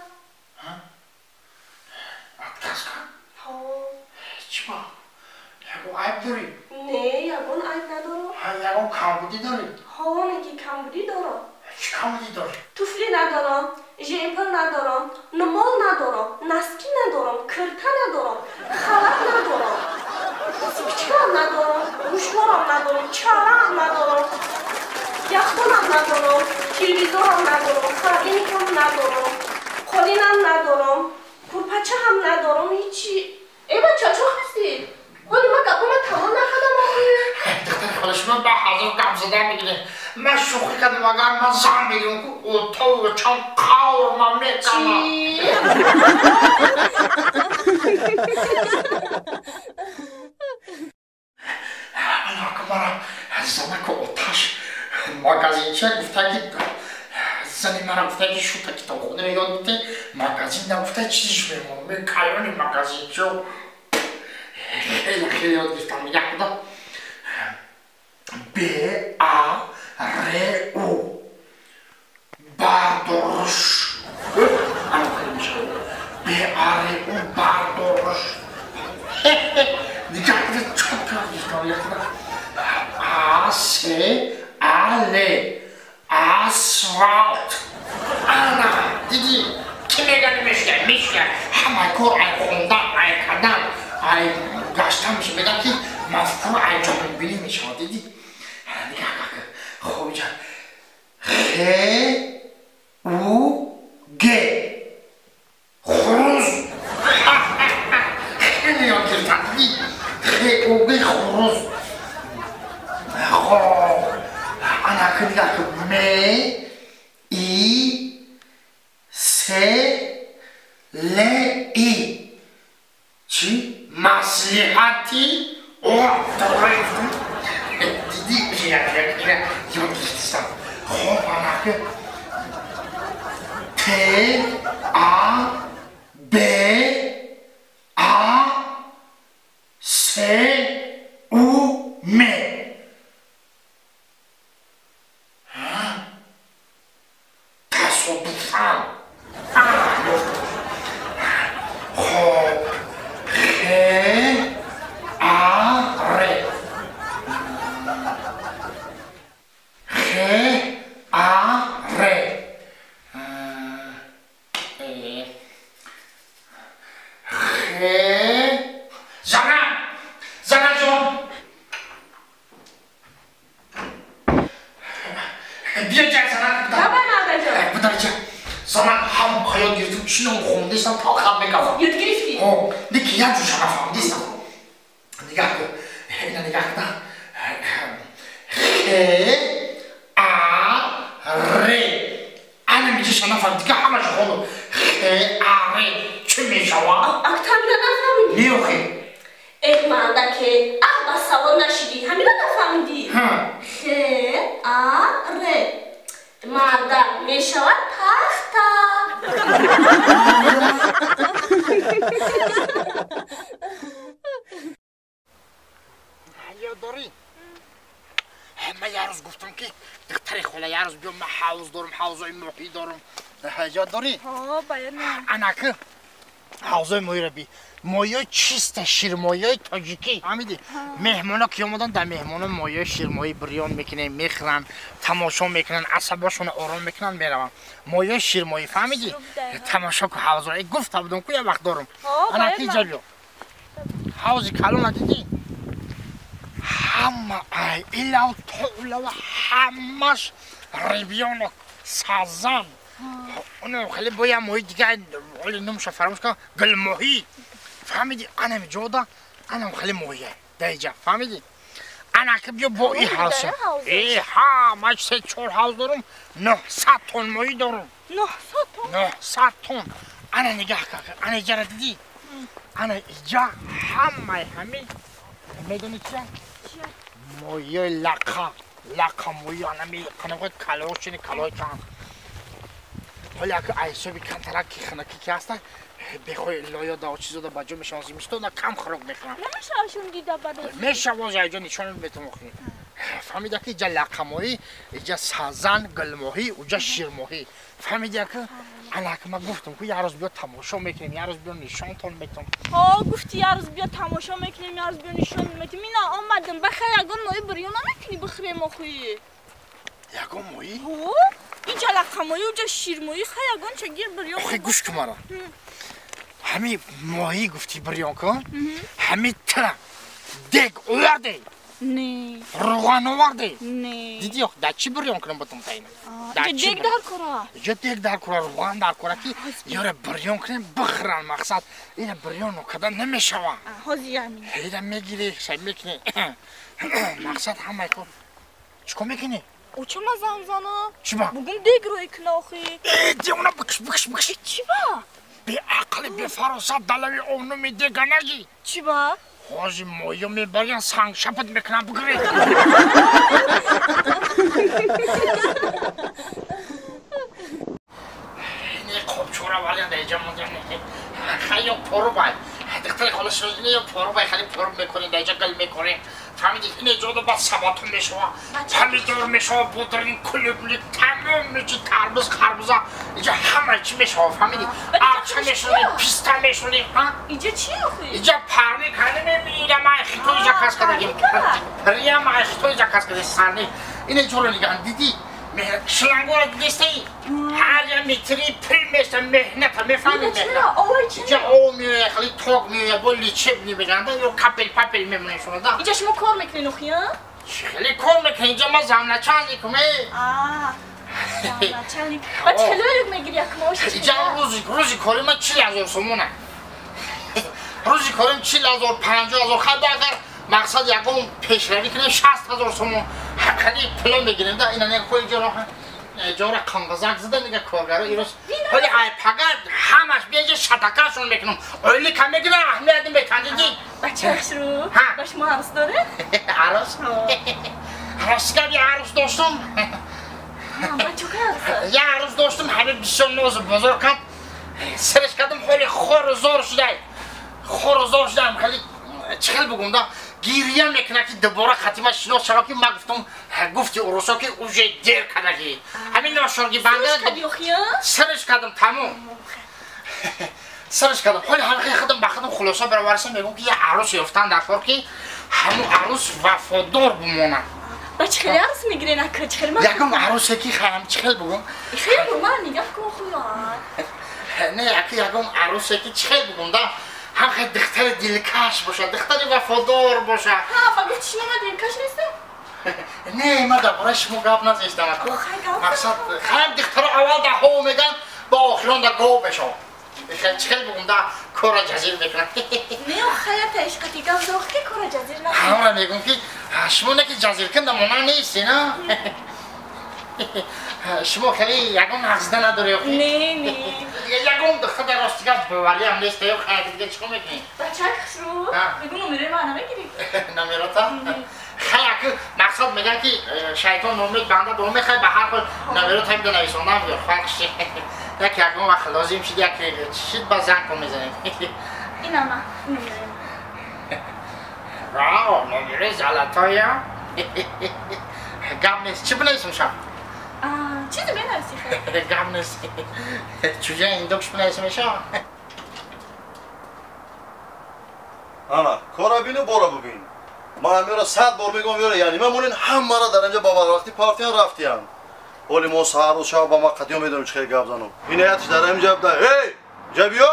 Отказ кард? Чӣ ба? Ягон айб дорӣ? Не, ягон айб надорам. Ягон камбудӣ дорӣ? Ҳо, не ки камбудӣ дорам. Чӣ камбудӣ дорӣ? Туфли надорам, жемпер надорам, нумол надорам, носки надорам, кирта надорам, халат надорам, сипчикам надорам, гӯшворам надорам, чараам надорам, яхдонам надорам, телевизорам надорам, холодильникам надорам, қолинам надорам, курпачаам надорам, ҳичи. Э бача, чо хастӣ? Ҳоли ман гапома тамом накардам охи. Духтари хола, шумо ба ҳазор гап задан мегиред. Ман шӯхӣ кардам, агар ман зан бигирам ку отову чанд қавр ман мекунам. Аллоҳ мара занаку оташ магазинча гуфта ки зани мара гуфта ки шута китобхона ёд бите, магазин нагуфта чизиш мемонам. Мен калони магазинчо хеле хеле ёд гирифтам. Нигоҳ куда Б А Р У бардоруш. Ана хеле мешавад. Б А Р У бардоруш. Нигоҳ куда чотко гирифтам. Нигоҳ куда А С А Л асфалт. Ана дидӣ ки мегани мешуда мешуда ҳамаи кор ай хондан, ай кардан, ай гаштан меша. Мегӯям ки мафкура ай ҷаҳонбинӣ мешавад. Дидӣ? Нигоҳ кун. Хоб иҷа Х У Г хуруз. Хеле ёд гирифтам. Дидӣ? Х У Г хуруз. Хоб ана ки нигоҳ кун. М И Л И чӣ маслиҳати о дорефтум диди ёд гирифтистам. Хоб анаки Т А Б А С У М. Тасодуфан. Хоб Х А Р Х А Р Х. Зана! Зана ҷон! Биё ҷа зана! Давай мадажон! Бударҷа! Зана ҳам хаёт гирифтум, чином хондестам, талхам мекавам. Ёд гирифтӣ? Ҳо, лекин як ҷӯша нафаҳмидистам. Нигаҳ кун, ина нигаҳ кун. Х А Р. Ана миҷаша нафаҳмид, дига ҳамаша хондум. Х А Р чӣ мешавад? Актамира нафаҳмидӣ? Не охи. Эх мардаке, ах ба савол нашидӣ, ҳамира нафаҳмидӣ? Х А Р. Марда мешавад пахта. Ёд дорӣ? Ман як рӯз гуфтам ки духтари хола як рӯз биё, ман ҳавз дорам, ҳавзои моҳӣ дорам. Ёд дорӣ? Ҳо, баяд не. Анаки ҳавзои моҳиро би. Моҳиҳои чиста, ширмоҳиҳои тоҷикӣ. Фаҳмидӣ? Меҳмоно ки омадан, дар меҳмоно моҳиҳои ширмоҳӣ бирён мекунем, мехӯранд, тамошо мекунанд, асабошонро ором мекунанд, мераванд. Моҳиҳои ширмоҳӣ, фаҳмидӣ? Тамошо ку ҳавзо. Гуфта будам ку як вақт дорам. Анаки инҷа биё. Ҳавзи калона дидӣ? Ҳама ай илав то улава ҳамаш рибёнок, сазан. Оно хеле бо як моҳи дига ҳоли номша фаромӯш кардам, гулмоҳӣ. Фаҳмидӣ? Анам ҷода, анам хеле моҳия даиҷа, фаҳмидӣ? Анаки биё бо и ҳавз. Э ҳа, ман се чор ҳавз дорам, 900 тон моҳӣ дорам. 900 тон? 900 тон. Ана нигаҳ кар, ана иҷара дидӣ? Ана иҷа ҳамаи ҳамин медонӣ чия? Моҳиҳои лақа, лақа моҳӣ, анами қанақои калоҳ чини калоҳи кан. Ҳоле ака айсоби кантарак ки хинаки ки ҳаста, бехои лоё да чизода ба ҷо мешаванд, зимистон кам хӯрок мехӯранд. Намешавашон дида бадоз? Мешавоз, айҷо нишон метавон хӯрӣ. Фаҳмида ки иҷа лақамоҳӣ, иҷа сазан, гулмоҳӣ, уҷа ширмоҳӣ. Фаҳмида ки анаки ман гуфтам ку як рӯз биё тамошо мекунем, як рӯз биё нишонтон метавон. Ҳо, гуфти як рӯз биё тамошо мекунем, як рӯз биё нишон метавон. Ина омадам, бахай ягон моҳӣ бирён намекунӣ бихӯрем охӯӣ? Ягон моҳӣ? Ҳо, иҷа лақамоҳӣ, уҷа ширмоҳӣ, хай ягон ча гир бирён. Охи гӯш кун мара. Ҳами моҳӣ гуфтӣ бирён кун, ҳами тира дег оварде. Не. Руған оварде. Не. Дидӣ ох, дар чӣ бирён кунам батум таина? Иҷа дег дар кора. Иҷа дег дар кора, руған дар кора ки ёра бирён кунем бихӯранд, мақсад ина бирён карда намешава. Ҳозир яъне. Ира мегирӣ, шай мекунӣ. Мақсад ҳамаи кор. Чӣ кор мекунӣ? Оча ма занг зана. Чӣ ба? Бугум дег рӯй куна охи. Э, девона бикш бикш бикш. Чӣ ба? Беақли бефаросат далави овнуми дега нагӣ. Чӣ ба? Ҳозир моҳиё мебарян сангшапат мекунам бигирӣ. Ини қобчора валян даиҷа мондан. Хай ё порубай. Духтари хола шуд, ё порубай, хеле поруб мекунем, даиҷа гил мекунем. Фаҳмидӣ? Ин ҷода баъд сабатон мешава, помидор мешава, бодрин, кулибли, тамом мечи, тарбуз, харбуза, иҷа ҳама чӣ мешава, фаҳмидӣ? Арча мешонем, писта мешонем, ҳа? Иҷа чи охи? Иҷа парник ҳани мебинам, ай хитои заказ кардагим. Приям ай хитои заказ кардагим, сарник. Ин ҷоро нигаҳ, дидӣ? Шлангора дидистаи? Ҳар як метри пул мешта, меҳната, мефаҳмӣ меҳнат. Иҷа об меояд, хеле ток меояд, бо лечебный мегӯянд, ё капел папел мемонед шумо, да? Иҷа шумо кор мекунед охи, а? Хеле кор мекунед, иҷа ман замначальникум, э? Замначальник. Ба чӣ хеле ойлук мегири як маош? Иҷа рӯзи кори ман 40 000 сомона. Рӯзи корим 40 000, 50 000, хай агар мақсад ягон пешравӣ кунем 60 000 сомон. Хеле пуло мегирем, да? Ина не хой иҷа роҳа. Ҷора қанғазак зада нига коргаро ирос. Ҳоли ай пага ҳамаш беҷа шатакашон мекунам. Ойлика мегирам, аҳамият метан дидӣ. Бача хушрӯ. Ба шумо арӯс доред? Арӯс? Ростга би арӯс доштум. Я арӯс доштум, ҳами бисёр нозу бозор кард. Сириш кардам, ҳоли хору зор шудай. Хору зор шудаам, хеле чӣ хел бугум да? Гирия мекунад ки дубора хатима шинос шава ки ман гуфтум гуфти урусо ки уже дер кардагӣ. Ҳамин ношорги банда сириш кардам тамом. Сириш кардам. Ҳоли ҳамин худам ба худам хулоса бароварсам мегӯм ки я арӯс ёфтан дар кор ки ҳамун арӯс вафодор бимонад. Ба чӣ хеле арӯс мегирен ака? Чӣ хеле ягон арӯсе ки хаям чӣ хел бугум? Хеле бу ман нигаҳ кун хуён. Не, ака ягон арӯсе ки чӣ хел бугум да? Ҳам хел духтари дилкаш бошад, духтари вафодор бошад. Ҳа, ба гуфти шумо ман дилкаш нестам? Не, ман дар бораи шумо гап назестам. Мақсад хаям духтаро аввал дар ҳо меган, ба охирон дар гов мешавад. Чӣ хел бугум да корра ҷазир мекунад. Не, хаята ишқати гап зох ки корра ҷазир накунад. Ҳамра мегӯм ки шумо не ки ҷазиркун да монанд нестед, а? Шумо хеле ягон ҳақзида надоред? Не, не. Ягон духтар дар рости гап бовариам нест, ё хайр дига чӣ кор мекунӣ? Бачак хушрӯ, мегӯ номерои ман намегирӣ? Номерота? Хай аки мақсад мегӯянд ки шайтон номед банда доме хай ба ҳар ҳол номерота ҳамида нависондам ё фарқ ши. Як ягон вақт лозим шид, як шид ба занг кун мезанем. Инама, номерои. Вау, номерои золотоя. Гап нест. Чӣ бинависам шаб? Чизе менависӣ хай? Гап нест. Чуҷа индокш бинависам мешавад? Ана, кора бину, бора бубин. Ман ҳамёра 100 бор мегӯям, ёра, яъне ман монин ҳамара дар инҷа ба барвақтӣ партиян рафтиян. Ҳоли мо саҳар рӯз шаб ба ман қатъиён медонем чӣ хел гап занам. Инаятш дар ҳамин ҷаб да. Эй, ҷа биё.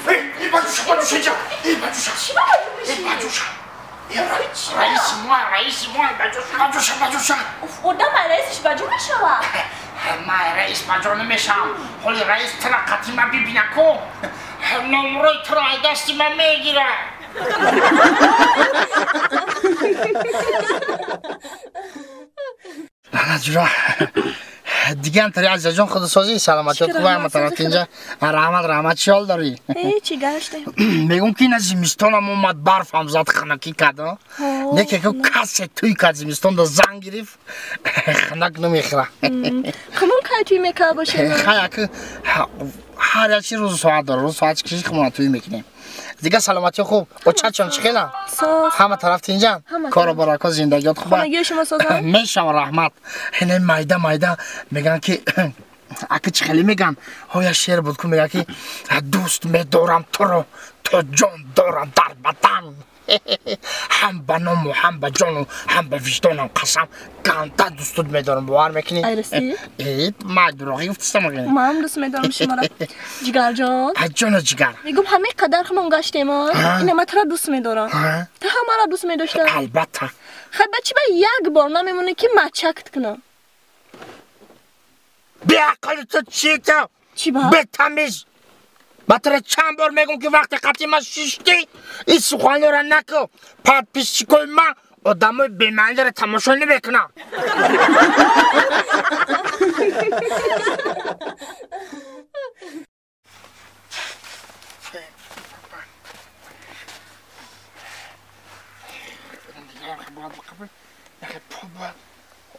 Эй, баҷуша, баҷуша инҷа. Эй, баҷуша. Эй, баҷуша. Раиси мо, раиси мо, баҷуша, баҷуша, баҷуша. Уф, одам раисиш баҷо мешавад. Ман раис баҷо намешавам. Ҳоли раис тира қатъи ман бибина ку. Номрои туро аз дасти ман мегирад. Ана ҷура. Диган тари азизаҷон худосозӣ саломатиёт хуб ҳама тараф инҷа. Раҳмат, раҳмат, чӣ ҳол дорӣ? Ҳечи гаштем. Мегӯм ки ина зимистонам омад, барф ҳам зад, хунакӣ кард. Не ки касе тӯй кард зимистон да занг гирифт, хунак намехӯра. Хумон кай тӯй мекард бошед? Хай аки ҳар як чи рӯзу соат дорад. Рӯз соат киши хумона тӯй мекунем. Дигар саломатиё хуб. Очачон чӣ хелам? Ҳама тараф тинҷан? Кору барако, зиндагиёт хуб? Хонагиё шумо созанд? Мешава, раҳмат. Ина майда майда мегӯянд ки аки чӣ хеле мегӯянд? Ҳоя шеър буд ку мегӯяд ки дӯст медорам туро то ҷон дорам дар бадан. Ҳам ба ному, ҳам ба ҷону, ҳам ба виҷдонам қасам, ганда дӯстут медорам, бовар мекунӣ? Айрасӣ? Э, ман дурӯғӣ гуфтистам охи. Ман дӯст медорам шуморо. Ҷигарҷон. Ҷону ҷигар. Мегӯм ҳамин қадар хумон гаштем, ина ман туро дӯст медорам. Ту ҳам маро дӯст медошта? Албатта. Хай ба чӣ ба як бор намемонӣ ки мачакт кунам? Беақли ту чӣ ту? Чӣ ба? Бетамиз. Ба туро чанд бор мегӯм ки вақте қатъи ман шиштӣ, ин суханҳоро накун. Подписчикои ман одамои бемаъниро тамошо намекунанд.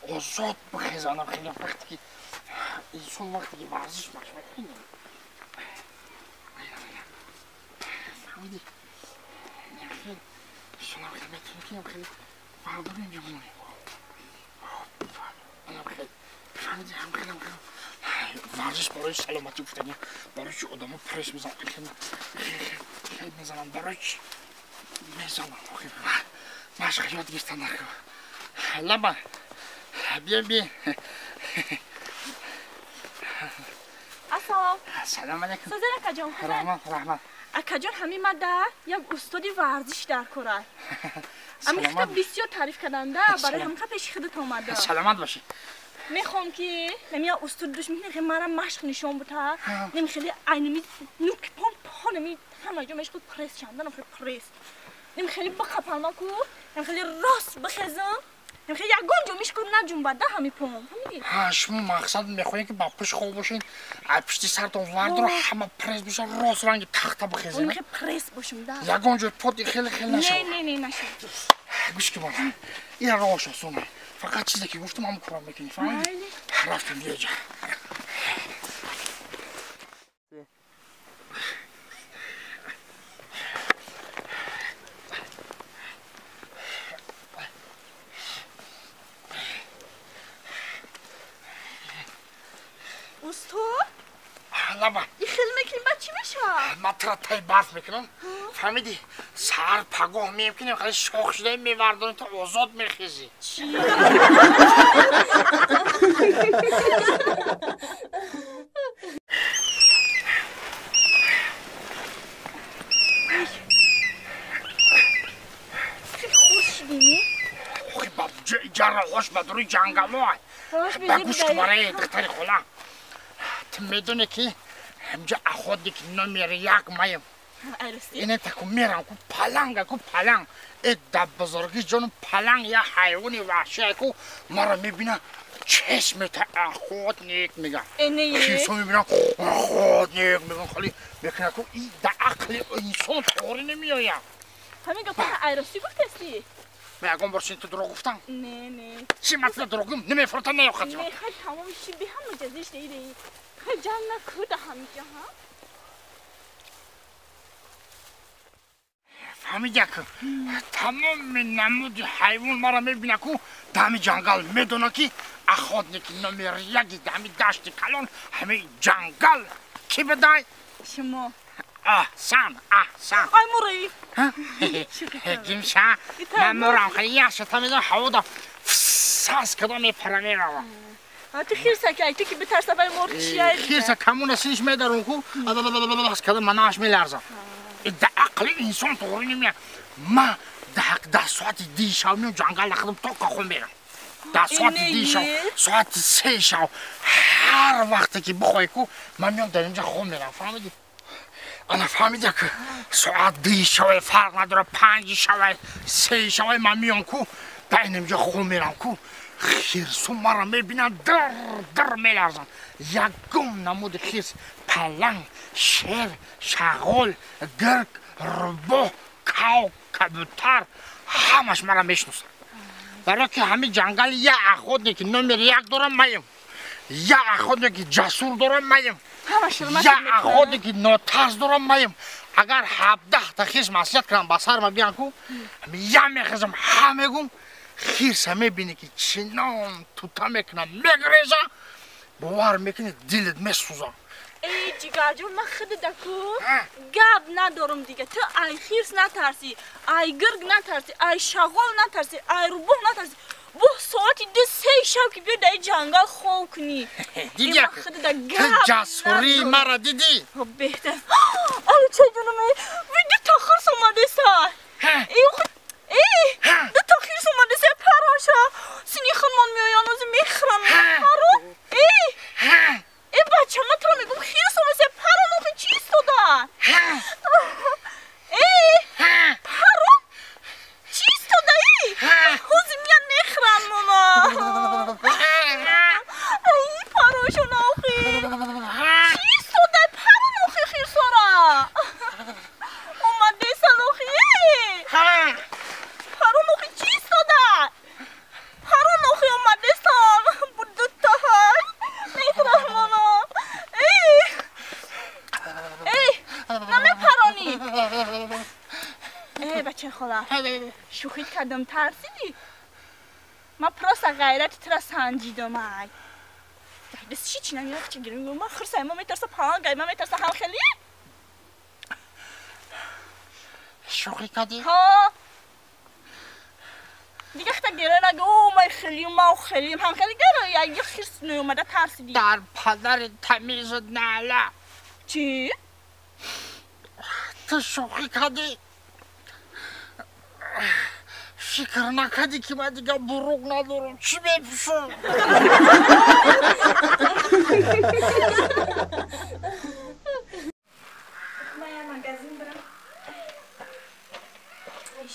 Озод бихезанам хеле вақте ки инсон вақте ки варзиш мешавад. Варзиш барои саломатӣ гуфтагӣ, барои чи одамо пресс мезананд, мезананд, барои чи мезананд? Машқ ёд гирифтан накун. Лаба, биё, биё. Ассалом. Салом алейкум. Созер акаҷон. Раҳмат, раҳмат. Акаҷон, ҳамин мада як устоди варзиш дар кора. Ами хита бисёр таъриф карданда, барои ҳамин пеши худат омада. Саломат бошӣ. Мехоҳам ки нами як устод душ мекунем, хеле мара машқ нишон бута. Нами хеле айнами нук пом по нами ҳама ҷо мешхуд пресс чандан, хеле пресс. Нами хеле бақапалма ку, нами хеле рост бихезам. Хеле ягон ҷо мишкор наҷунбад да ҳами пом. Фаҳмидӣ? Ҳа, шумо мақсад мехоҳед ки ба пушт хоб бошед, ай пушти сартон вардро ҳама пресс бошад, рост ранги тахта бихезед. Мехоҳ пресс бошам да. Ягон ҷо пот хеле хеле нашавад. Не, не, не, нашавад. Гӯш ки бона. Ина роҳаш осоне. Фақат чизе ки гуфтам ҳамон корро мекунӣ, фаҳмидӣ? Рафтем биёҷа. Устод? Лаба. Хел мекунем, баъд чӣ мешавад? Ман тура таи барф мекунам. Фаҳмидӣ? Саҳар пагоҳ мемкунем, хеле шох шуда мевардонем, то озод мехезӣ. Чӣ? Хеле хуш шудӣ, не? Охи, ба ҷарроҳош ба дуруи ҷангало. Ба гӯш ки барои духтари хола. Ту медонӣ ки ҳамҷа охотник номер як маем. Ине таку мерам ку паланга ку паланг. Э да бузурги ҷону паланг я ҳайвони ваҳшие ку маро мебина чашмета охотник мега. Хирсо мебина охотник меган хали мекуна ку и да ақли инсон тоғри намеояд. Ҳамин гапа айросӣ гуфтастӣ? Ман ягон бор син ту дурӯғ гуфтам? Не, не. Чӣ масъала дурӯғ гум? Намефуртам наёхат. Не, хай тамом ши би ҳама ҷазиш деиди. Хай ҷан накуда ҳамиҷа, ҳа? Фаҳмидя ку тамоми намуди ҳайвон маро мебина ку дами ҷангал медона ки охотники номер яки дами дашти калон ҳамаи ҷангал ки бидай? Шумо. Аҳсан, аҳсан. Ай мурӣ. Гимша, ман мурам хеле яхшата медонам ҳавода сас када мепара меравам. Ту хирса ки ай ту ки битарса вай мурғ чия? Хирса камона синиш медарон ку ас када манааш меларзам. Да ақли инсон тоғри намеяд. Ман дар соати 2 шав меом ҷангал нахӯрдам то кахон мерам. Дар соати 2 шав, соати 3 шав ҳар вақте ки бихоҳӣ ку ман меом дар инҷа хоб мерам. Фаҳмидӣ? Ана фаҳмидя ки соат 2 шаве фарқ надорад, 5 шаве, 3 шаве ман меом ку дар инҷа хоб мерам ку хирсу маро мебинанд дир дир меларзанд. Ягон намуди хирс паланг, шер, шағол, гирг, рӯбоҳ, кав, кабутар ҳамаш маро мешиносанд. Барои ки ҳамин ҷангал я охотники номер як дорам маем, я охотники ҷасур дорам маем, я охотники нотарс дорам маем. Агар 17 та хирс маслиҳат кунам ба сарма биям ку я мехезам, ҳа мегум, хирса мебинӣ ки чинон тута мекунам, мегреза, бовар мекунӣ дилат месӯзад. Эй ҷигарҷон, ман худда ку гап надорам дига. Ту ай хирс натарсӣ, ай гирг натарсӣ, ай шағол натарсӣ, ай рӯбоҳ натарсӣ. Бо соати 2-3 шаб ки биё дар ҷангал хоб кунӣ. Дидӣ ту ҷасурии маро дидӣ? Беҳтар. Ай чай ҷонам, вай ду та хирс омадеса. Эй, ду та хирс омадеса, пароша. Сини худмон меоян, ози мехӯрам. Паро? Эй! Эй бача, ман туро мегӯм хирс омадеса, парон охи чӣ истода? Эй, парон чӣ истода? Эй, ҳозир меян мехӯрам мона. Эй, парошон охи. Чӣ истода? Парон охи хирсора. Омадесан охи. Эй! Парон охи чӣ истода? Парон охи омадесан. Буду ҳай. Мехӯрам мона. Эй! Эй, намепаронӣ. Эй, бачаи хола, шӯхӣ кардам, тарсидӣ? Ман просто ғайрати туро санҷидам. Ай. Бис чӣ чӣ намеяд чӣ гирим? Ман хирсай, ман метарсам палангай, ман метарсам ҳам хеле. Шӯхӣ кардӣ? Ҳа. Дига хта гира нагӯ, ман хелим, ман хелим, ҳам хеле гира, як хирс наомада тарсидӣ. Дар падари тамизат наъла. Чӣ? Ту шӯхӣ кардӣ? Фикр накардӣ ки ман дига буруқ надорам, чӣ мепӯшам? Ман я магазин барам.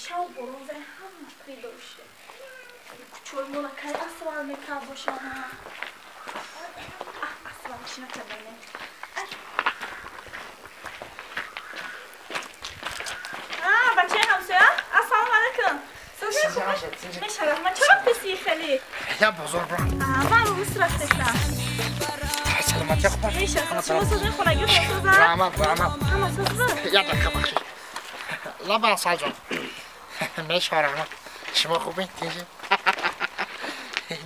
Шав борон зай ҳама придошта. Кучои мошина кардане. بچه همسایه السلام علیکم. میشه رحمت چرا پسی خیلی؟ یا بزرگ برام. من روز رفتم. سلامتی خوب. میشه شما سوزن خونگی سوزن. رحمت رحمت. همه سوزن. یا دقیقه بخشید. لبا سال جان. میشه رحمت. شما خوبین تیجی؟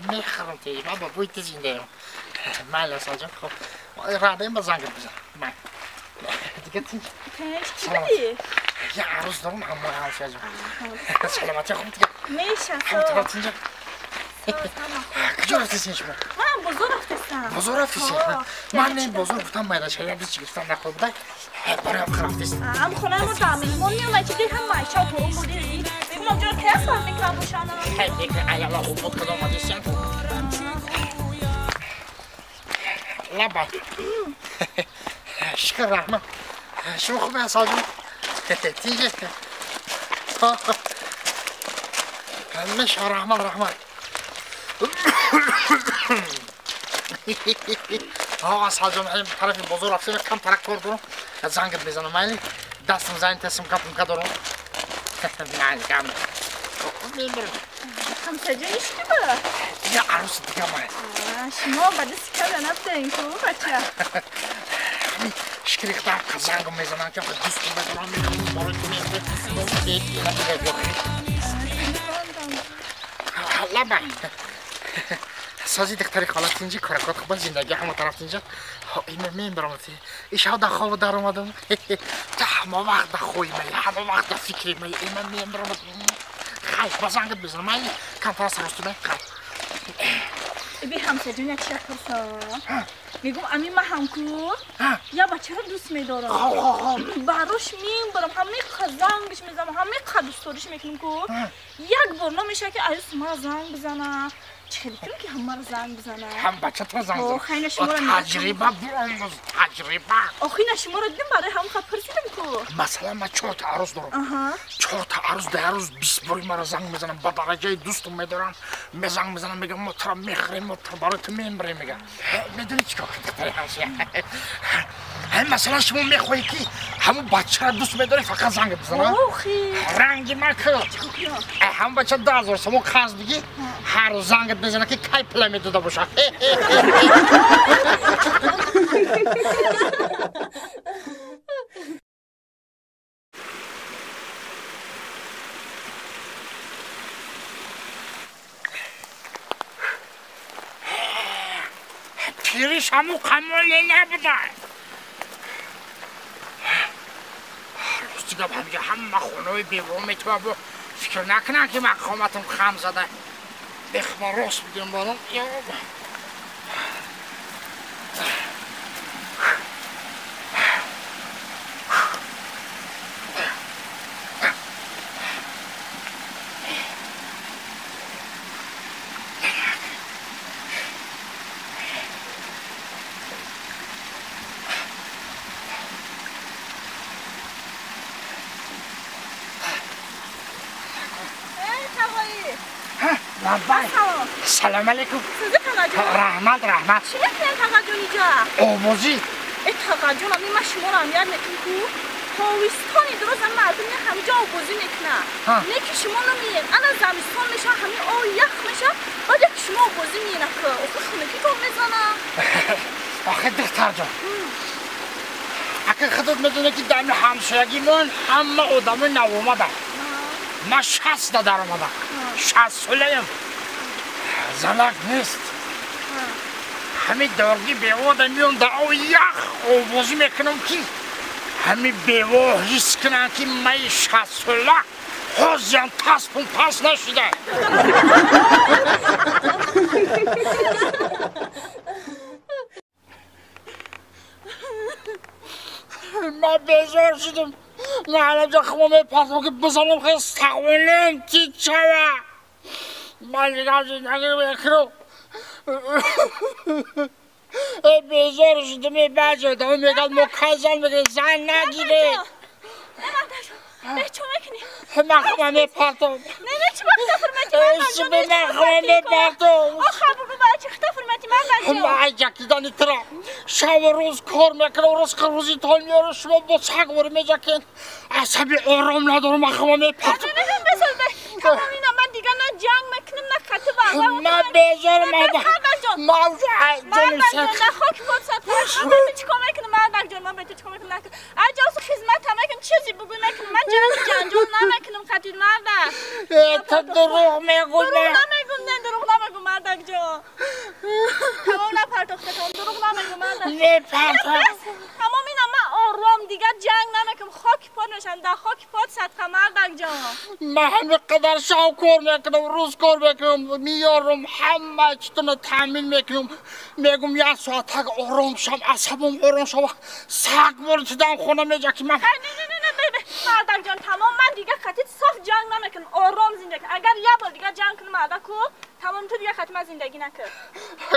میخرم تیجی. من با بوی تیجی دارم. من سال جان خب. رادیم با زنگ بزن. من. دیگه تیجی. چی بدی؟ یه عروس دارم همه همسایه جان. سلامتی خوب دیگه. میشه همه اینجا. کجا رفتیسین شما؟ من بزرگ رفتیستم. بزرگ رفتیسین؟ من این بزرگ گفتم مایده شاید چی گفتم نخور بوده برای هم رفتیستم. هم خونه ما تعمیر ما میومد چی هم معیشه و پرون بودی میگم اونجا رو کی سر میکنم باشم. هی ایالا خوب بود کدام آمدیستیم. لبا شکر رحمت. شما خوبه سال جان؟ تیجه مش رحمن رحمن. ها سال جان طرف بزرگ رفتیم کم تراکتور دارم زنگ میزنم مالی دستم زنگ تسم کپم کدارم نه کم میبرم. همسایه جان چی بود؟ یه عروس دیگه مال. شما بعد سکه نفتین کو بچه. شکری خدا زنگ میزنم که دوست میدارم میگم برای تو میگم لبا سازی دختری خالت اینجا کارکات خوب زندگی همه طرف اینجا این من برام ایشا در خواب در اومدم تا همه وقت در خوی می همه وقت در فکری می این من برام خیر با زنگت بزنم من کمتر از سرستونه خیر. بی همسایه جان یک شک پرسم. میگم امین من هم کو یا بچه رو دوست میدارم براش میبرم همه زنگش میزنم همه دوست داریش میکنم کو یک بار نمیشه که عروس ما زنگ بزنه. چه کنم که همه رو زنگ بزنه؟ هم بچه تو زنگ بزنه. تجربه بیاموز تجربه. آخه نه شما رو دیدم برای هم خب پرسیدم کو. مثلا من 4 تا عروس دارم. 4 تا عروس در روز 20 بار مرا زنگ میزنم با درجه دوستم میدارم زنگ میزنم میگم ما تو رو میخریم ما تو برای تو میمریم میگم. میدونی چیکار کنم هم مثلا شما میخوایی که همون بچه رو دوست میداری فقط زنگ بزنه. رنگی مکن. هم بچه 10000 سوم قرض بگی هر روز زنگ بزنه که کی پول میداده باشه. پیریش همون کمالی نبوده. راستی گفت همیشه همه خانه بیوه میتوه با فکر نکنن که من قامتم خم زده. بخما راست بگیم بارم یا سلام علیکم. رحمت رحمت. چی میکنین تاقا جون اینجا؟ آوازی. ای تاقا جون من شما رو اهمیت میتونم کو تابستانی درست هم مردم همه جا آوازی میکنن. نه که شما نمیین. انا زمستان میشه همه آب یخ میشه بعد که شما آوازی میین که آخه خونکی تو میزنه. آخه دختر جان اگه خودت میدونه که دم همسایگیمون همه آدم نو اومدن. من 60 در اومدم. 60 ساله‌ام. زنک نیست. همه دارگی بیوه میام در آب یخ آوازی میکنم که همه بیوه حس کنن که من 60 ساله حوزیم تسپم پس نشده. من بیزار شدم. من الان خمام میپرسم که بزنم خیلی سقونم چی چرا من دیگه زندگی میکنم. بیزار شدم. بعضی آدم میگن ما کی زن میگیریم زن نگیره. نه چه میکنی؟ من خمام میپرسم. نه نه چی وقت فرمایید؟ من خمام میپرسم. آخه بگو چی خطا فرمتی مردک جان؟ من جکیدن ترا شب و روز کار میکنم، روز روزی تا میاره شما با سگ واری میجکین. عصبی آرام ندارم، من خواهم میپرتم. تمام اینا من دیگه نه جنگ میکنم نه خطه وعده. من بیزارم مردک جان، نه خاک بود سطح. من به تو چیکار میکنم مردک جان؟ من به تو چیکار میکنم؟ اجازه خدمت هم میکنم، چیزی بگو میکنم. من جنگ جنجال نمیکنم خطی مردک. تو دروغ میگوی. دروغ نمیگم، نه دروغ نمیگم مردک جان. تمام نپرتاخته، تمام دروغ نمیگم مردک. نپرتاخت. تمام اینا من آرام دیگه جنگ نمیکنم، خاک پاد میشم، در خاک پاد صدقه مردک جان. من همه قدر شب کار میکنم، روز کار میکنم، میارم همه چیتون تامین میکنم. میگم یه ساعت آرام شم، عصبم آرام شم، سگ برد خونه میجا که من. نه نه نه نه مردک جان تمام، من دیگه خطیت صاف جنگ نمیکنم، آرام زندگی. اگر یه بار دیگه جنگ کنم مردکو تمام، تو دیگه خطی من زندگی نکن.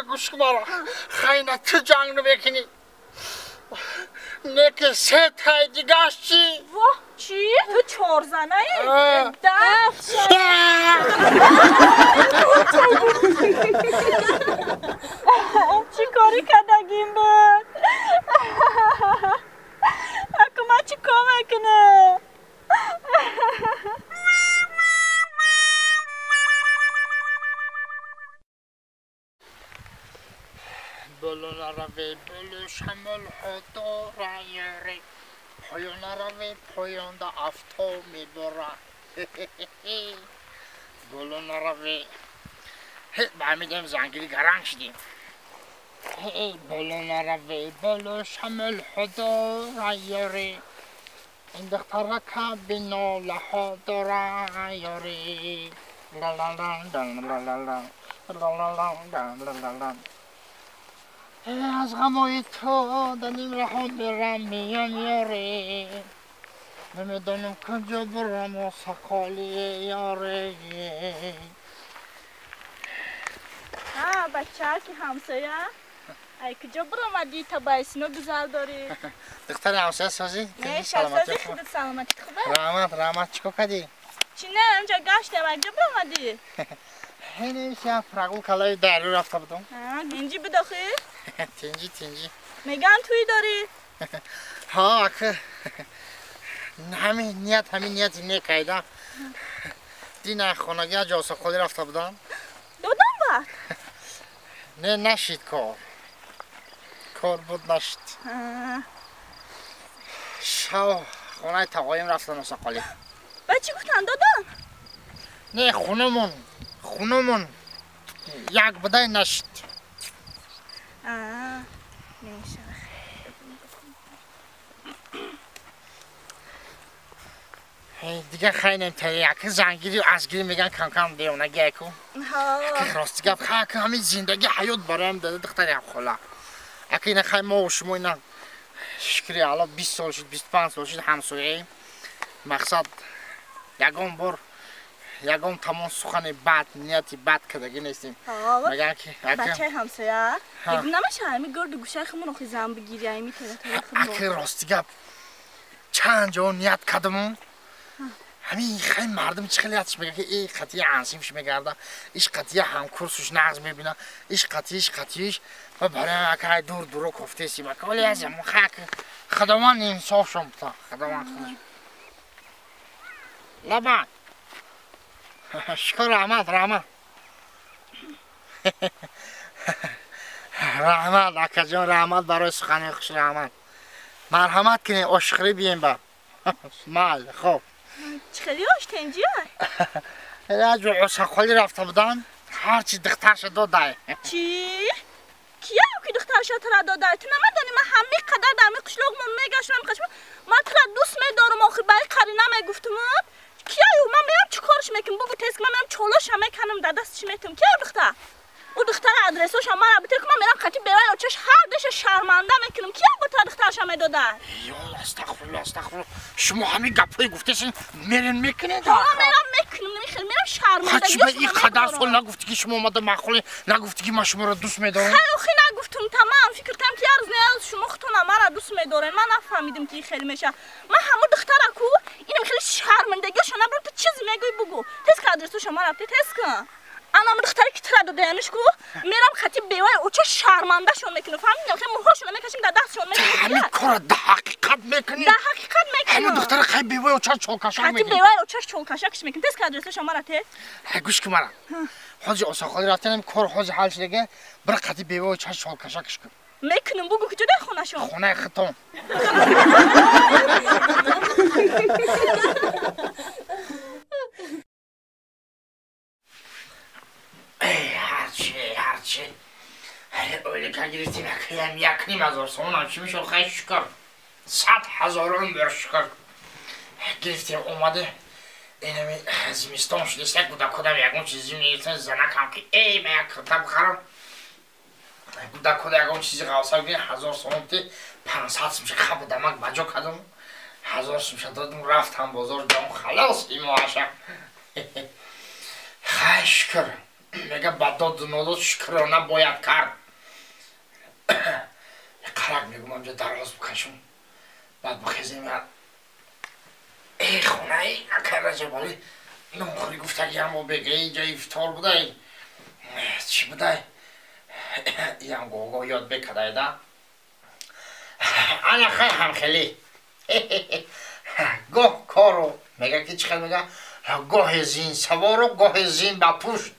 گوش کن مرا، خیلی تو جنگ نمیکنی نه که سه تای دیگه چی؟ واه چی؟ تو چهار زنه ای؟ دفت چی کاری کردگیم بود؟ اکو من چی کار میکنه؟ بلو نروی بلو شمال خدا رایره پایان نروی پایان دا افتا میبره. بلو نروی با همیدم زنگیری گرنگ شدیم. بلو نروی بلو شمال خدا رایره این دختره که بنا لها داره یاری. لا لا لا لا لا لا لا لا لا لا لا. از غمای تو در نیم رها برم میام یاری، نمیدانم کجا برم و سقالی یاری. ها بچه که همسایه ای کجا برآمدی تا بایسینو گذر داری؟ دختر همسایه سازی؟ نه سازی خودت سلامتی خوبه؟ رحمت رحمت. چیکار کردی؟ چی نه اونجا گشتم. کجا برآمدی؟ هنوز پرگو کلای درو رفته بودم. اینجی بداخی؟ تینجی تینجی. میگن توی داری؟ ها اکه همین نیت همین نیت نیکایده. دین خانگی جاسه خودی رفته بودم. دادم بعد؟ نه نشید کار. کار بود نشد. شو خونه تقایم رفتم مسقالی. بعد چی گفتن دادم؟ نه خونمون خونمون یک بدای نشد. نمیشه. دیگه خیلی تا یک زنگیری و ازگیری میگن کم کم دیونه گیکو. ها. راستی گفت خاک همین زندگی حیات برایم داده دختری خلا. اگه اینا خیلی ما و شما اینا شکری الان 20 سال شد 25 سال شد همسایه. مقصد یگان بار یگان تمام سخن بد نیتی بد کردگی نیستیم. مگه که بچه همسایه میگم نمیشه همین گرد گوشه خمون آخه زن بگیری همین تره. اگه راستی گفت چند جا نیت کردم همین خیلی مردم چه خیلی هستش میگه که این قطعه انسیمش میگرده، ایش قطعه همکورسش نغز میبینه، ایش قطعیش قطعیش و برای اکای دور دورو کفته سیم ولی از همون خاک خداوند انصاف شم بتا خداوند خودش لبان شکر رحمت رحمت رحمت اکا جان رحمت برای سخنی خوش رحمت مرحمت کنی عشقری بیایم با مال خب چه خیلی آش تنجیه؟ از عشقالی رفته بودم هرچی دخترش داده. چی؟ کیه که دخترش را داده؟ تو نمیدونی من همه قدر در می قشلاق من میگشتم قشم من تو را دوست میدارم آخر برای قرینه میگفتم کیه من میرم چی کارش میکنم بگو تست من میرم چالش هم میکنم در دستش میتم کیه دختر؟ او دختر ادرسش هم من بته که من میرم قطی بیرون آچش هر دش شرمنده میکنم کیه با تا دخترش هم میداده؟ یا استغفرالله استغفرالله شما همین گپای گفتیشین میرین میکنید؟ ها میرم میکنم نمیخیر میرم شرمنده. چی به این قدر سال نگفتی که شما اومده معقولی نگفتی که من شما را دوست میدارم؟ خیلی خیلی نگفتم تمام فکر کردم که هر روز نه شما خودتون مرا دوست میدارین من نفهمیدم که خیلی میشه من همون دختر کو اینم خیلی شرمندگیش نبرم تو چیزی میگوی بگو تست که ادرسش ما رفتی تست کن Анам духтаре ки тура додаяниш ку мерам хати беваи оча шармандашон мекунам, фаҳмидӣ? Хе мӯҳошона мекашим, дар дастшон мекунем. Ҳамин кора да ҳақиқат мекунӣ? Да ҳақиқат мекунам. Ҳамин духтара хай беваи оча чолкашак мекунӣ. Хати беваи очаш чолкашакш мекунем. Тез ка адресашон мара те. Ҳай гӯш ки мара. Ҳози осонхоли рафтанам кор ҳози ҳал шудага, бір қати беваи очаш чолкашакш кун. Мекунам, бугу куҷо дар хонашон? Хонаи хитон. Ҳарчи ойлика гирифтем, якам 1,5 ҳазор сомонам чӣ мешуд? Хай шукр, 100 ҳазорон бор шукр гирифтем, омаде инами зимистон шудест, як кӯдакодам ягон чизи зим негирифтем, занакам ки эй ма як кирта бихарам, кӯдакода ягон чизи ғавса бигирем, 1000 сомон ти 500 сумша хабу дамак ба ҷо кардам, 1000 сумша додум, рафтам бозор, ҷон халос имоаша. Хай шукр, мега ба доду нодод шукрона бояд кард. Қарак мегум, амҷа дароз бикашум, баъд бихезем. Эй хонаи акай Раҷабалӣ нонхӯрӣ гуфтагиам бо бегаи ҷа ифтор будай, чӣ будай, иам гого ёд бекадайда. Ана хай ҳамхелӣ гоҳ кору мега ки чӣ хел мега, гоҳе зин савору гоҳе зин ба пушт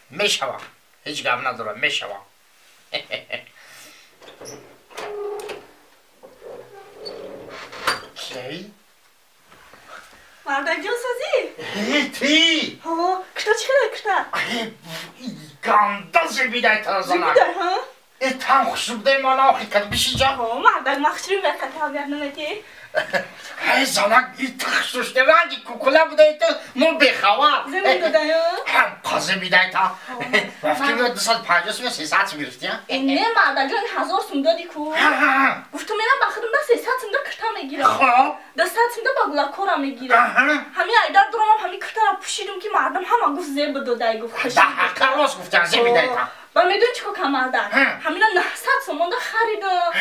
мешава, ҳеҷ гап надорам, мешава. Кияи? Мардакҷон, созӣ? Ти? Ҳо, кишта чӣ хела кишта? Ганда зебидай тазанак. Зебидай, ҳа? Э, там хушрубдай ман охи кад бишиҷа. Ҳо, мардак, ма хушруб мехати ҳавият намети. Ҳай занак, и тахшуште ранги кукула будай ту, мо бехабар. Зебин додай, ҳа? Ҳам қази бидай та. Рафтим 250 сум, 300 сум гирифти, ҳа? Э, не, мардакҷон, 1000 сум доди ку. Гуфтум мерам ба худам да 300 сум да кирта мегирам. Хоб. 200 сум да ба гулакора мегирам. Ҳамин айдар дуромам, ҳамин киртара пӯшидум ки мардам ҳама гуфт зеб додай, гуфт хуш. Да ҳаққа рост гуфтан, зеб бидай та. Ба медони чӣ кор кардам, мардак? Ҳамина 900 сомонда харидам.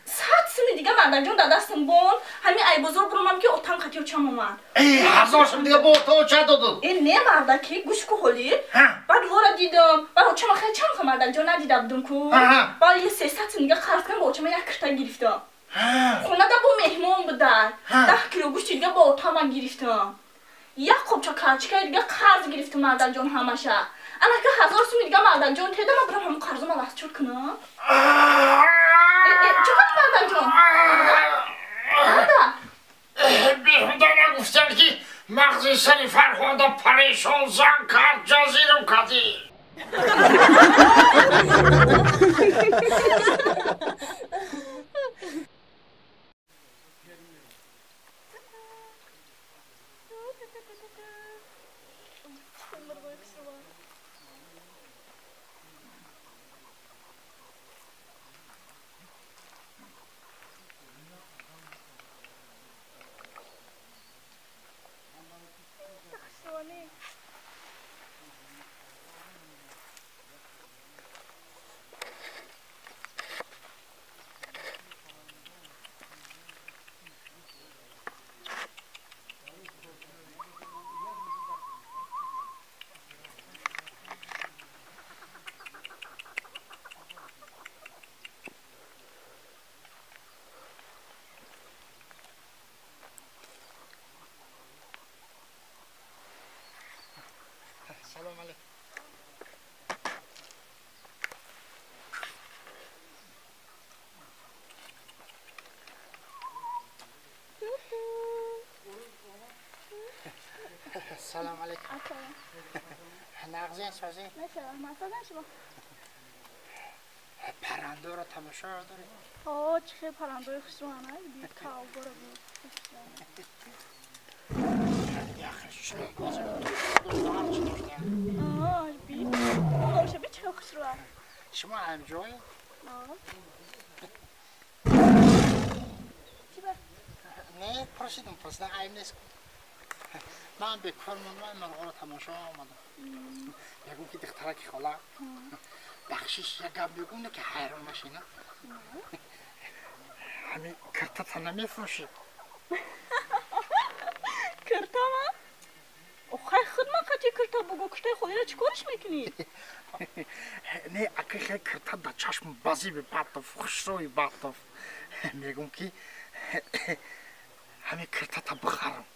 100 суми дига, мардакҷон, дар дастам бон, ҳамин ай бозор буромам ки отам қати очам омад. Э, 1000 сум дига бо ото оча доду? Э, не, мардаки, гӯш ку ҳоли. Баъд вора дидам, баъд очама хеле чанд ха, мардакҷон, надида будум ку. Баъд е 300 сум дига қарз кардам, ба очама як кирта гирифтам. Хонада бо меҳмон будан, 10 кило гӯшти дига бо отама гирифтам. Як қопча карчикаи дига қарз гирифтам, мардакҷон, ҳамаша. Анака 1000 суми дига, мардакҷон, тедама бирам ҳамон қарзума ластчуд кунам. Чӣ кардӣ, мардакҷон? Марда? Беҳуда нагуфтанд ки мағзи сари Фарҳонда парешон зан кард, ҷазирам кардӣ. Салом алейкум. Салом алейкум. Нағзин, созӣ? Шумо? Паррандоро тамошо доред? О, чӣ хел паррандои хушрӯ, бит кавбора буд. Яхши, ҳарчи доштем. Бит оша, бит чӣ хел хушрӯ. Шумо ҳамҷой? Чӣ ба? Не, пурсидам, пурсидам, айб нест. Ман бекор мондам, мурғоро тамошо омадам. Ягон ки духтараки хола, бахшиш, як гап мегӯм, не ки ҳайрон нашина. Ҳамин киртата намефурӯшед? Киртама? Охай худ ман қати кирта бугу киртаи холиро чӣ кориш мекунӣ? Не, ака хай кирта да чашм базиби батов, хушрӯи батов. Мегум ки ҳамин киртата бихарам.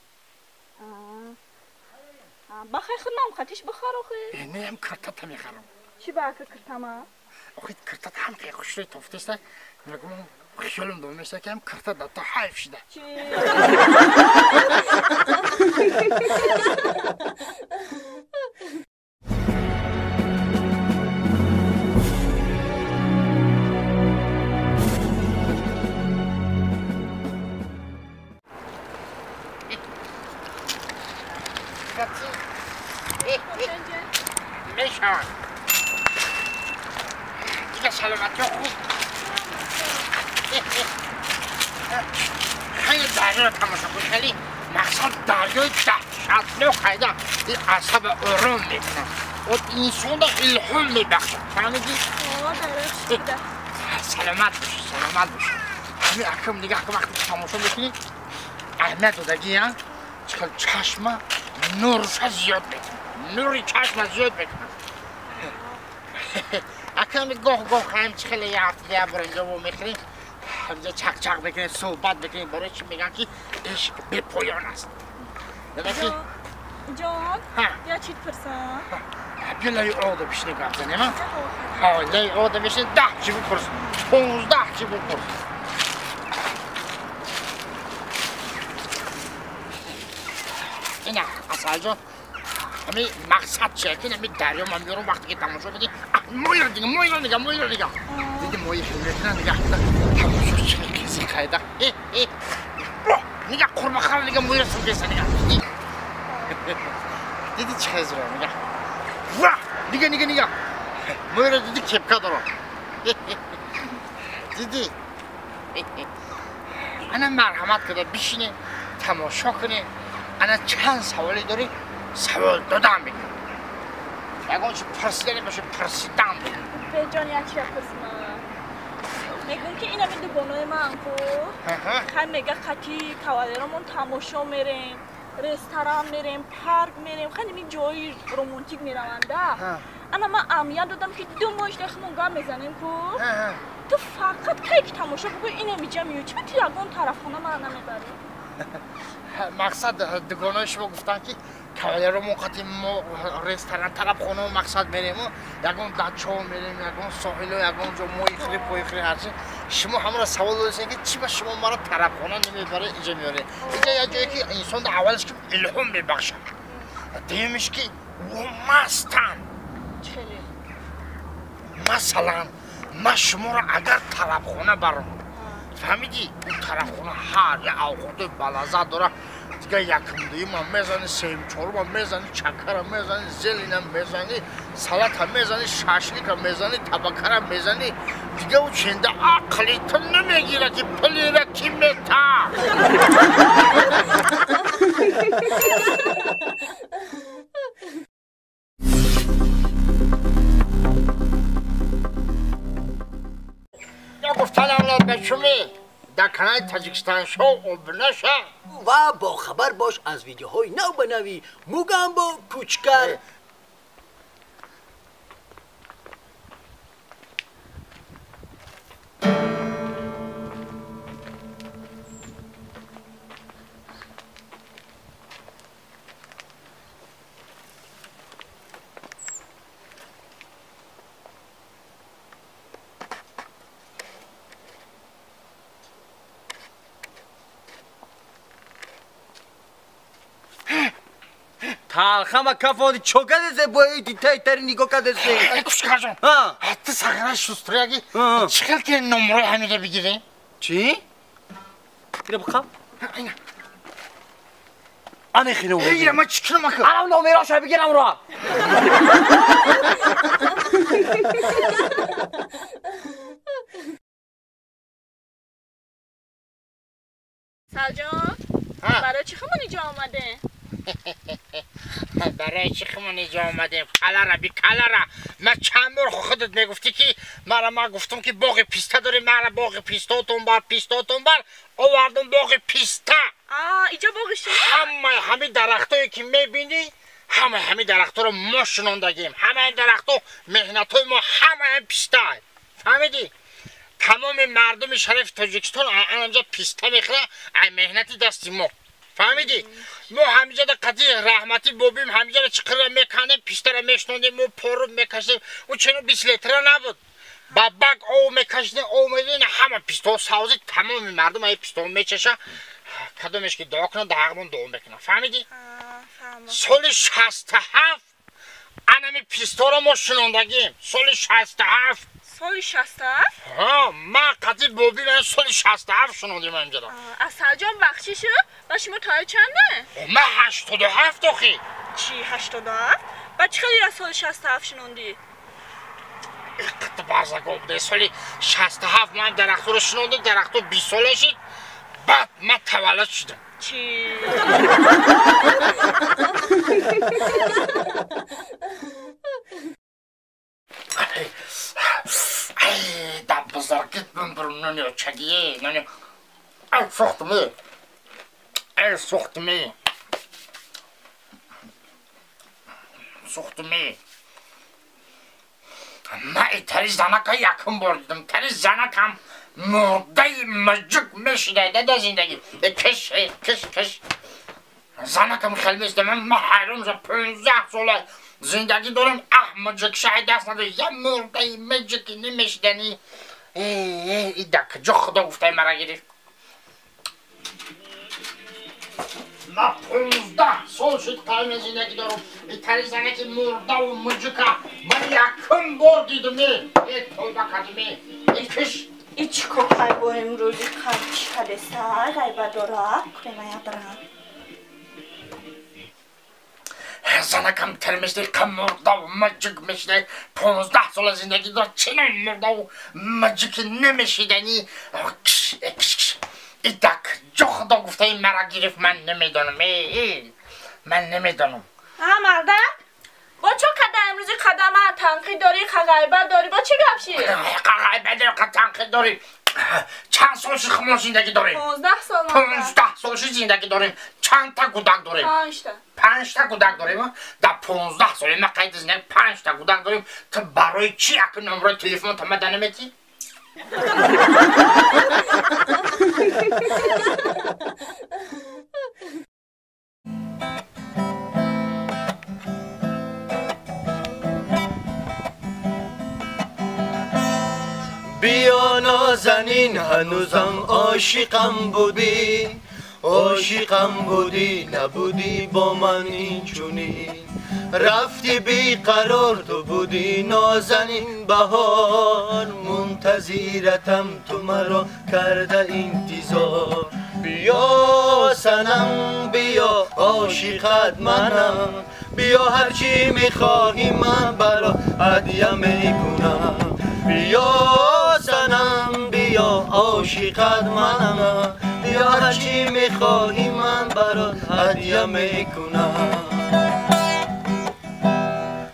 Бахай худ ман қатиш бихар охи. Не, ҳам киртата мехарам. Чӣ ба ака киртама? Охи киртата ҳам хай хушрӯи тофтеста. Мегум хиёлам дом меша ки ҳам кирта да то ҳайф шуда. Чӣ? میشوند دیگه سلامتی خوب. خیلی دریا رو تماشا کن، خیلی مقصد دریای دهشتناک خیلی این اعصاب آرام میکنه و انسان را الهام میبخشه. فهمیدی؟ سلامت باشی، سلامت باشی. همین اکم دیگه اکم وقتی تماشا میکنی اهمیت دادگی هم چقدر چشم نورش زیاد میکنه، نوری چشم زیاد میکنه. اکم گاه گاه هم چخیلی یه هفته یه بار اینجا و میخوریم، اینجا چق چق میکنیم، صحبت میکنیم. برای چی میگن که عشق به پایان است. جان یا چیت پرسم؟ بیا لای آده بشینه گپ زنیم. ها لای آده بشینه 10 چی بپرس، 15 چی بپرس. اینه اصلا جان همین مقصد چیه که همین دریا من میارم وقتی که تماشا بدی موی رو دیگه، موی رو دیگه، موی رو دیگه دیدی موی خیلی میکنن دیگه تماشا چه کسی قایده دیگه قورباغه دیگه موی رو سوکیسه دیگه دیدی چه خیلی رو دیگه واه دیگه دیگه دیگه موی رو دیدی کپکا دارم دیدی. انا مرحمت کرده بشینه تماشا کنه. انا چند سوالی داری سوال دادم بگم، یکون چی پرسیدنی باشه پرسیدم بگم. جان یک چی پرسیدم میگم که این همین دوگانای من کو خیلی میگه خطی کاوالرمون تماشا میریم، رستوران میریم، پارک میریم، خیلی می جای رمانتیک میرونده. انا من اهمیت دادم که 2 ماه دخمون گام میزنیم کو تو فقط کی که تماشا بگو اینه میجا میو چی تو یگون طرف خونه من نمیبری. مقصد دوگانای شما گفتن که کاوالرمون قطعی ما رستوران طرف خونه و مقصد میریم و یگون دچو میریم، یگون ساحل و یگون جا موی خری پوی خری هرچی. شما همون را سوال دادید که چی با شما ما را طرف خونه نمیبره اینجا میاره. اینجا یه جایی که انسان در اولش که الهام میبخشه، دیمش که او مستن. مثلا ما شما را اگر طرف خونه برم فهمیدی؟ اون طرف خونه هر یه اوقات بلازت داره دیگه یکم دویم هم میزنی، سیم چهارم هم میزنی، چکر هم میزنی، زلین هم میزنی، سلات هم میزنی، شاشلیک هم میزنی، تبکر هم میزنی. دیگه او چنده عقلی تو نمیگیره که پلی را کی میتا. گفتن به شما در کانال تاجیکستان شو ابونه شو و با خبر باش از ویدیوهای نو به نوی موگامبو کوچکر. талхама кафоди чо кадесе бо тайтари нигоҳ кадесе. Кушкар ҷон, ту сағира шустрияги чӣ хел ки номрои ҳамиро бигирем? Чӣ? Ира бихам? Ане хино. Ира ма чӣ кунам ака? Арам номероша бигирам ро. سلجان، برای چی خمون اینجا آمده؟ برای چی خمون اینجا آمدیم؟ کلره بی کلره. من چند بار خودت میگفتی که مرا ما گفتم که باغ پیسته داریم، مرا باغ پیستاتون بر پیستاتون بر آوردم باغ پیسته. اینجا باغ شما؟ همه درختایی که میبینی Ҳама ҳами дарахтҳоро мо шинондагем. Ҳама ин дарахтҳо меҳнатҳои мо, ҳама ин писта. Фаҳмидӣ? Тамоми мардуми шарифи Тоҷикистон анамҷа писта мехӯра, ай меҳнати дасти мо. Фаҳмидӣ? Мо ҳамиҷада қати раҳматӣ бобим, ҳамиҷада чиқирра мекандем, пистара мешнондем, мо пору мекашидем. Ӯ чено 20 литра набуд. Ба бак ов мекашидем, ов медодем, ҳама пистаҳо савзӣ, тамоми мардум ай пистаҳо мечаша. Кадомеш ки дуо кунад, дар ҳақмон дуо мекунад. Фаҳмидӣ? Соли 67 анами пистаҳоро мо шинондагем. Соли 67. Соли 67? Ҳа, ман қати бобим соли 67 шинондем ҳамиҷада. Асалҷон бахшишу, ба шумо тои чанде? Ман 87 охи. Чӣ 87? Ба чӣ хеле соли 67 шинондӣ? Иққат база гап де. Соли 67 ман дарахтро шинондам, дарахтро 20 сола шид. Баъд ман таваллуд шудам. Чӣ? Ай, да бузургит бимбирм нони очагие, нони. Ай, сӯхтми. Ай, сӯхтми. Сӯхтми. Ман итари занака якум бор дидам. Тари занакам мурдаи маҷук мешида да зиндагӣ. Киш, киш, киш. Занакам хел мешида. Ман ҳайрон шудам. 15 сола зиндагӣ дорам. Аҳ, маҷукша ай даст надорам. Я мурдаи маҷуки намешидани. Э, ида куҷо худо гуфтаи мара гирифт? Ман 15 сол шуд қайми зиндагӣ дорам. Итари занаки мурдаву муҷука ман якум бор дидам. Э, тавба кардам. Э, киш. И чӣ кор қай бо имрӯзи қай чӣ кадеса ғайба дора? Куремая барам. Занакам тар мешида, қа мурдаву маҷук мешида. 15 сола зиндагӣ дорад. Чинон мурдаву маҷуки намешидани. Киш, киш, киш. Итак, ҷо худо гуфтаи мара гирифт, ман намедонам. Э, ман намедонам. А, мардак? Бо чо када имрӯзи қадама танқид дорӣ, қа ғайбат дорӣ? Бо чӣ гап шид? Қа ғайбат дорӣ, қа танқид дорӣ. Чанд сол шуд мо зиндагӣ дорем? 15 сол. 15 сол шуд зиндагӣ дорем. Чанд та гудак дорем? 5 та. 5 та гудак дорем. Дар 15 соли ма қайди зиндагӣ 5 та гудак дорем. Ту барои чӣ акн номрои телефон та мада наметӣ? بیا نازنین هنوزم عاشقم بودی، عاشقم بودی، نبودی با من این چونین. رفتی بی قرار تو بودی نازنین بهار، منتظرتم تو مرا کرده انتظار. بیا صنم بیا عاشقت منم، بیا هرچی میخواهی من برا هدیه میکنم. بیا صنم بیا عاشقت منم، بیا هرچی میخواهی من برات هدیه میکنم.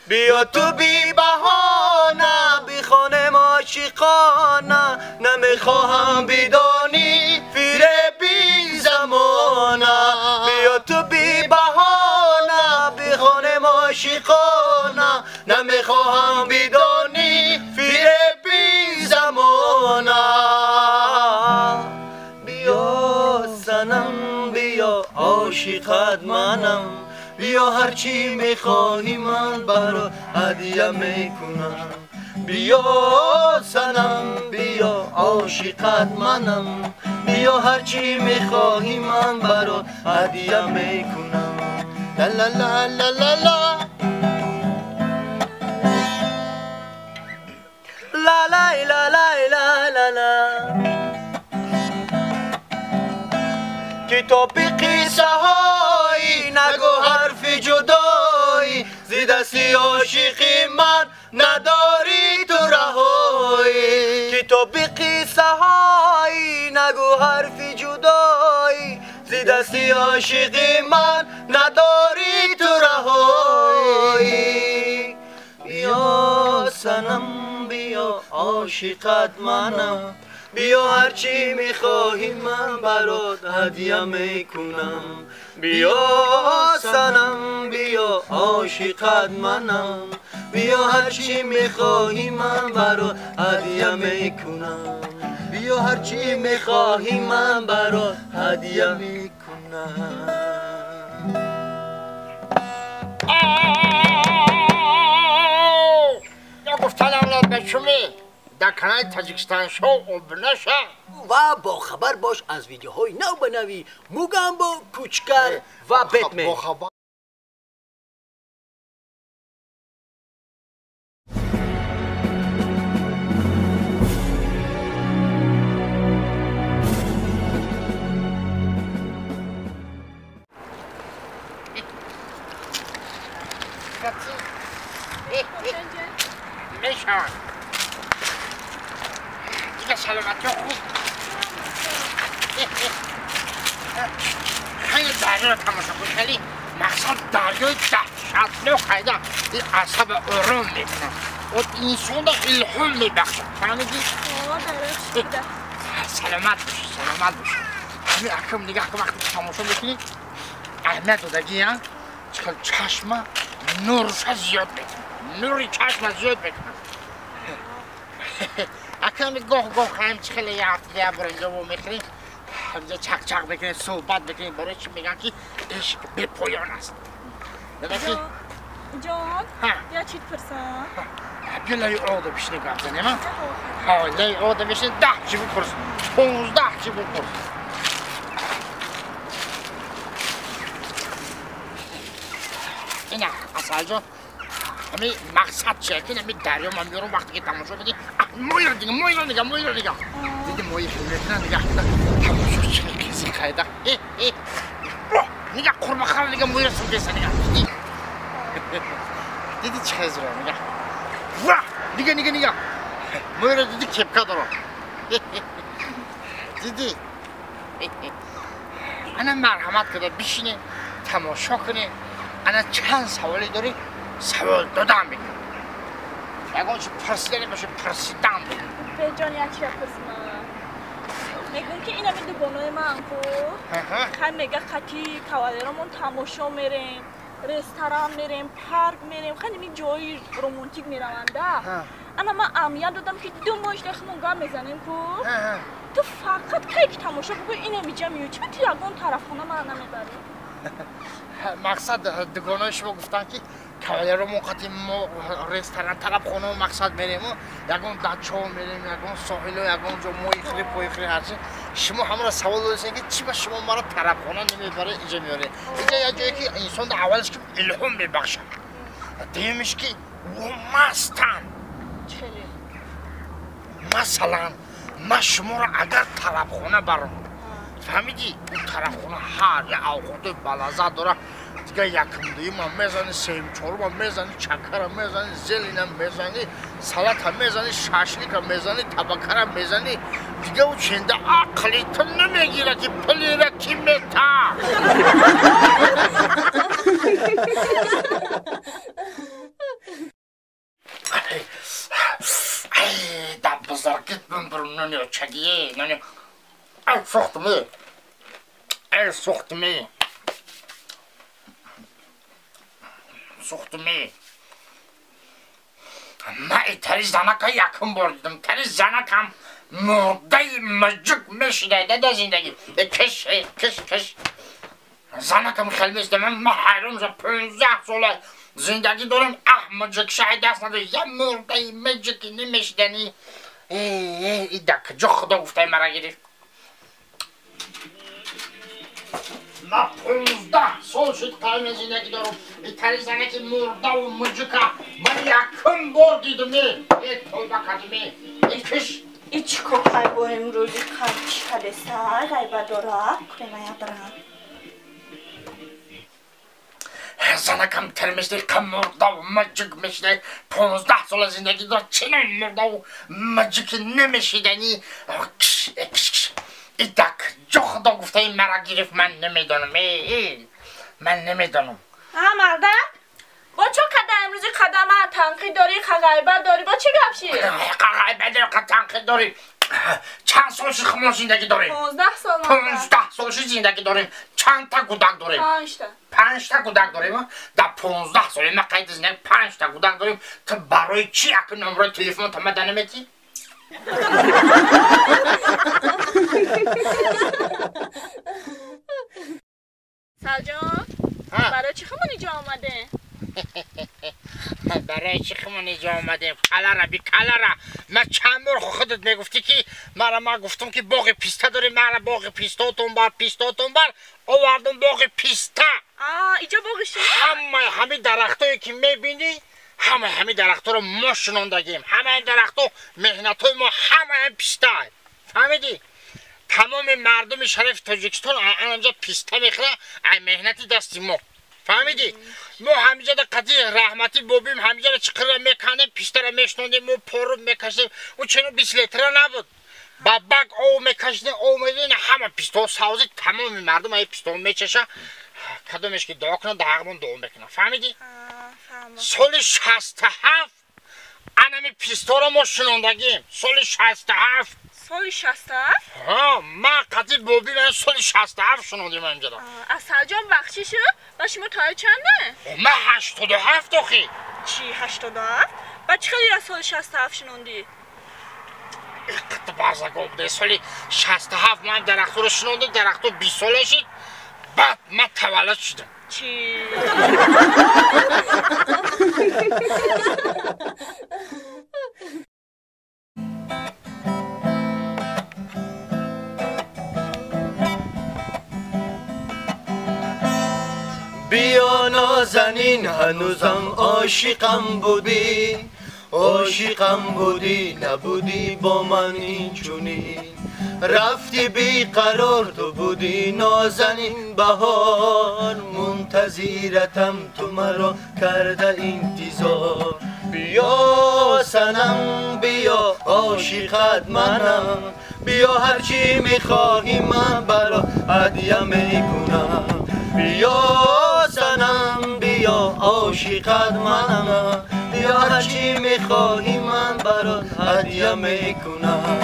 بیا تو بی بهانه بخوانم عاشقانه، نمیخواهم بدانی فریبی زمانه. بیا تو بی بهانه بخوانم عاشقانه، نمیخواهم بدانی فریبی زمانه. بیا صنم بیا عاشقت منم، بیا هرچی میخواهی من برات هدیه میکنم. بیا صنم بیا عاشقت منم، بیا هرچی میخواهی من برات هدیه میکنم. لا لا لا لا لا لا لا لا لا لا لا لا. کتاب قصه هایی نگو حرف جدایی، ز دستی عاشقی من نداری تو رهایی. کتاب قصه هایی نگو حرف جدایی، ز دستی عاشقی من نداری تو رهایی. بیا صنم بیا عاشقت منم، بیا هرچی میخواهی من برات هدیه میکنم بیا سنم بیا عاشقت منم بیا هرچی میخواهی من برات هدیه میکنم بیا هرچی میخواهی من برات هدیه میکنم. در کانال تاجیکستان شو обуна ша ва бохабар бош аз видеоҳои нав ба нави Мугамбо, Кучкар ва Бэтмен. دیگه سلامتی خوب خیلی دریا رو تماشا کن، خیلی مقصد دریای دهشتناک خیلی این اعصاب آرام میکنه و انسان را الهام میبخشه. فهمیدی؟ سلامت باشی، سلامت باشی. همین اکم دیگه اکم وقتی تماشا میکنی اهمیت دادگی هم چقدر چشم نورش زیاد میکنه، نور چشم زیاد میکنه. اکم گاه گاه هم خیلی یه هفته یه بار اینجا میخوریم، اینجا چک چک میکنیم، صحبت میکنیم. برای چی میگن که عشق به پایان است. جان یا چیت پرسم؟ بیا لای آده بشینه گپ زنیم. ها لای آده بشینه 10 چی بپرس، 15 چی بپرس. اینه اصلا جان همین مقصد چیه که همین دریا من میارم وقتی که تماشا بدی موی رو دیگه، موی رو دیگه، موی رو دیگه دیدی موی خیلی میکنن دیگه تماشا چه کسی خیده دیگه قرباقه رو دیگه موی رو سوکیسه دیگه دیدی چه خیلی رو دیگه دیگه دیگه دیگه موی رو دیدی کپکه دارم دیدی. انا مرحمت کده بشینه تماشا کنه. انا چند سوالی داری سوال دادم بگم یکان چی پرسیدنی باشه پرسیدم بگم. به جان یک چی پرسیدم میگم که این همین دوگانه من کو خیلی میگه خطی کاوالرامون تماشا میریم، رستوران میریم، پارک میریم، خیلی می جای رومانتیک میرونده. انا من اهمیت دادم که 2 ماه خمون گام میزنیم کو تو فقط کی که تماشا بگو اینه میجا میو چه تو یگان طرف خونه من نمیبری. مقصد دوگانه شما گفتن که کاوالرامون قطعی ما رستوران طرف خونه و مقصد میریم و یگان دچو میریم، یگان ساحل و یگان جا موی خری پوی خری هرچی. شما همراه سوال داشتین که چی با شما مرا طرف خونه نمیبره اینجا میاره. اینجا یه جایی که انسان در اولش که الهام میبخشه، دیمش که او مستن. مثلا من شما را اگر طرف خونه برم فهمیدی اون طرف خونه هر یه اوقات بلازت داره دیگه یکم دویم هم میزنی، سیم چهارم هم میزنی، چکر هم میزنی، زلین هم میزنی، سلات هم میزنی، شاشلیک هم میزنی، تبکر هم میزنی دیگه او چنده عقلی تو نمیگیره که پلی را کی میتا. ای در بزرگیت بمبرم نونی چگیه نونی ای سوختمی، ای سوختمی، سوختمی. من تری زنکا یکم بردم، تری زنکم مرده مجک میشده ده زندگی کش کش کش زنکم خیلی میشده. من حیران شدم 15 ساله زندگی دارم احمجک شاید دست نداره یه مرده مجکی نمیشدنی. ای ای ده کجا خدا گفته مرا گرفت. من 15 سال شد قایم زندگی دارم این تری زنکی مرده و مجکه من یکم بار دیدم. ای توبه کردم ای کش. ای چیکار خواهی با امروزی خرچ کدسته غیبه داره کنه من برم. زنکم تر میشده که مرده و مجک میشده 15 سال زندگی داره چنین مرده و مجک نمیشیدنی. کش کش ای دک جا خدا گفته این مرا گرفت. من نمیدانم، من نمیدانم. ها مرده با چه قدم امروزی قدم تنقید داری، غیبت داری، با چه گپ شی؟ غیبت داری، تنقید داری. Чанд сол шуд мо зиндагӣ дорем? 15 сол. 15 сол шуд зиндагӣ дорем. Чанд та гудак дорем? 5 та. 5 та гудак дорем. Дар 15 соли ма қайди зиндагӣ 5 та гудак дорем. Ту барои чӣ акн номрои телефон та мада наметӣ? Салҷон, барои чӣ хумон инҷо омадем? Барои чӣ хумон инҷо омадем? Калара би калара. Ман чанд бор худат мегуфтӣ ки мара ман гуфтам ки боғи писта дорем, мара боғи пистаотон бар, пистаотон бар, овардам боғи писта. Инҷо боғи шумо? Ҳамаи ҳамин дарахтое ки мебинӣ, ҳамаи ҳамин дарахтҳоро мо шинондагем. Ҳамаи дарахтҳо меҳнатҳои мо, ҳамаи писта. Фаҳмидӣ? Тамоми мардуми шарифи Тоҷикистон анамҷа писта мехӯрад ай меҳнати дасти мо. Фаҳмидӣ? Мо ҳамиҷада қатъи раҳматӣ бобим, ҳамиҷада чиқирра мекандем, пистара мешнондем, мо пору мекашидем. Ӯ чено 20 литра набуд. Ба бак ов мекашидем, ов медодем, ҳама пистаҳо савзид, тамоми мардум ай пистаҳо мечаша. Кадомеш ки дуо кунад, дар ҳаққмон дуо мекунад. Фаҳмидӣ? Соли 67 анами пистаҳоро мо шинондагем. Соли 67. Соли 67? Ҳа, ман қатъи боби ман соли 67 шинондем инҷода. Асалҷон бахши шуд? Ба шумо таи чанде? Ман 87 охи. Чӣ 87? Ба чӣ хеле соли 67 шинондӣ? Иқт барзаго буде. Соли 67 ман дарахтро шинондем, дарахтро 20 сола шид. Баъд ман таваллуд шудам. Чӣ? بیا نازنین هنوزم عاشقم بودی، عاشقم بودی، نبودی با من اینچونین. رفتی بی قرار تو بودی نازنین بهار، منتظرتم تو مرا کرده انتظار. بیا صنم بیا عاشقت منم، بیا هرچی میخواهی من برا هدیه میکنم. بیا صنم بیا عاشقت منم، بیا هرچی میخواهی من برات هدیه میکنم.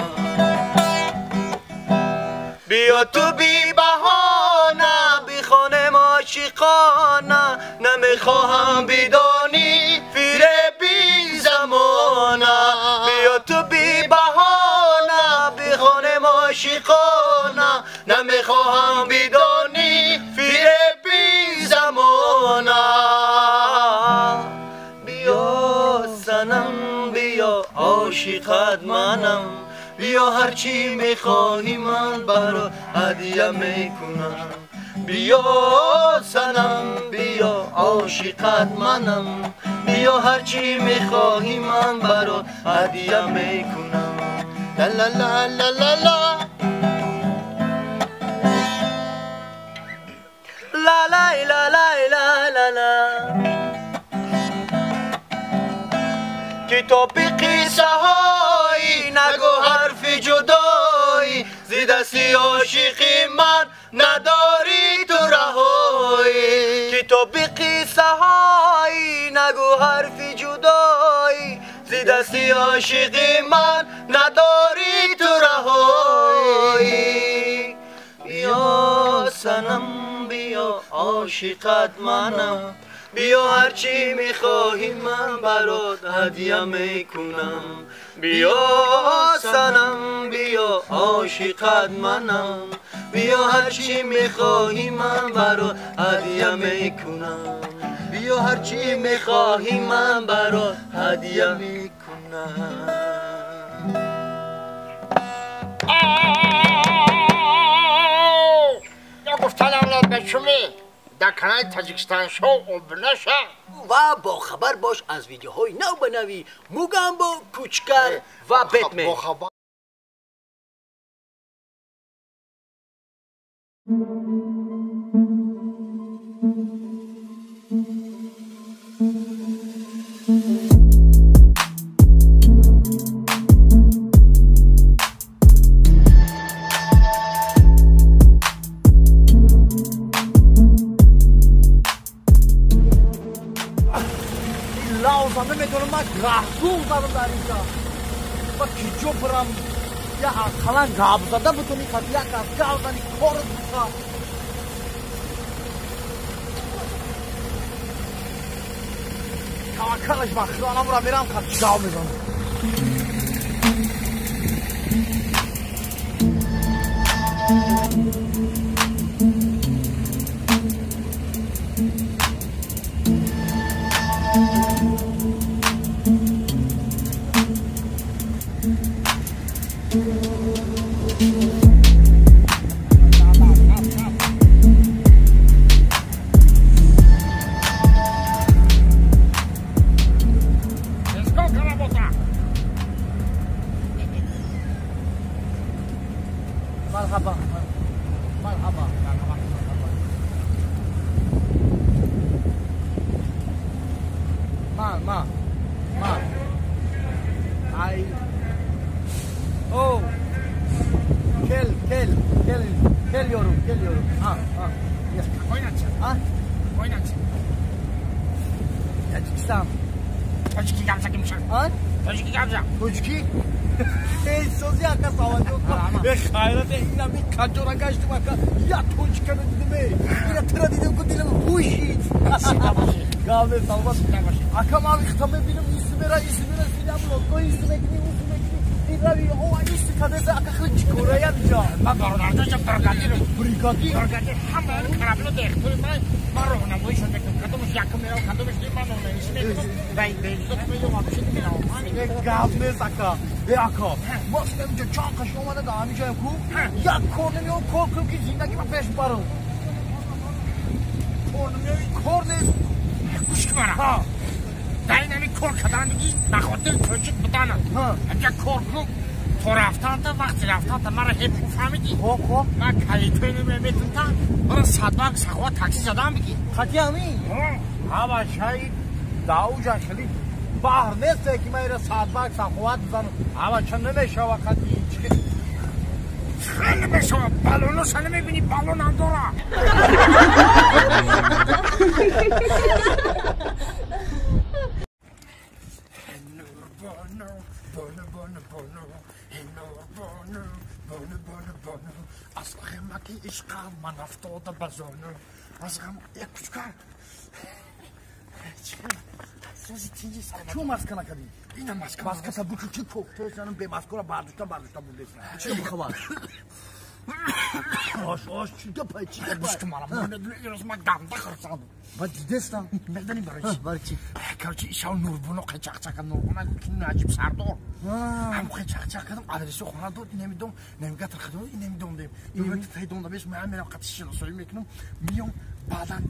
بیا تو بی بهانه بخوانم عاشقانه، نمیخواهم بدانی فریبی زمانه. بیا تو بی بهانه بخوانم عاشقانه، نمیخواهم بدانی فریبی زمانه. بیا صنم بیا عاشقت منم، بیا هرچی میخواهی من برات هدیه میکنم. بیا صنم بیا عاشقت منم، بیا هرچی میخواهی من برات هدیه میکنم. لا لا لا لا لا لا لا لا لا لا لا لا. کتاب قصه هایی نگو حرف جدایی، زی دستی عاشقی من نداری تو رهایی. کتاب قصه هایی نگو حرف جدایی، زی دستی عاشقی من نداری تو رهایی. بیا صنم بیا عاشقت منم، بیا هرچی میخواهی من برات هدیه میکنم. بیا صنم بیا عاشقت منم، بیا هرچی میخواهی من برات هدیه میکنم. بیا هرچی میخواهی من برات هدیه میکنم. گفتن به شما در کانال تاجیکستان شو обуна шав ва бохабар бош аз видеоҳои нав ба нави Мугамбо, Кучкар ва Бэтмен. Намедонам, ман раҳгум задам дар инҷа. Ма киҷо бирам? Я ақалан гап зада бутуни қати як аз гап зани корот бута. Таваккалаш ба Худо, анамура мерам қати гап мезанам. Marhaba. Marhaba. Marhaba. Ma, ma. Ma. Ay. Oh. Gel, gel, gel. Geliyorum, geliyorum. Ha, ha. Ha? Tacikistan. Тоҷикӣ гап заким шак. Ha? Тоҷикӣ гап зак. Тоҷикӣ? Эй, сози ака саваҷо. Э, хайрат, ина ми каҷора гаштум ака. Я тоҷикаро дидам, эй. Ина тира дидам, ку дилам ҳушид. Гап нест, саломат. Ака, ман вихта мебинам, иси мера, иси мера, синам лото, иси мекунӣ, уси мекунӣ. Ирави, о, иси кадеса, ака хеле чикорая биҷа. Ман бародарҷонам бригадирам. Бригадир? Бригадир ҳама карабино дехтори ман, ман роҳнамоишон мекунам. Кадомаш якум меравам, кадомаш не, ман роҳнамоиши мекунам. Ва беиззат меём, ҳамеша меравам. Гап нест, ака. Э, ака, ма инҷа чанд қашон омада дар ҳамин ҷоям ку, як кор намеём, кор кунам ки зиндагима пеш барам. Кор намеёи? Кор нест. Гӯш кун мара. Дар ин ҳамин кор кардан мегӣ, ба хотири тоҷик буданам. Ҳамҷа кор кун, то рафтанта, вақти рафтанта мара ҳеп хуб фаҳмидӣ? Хоб, хоб. Ман калитои намеметунта, мара садбак сахова такси задам бигӣ. Қати ҳамин? Ҳа, бачаи дауҷа хеле баҳр нест, ки ман ира садбак саховат бизанам. Ҳа, бача намешава қати чӣ. Хеле намешава, балоноша намебинӣ, балонам дора. Аз ғамаки ишқам ман афтода ба зону. Аз ғам як кучкар. Чун маска накардӣ? Ина маска. Маскаса бикун, чи коктои бе маскора бардошта бардошта бурдеса. Чи бихабар? Ош, ош, чи гапай, чи гапай? Гӯш кун мара, ман медонӣ ирӯз ман ганда хурсандам. Ба дидестам. Медонӣ барои чи? Барои чи? Короче, ишав Нурбоно қачақчака, Нурбона гуфт ки Наҷиб сардор. Ҳам қачақчак кардам, адреси хона дод, инамидом, навигатор хадо, инамидом дем. Инамидом дем, ман мерам қати шиносоӣ мекунам, миём, баъдан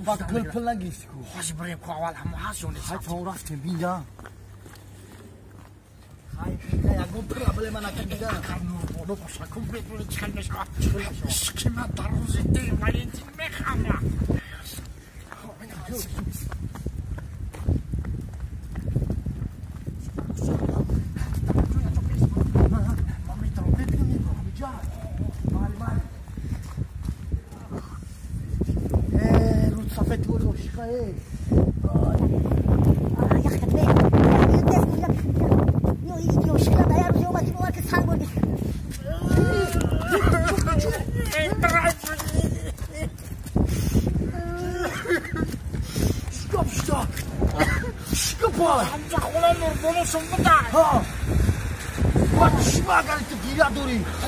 Баъд пул пул нагирифтӣ ку. Ҳозир бирем ку аввал ҳамо ҳаст ё нест. Ҳай, то рафтем бинда. Ҳай, бинда, ягон проблема накардида. Нурбоно боша ку медонӣ чӣ хел мешавад. Ишқи ман дар рӯзи день Валентин механдад.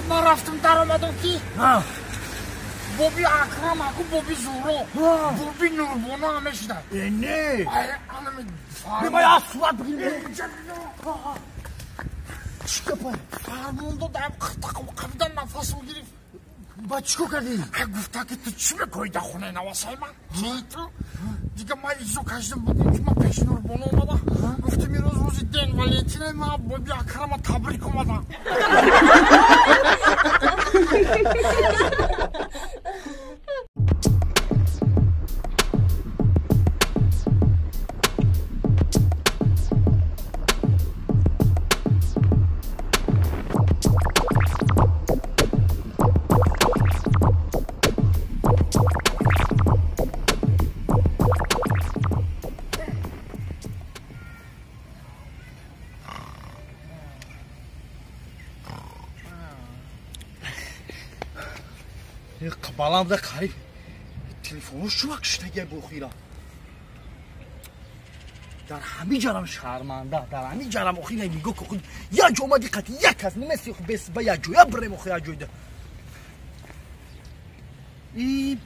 Ман рафтам даромадам ки боби Акрам аку боби Зуро боби Нурбоно ҳаме шуда. Э, не. Бема я сурат бигирем. Чӣ гапай? Фармон додам, қабдан нафасам гирифт. Ба чӣ кор кардӣ? Гуфта ки ту чӣ мекоҳӣ дар хонаи навасаи ман? Чӣ ту? Дига ман изо кашидам будем ки ман пеши Нурбоно омадам. Гуфтам ирӯз рӯзи день Валентина, ман боби Акрама табрик омадам. Балам да қариб телефону шувак шитагия бохира. Дар ҳами ҷарам шарманда, дар ҳами ҷарам охи нигоҳ кун. Я ҷо омади қати як кас намеси бес ба я ҷоя бирем охи я ҷойда. И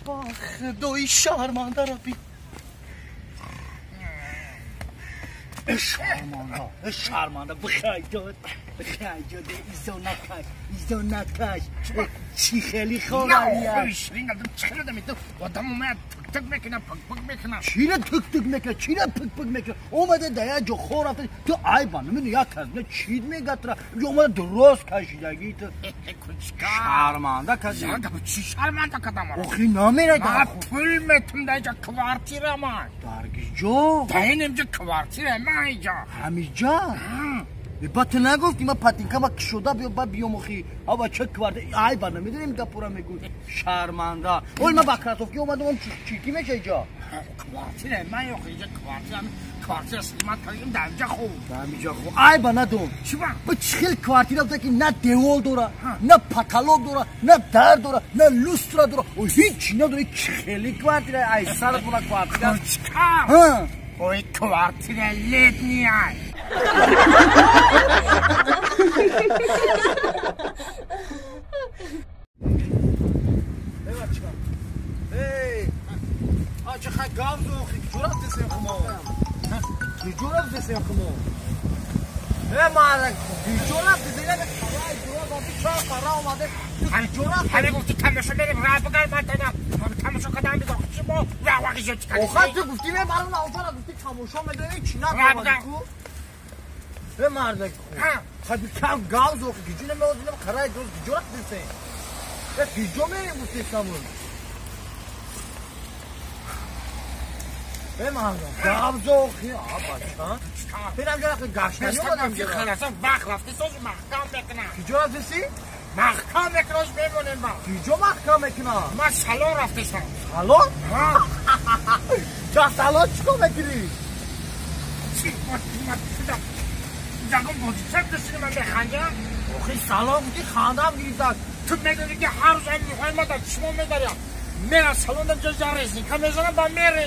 ба худои шарманда раби. Шарманда, шарманда, бихайдод, бихайдод, изо накаш, изо накаш. Чи хели ховалия? Одам омад тик-тик мекунад, пик-пик мекунад. Чира тик-тик мекунад, чира пик-пик мекунад? Омада да як ҷо хор рафта, ту айба, намедонӣ як кас не чид мегатра. Ҷо омада дуруст кашидагӣ ту. Кучка. Шарманда каси. Чи шарманда кадам? Охи намера дар. Пул метум дар инҷа квартира ман. Дар ҷо? Дар ин инҷа квартира ман инҷа. Ҳамиҷа? Ба ту нагуфтӣ ман патинкама кишода биё ба биём охи. Ава ча квартира айба намедонем гапура мегӯй. Шарманда. Ой ман ба кроссовки омадам чики меша инҷа? Квартира ман охи инҷа квартира квартира снимат кардем дар инҷа хуб. Дар инҷа хуб. Айба надом. Чиба? Ба чӣ хел квартира буда ки на девол дора, на потолок дора, на дар дора, на люстра дора. Ой ҳеҷ надора. Чӣ хели квартира? Ай сарат буна квартира. Кучка. Ой квартира летняя. Эй, а чӣ хай гав зохи, куҷо рафтесем хумо? Куҷо рафтесем хумо? Э, мардак, куҷо рафтесем? Ай, дурак, рафти чор қара омаде. Куҷо рафтем? Ҳаме гуфти тамошо мерем, ра бигар ман тана. Тамошо кардам бигар, чи мо равақи шо чӣ кардем? Охир ту гуфти мебарам навтара, гуфти тамошо медорем, чи накарди ку? Э, мардак, хай кам гав зохи, куҷо намеозинам, қарай дурст, куҷо рафтесем? Э, куҷо мерем гуфтесамун? Э, мардак, гав зохи, а бача. Бинам ҷо рафти гаштани омадам ҷо. Халаса вақт рафти сози маҳкам мекунам. Куҷо рафтеси? Маҳкам мекунам, мемонем ба. Куҷо маҳкам мекунам? Ман салон рафтесам. Салон? Ҷа салон чӣ кор мекунӣ? Чи? Ягон бозича дошти ман механдам? Охи салон гуфти хандам гирифтак. Ту медонӣ ки ҳар рӯз ҳамин муҳои ма дар чишмон медарям. Мерам салонда ҷо ҷа резинка мезанам ба мере.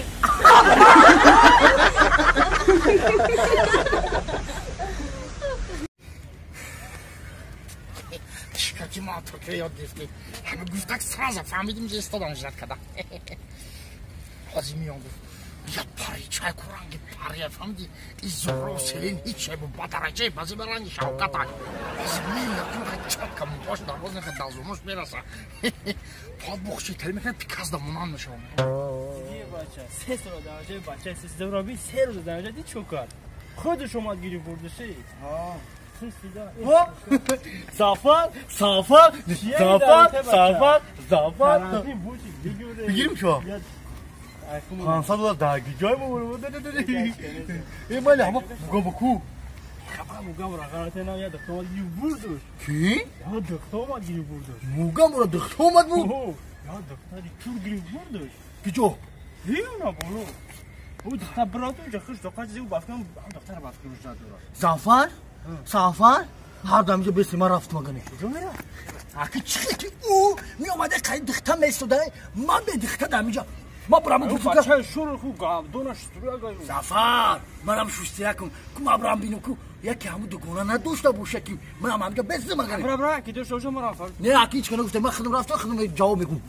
Чикаки ма Туркия ёд гирифтем. Ҳама гуфтак сразу фаҳмидим ки истодам ждать када. Ҳозир меём гуфт. Я пари чай ку ранги пария фаҳмиди? И Зуҳро Селин ҳеч бу ба дараҷаи баъзе ба ранги Шавкатак. Ҳозир меём ки чатка муҳош дароз нахад дазумош мераса. Па бухши тел мекунад пиказ да монанд мешавам. Бача, се сол дараҷаи бача сездаҳ се рӯз дараҷа ди чӣ кард? Худаш омад гирифт бурдаши. Зафар, Сафар, Зафар, Сафар, Зафар. Бигирим шо? 500 доллар дар ҷой мо. Э, мали ҳама мугам ку. Хабар мугам ра ғалате на я духта омад гирифт бурдуш. Ки? Я духта омад гирифт бурдуш. Мугам ра духта омад буд? Я духтари чур гирифт бурдуш. Киҷо? Ҳеюна боло. Ӯ духта бироту ҷа хуш доқа чизи ӯ бафкам духтара бафкам надора. Зафар? Сафар? Ҳар дам инҷо беси ман рафтам агане. Куҷо мера? Аки чӣ ки ӯ меомада қай духта месода, ман бе духта дам инҷо. Ма брам гуфтам бача шур ху гавдона шустура гай. Зафар, манам шустия кун. Ку ма брам бинам ку яке ҳаму дугона надошта боша ки манам ҳамҷо бесим агане. Бра бра ки дошта боша ман рафтам. Не, аки ҳеч кана гуфта, ман худам рафтам, худам ҷавоб мегӯм.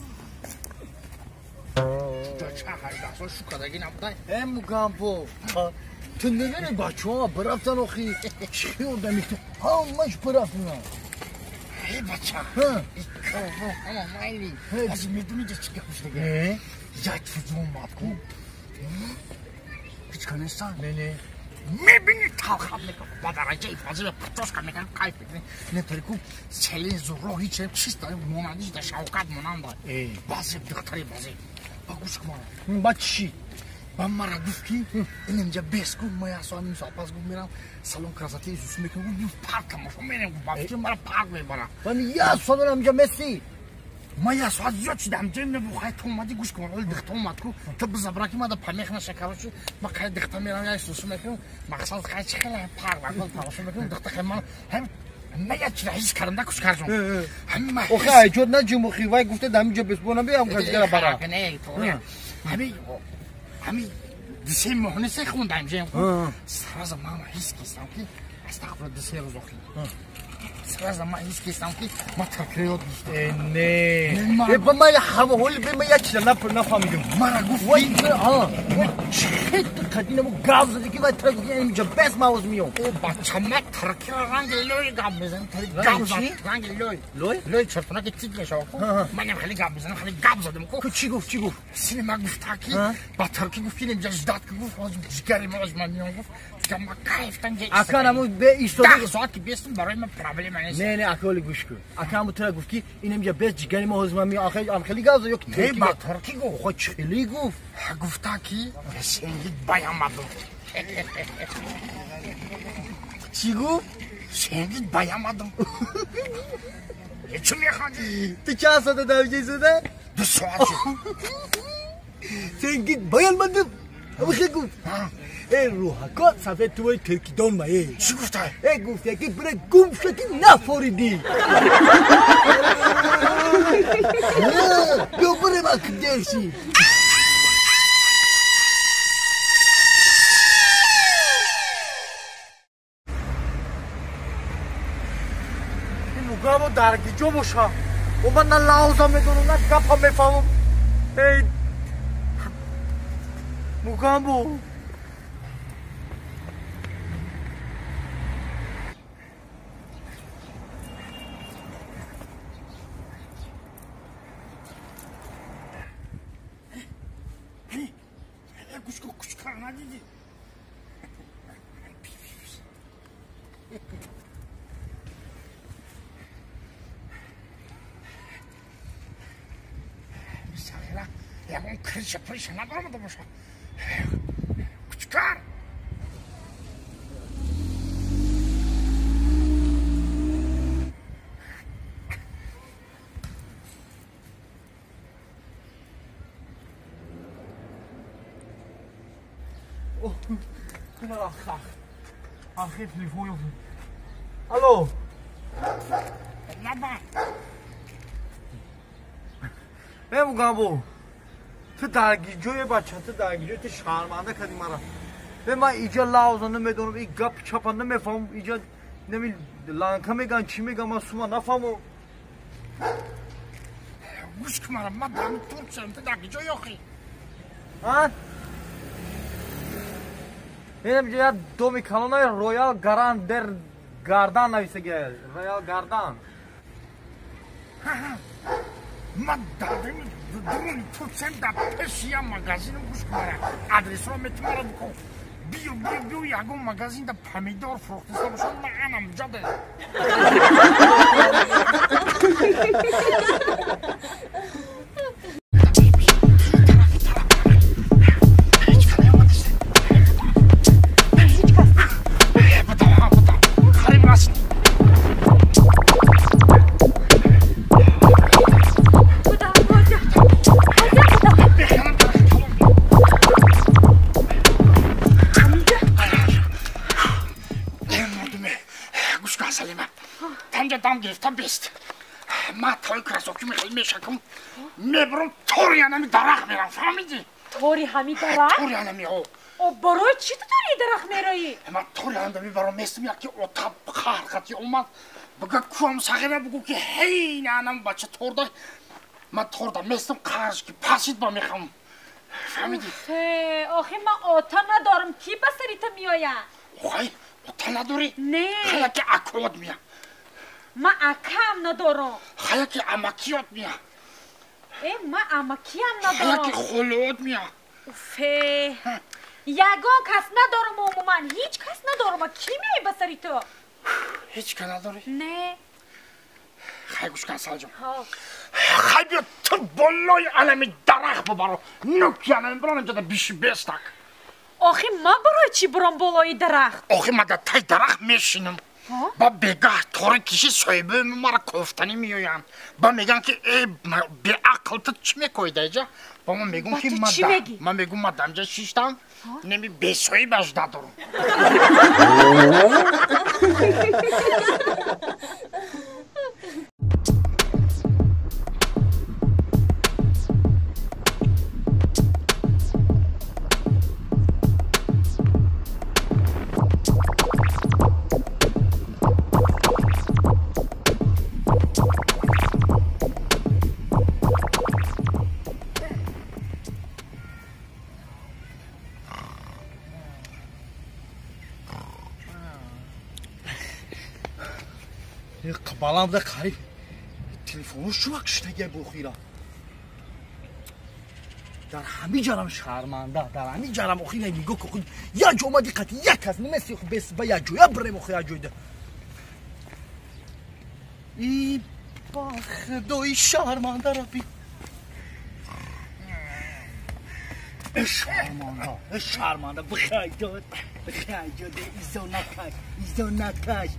Ча 18 сол шукадаги набудай? Э, мугамбо. Ту намедонӣ бачаҳо бирафтан охи. Чӣ одами ту? Ҳамаш бирафтан. Э, бача. Ҳама майли. Ҳозир медонӣ ҷа чӣ гап шудага? Не. Як чиз омад ку. Ҳеч кас нестан? Не, не. Мебинӣ талхат мекунад, ба дараҷаи фазила птошка мекунад, кайф мекунад. Нетари ку Селин Зуҳро ҳеч чиста монандиш да Шавкат монанда. Баъзе духтари баъзе. Ба гӯш кун мана. Ба чӣ? Ба мара гуфт ки ин инҷа бес ку ма як соат ним соат пас гуфт мерам салон красоты Исус мекунам гуфт парк тамошо мерем гуфт ба фикри мара парк мебарам. Ман як соат инҷа месӣ. Ма як соат зиёд шидам ҷои мебу хай ту омадӣ гӯш кун оли духта омад ку ту бизабра ки мада памех наша короче ма қай духта мерам як Исус мекунам мақсад хай чӣ хеле парк вақт тамошо мекунам духта хай ман ҳам Ман як чиз ҳис кардам да кушкарҷон. Охе айҷод наҷумухи вай гуфта дар ҳаминҷо бесбона биям газгара бара. Не, торе. Ҳами дисе моҳ нест хундаем жем. Сразу ман ҳис кардам ки астағфируллоҳ дисе рӯз охи. Сразу ман ҳис кардам ки ман таркиро ёд гирифтам. Не. Э ба ман ҳама ҳоли бе ман як чиз нафаҳмидам. Мара гуфт вай ҳа. Чӣ қадинаму гап зади ки вай тра гуфт инҷо бес мавоз миём. О бача ман таркиро ранги лой гап мезанам. Гап зад ранги лой. Лой? Лой чертона ки тик мешава ку. Манам хеле гап мезанам, хеле гап задам ку. Чӣ гуфт, чӣ гуфт? Сини ман гуфта ки ба тарки гуфт ки инҷо ждат ки гуфт ҳозир ҷигари мо аз ман миём гуфт. Дигар ман кайфтан ҷа. Ака наму бе истода 10 соат ки бестам барои ман проблема нест. Не, не, ака оли гӯш кун. Ака ҳаму тра гуфт ки инамҷа бес ҷигари мо ҳозир ман миём. Ахе ам хеле гап зад ё ки Не, ба тарки гуфт. Хо чӣ гуфт? Гуфта ки сенгит баямадум. Чӣ гуфт? Сенгит баямадум. Чӣ мехоҳӣ? Ту чанд соата дар инҷа истода? 2 соат шуд. Сенгит баямадум. Ҳамихе гуфт. Э рӯҳако сафед тувои туркидон ма э. Чӣ гуфта? Э гуфт яки бире гум шуд ки нафоридӣ. Биё бирем ак дерши. Мугамо дар гиҷо боша. О ман на лауза медонам, на гапа мефаҳмам. Эй Мугамбо. Кушкар надидӣ? Сағира, ягон крыша прыша набаромада боша. Кучкар! Ах, телефон ёфт. Алло. Лаба. Э Мугамбо. Ту дар гиҷое бача, ту дар гиҷое, ту шарманда кардӣ мара. Бе ман иҷа лауза намедонам, и гап чапа намефаҳмам, иҷа нами ланка меган, чӣ меган, ман сума нафаҳмам. Гӯш кун мара, ман дар Туркиям, ту дар гиҷое охи? А? Инам ҷо як доми калонаи Роял Гаран дер Гардан нависагия. Роял Гардан. Ман дар дуруни Туркиям дар пеши як магазинам, гӯш кун мара. Адресро метумара бикун. Биё, биё, биё, ягон магазин да помидор фурӯхтиста бошад, ман анам ҷо де. Дам гирифтам бест. Ман тои красоки мехоҳӣ мешакам. Мебарам тори анами дарахт мерам, фаҳмидӣ? Тори ҳами дарахт? Тори анами ҳо. О барои чӣ ту тори дарахт мероӣ? Ман тори анада мебарам местам, яки отаб қаҳр қати омад. Бага куам сағира бугу ки ҳей на анам бача торда. Ман торда местам қарш ки пасид ба мехам. Фаҳмидӣ? Охи ман ота надорам, ки ба сари ту меояд? Охай, ота надорӣ? Не. Хая ки акоот мея. Ман акаам надорам. Хая ки амакиёт мея. Э, ман амакиам надорам. Хая ки холоот мея. Уфе. Ягон кас надорам умуман, ҳеҷ кас надорам. Ки меои ба сари ту? Ҳеҷ кас надорӣ? Не. Хай гӯш кун Асалҷон. Хай биё ту болои алами дарахт бубаро. Нуки алами баронам ҷода биши бестак. Охи ман барои чӣ бурам болои дарахт? Охи ман дар таи дарахт мешинам. Ба бегаҳ тори киши соҳибои мара кофтанӣ меоянд. Ба мегӯянд ки э беақл ту чӣ мекоҳӣ дар инҷа? Ба ман мегӯям ки ман мегӯям ман дар инҷа шиштам, неми бесоҳибаш надорам. Балам да қариб телефону шувак шитагия бухира. Дар ҳами ҷарам шарманда, дар ҳами ҷарам охи нигоҳ кун. Як ҷо омади қати як кас намеси ху бес ба як ҷоя бирем охи як ҷойда. И ба худои шарманда раби. Шарманда, шарманда, бихайдод, бихайдод, изо накаш, изо накаш.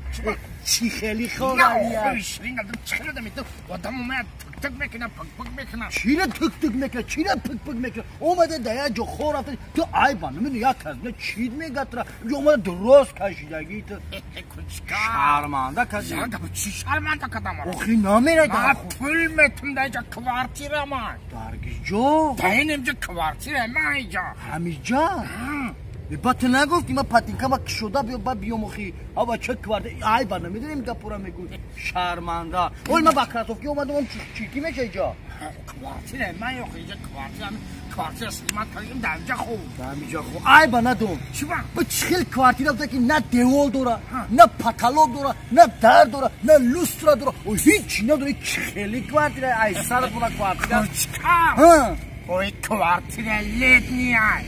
Чӣ хеле ховария. Одам омад тик-тик мекунад, пик-пик мекунад. Чира тик-тик мекунад, чира пик-пик мекунад. Омада да як ҷо хор рафта, ту айба намедонӣ як кас не чид мегатра. Инҷо омада дуруст кашидагӣ ту. Кучка. Шарманда кардӣ. Чӣ шарманда кардам? Охи намера дар Ман пул метум дар инҷа квартира ман. Дар ҷо? Дар ин инҷа квартира ман инҷа. Ҳамиҷа? Ба ту нагуфтӣ ман патинкама кишода биё ба биём охи. Ава ча квартира айба намедонем гапура мегӯй. Шарманда. Ой ман ба кроссовки омадам чӣ ки меша инҷа? Квартира ман охи инҷа квартира квартира снимат кардем дар инҷа хуб. Дар инҷа хуб. Айба надом. Чӣ ба? Ба чӣ хел квартира буда ки на девол дора, на потолок дора, на дар дора, на люстра дора. Ой ҳеҷ надора. Чӣ хели квартира? Ай сарат буна квартира. Кучка. Ой квартира летняя.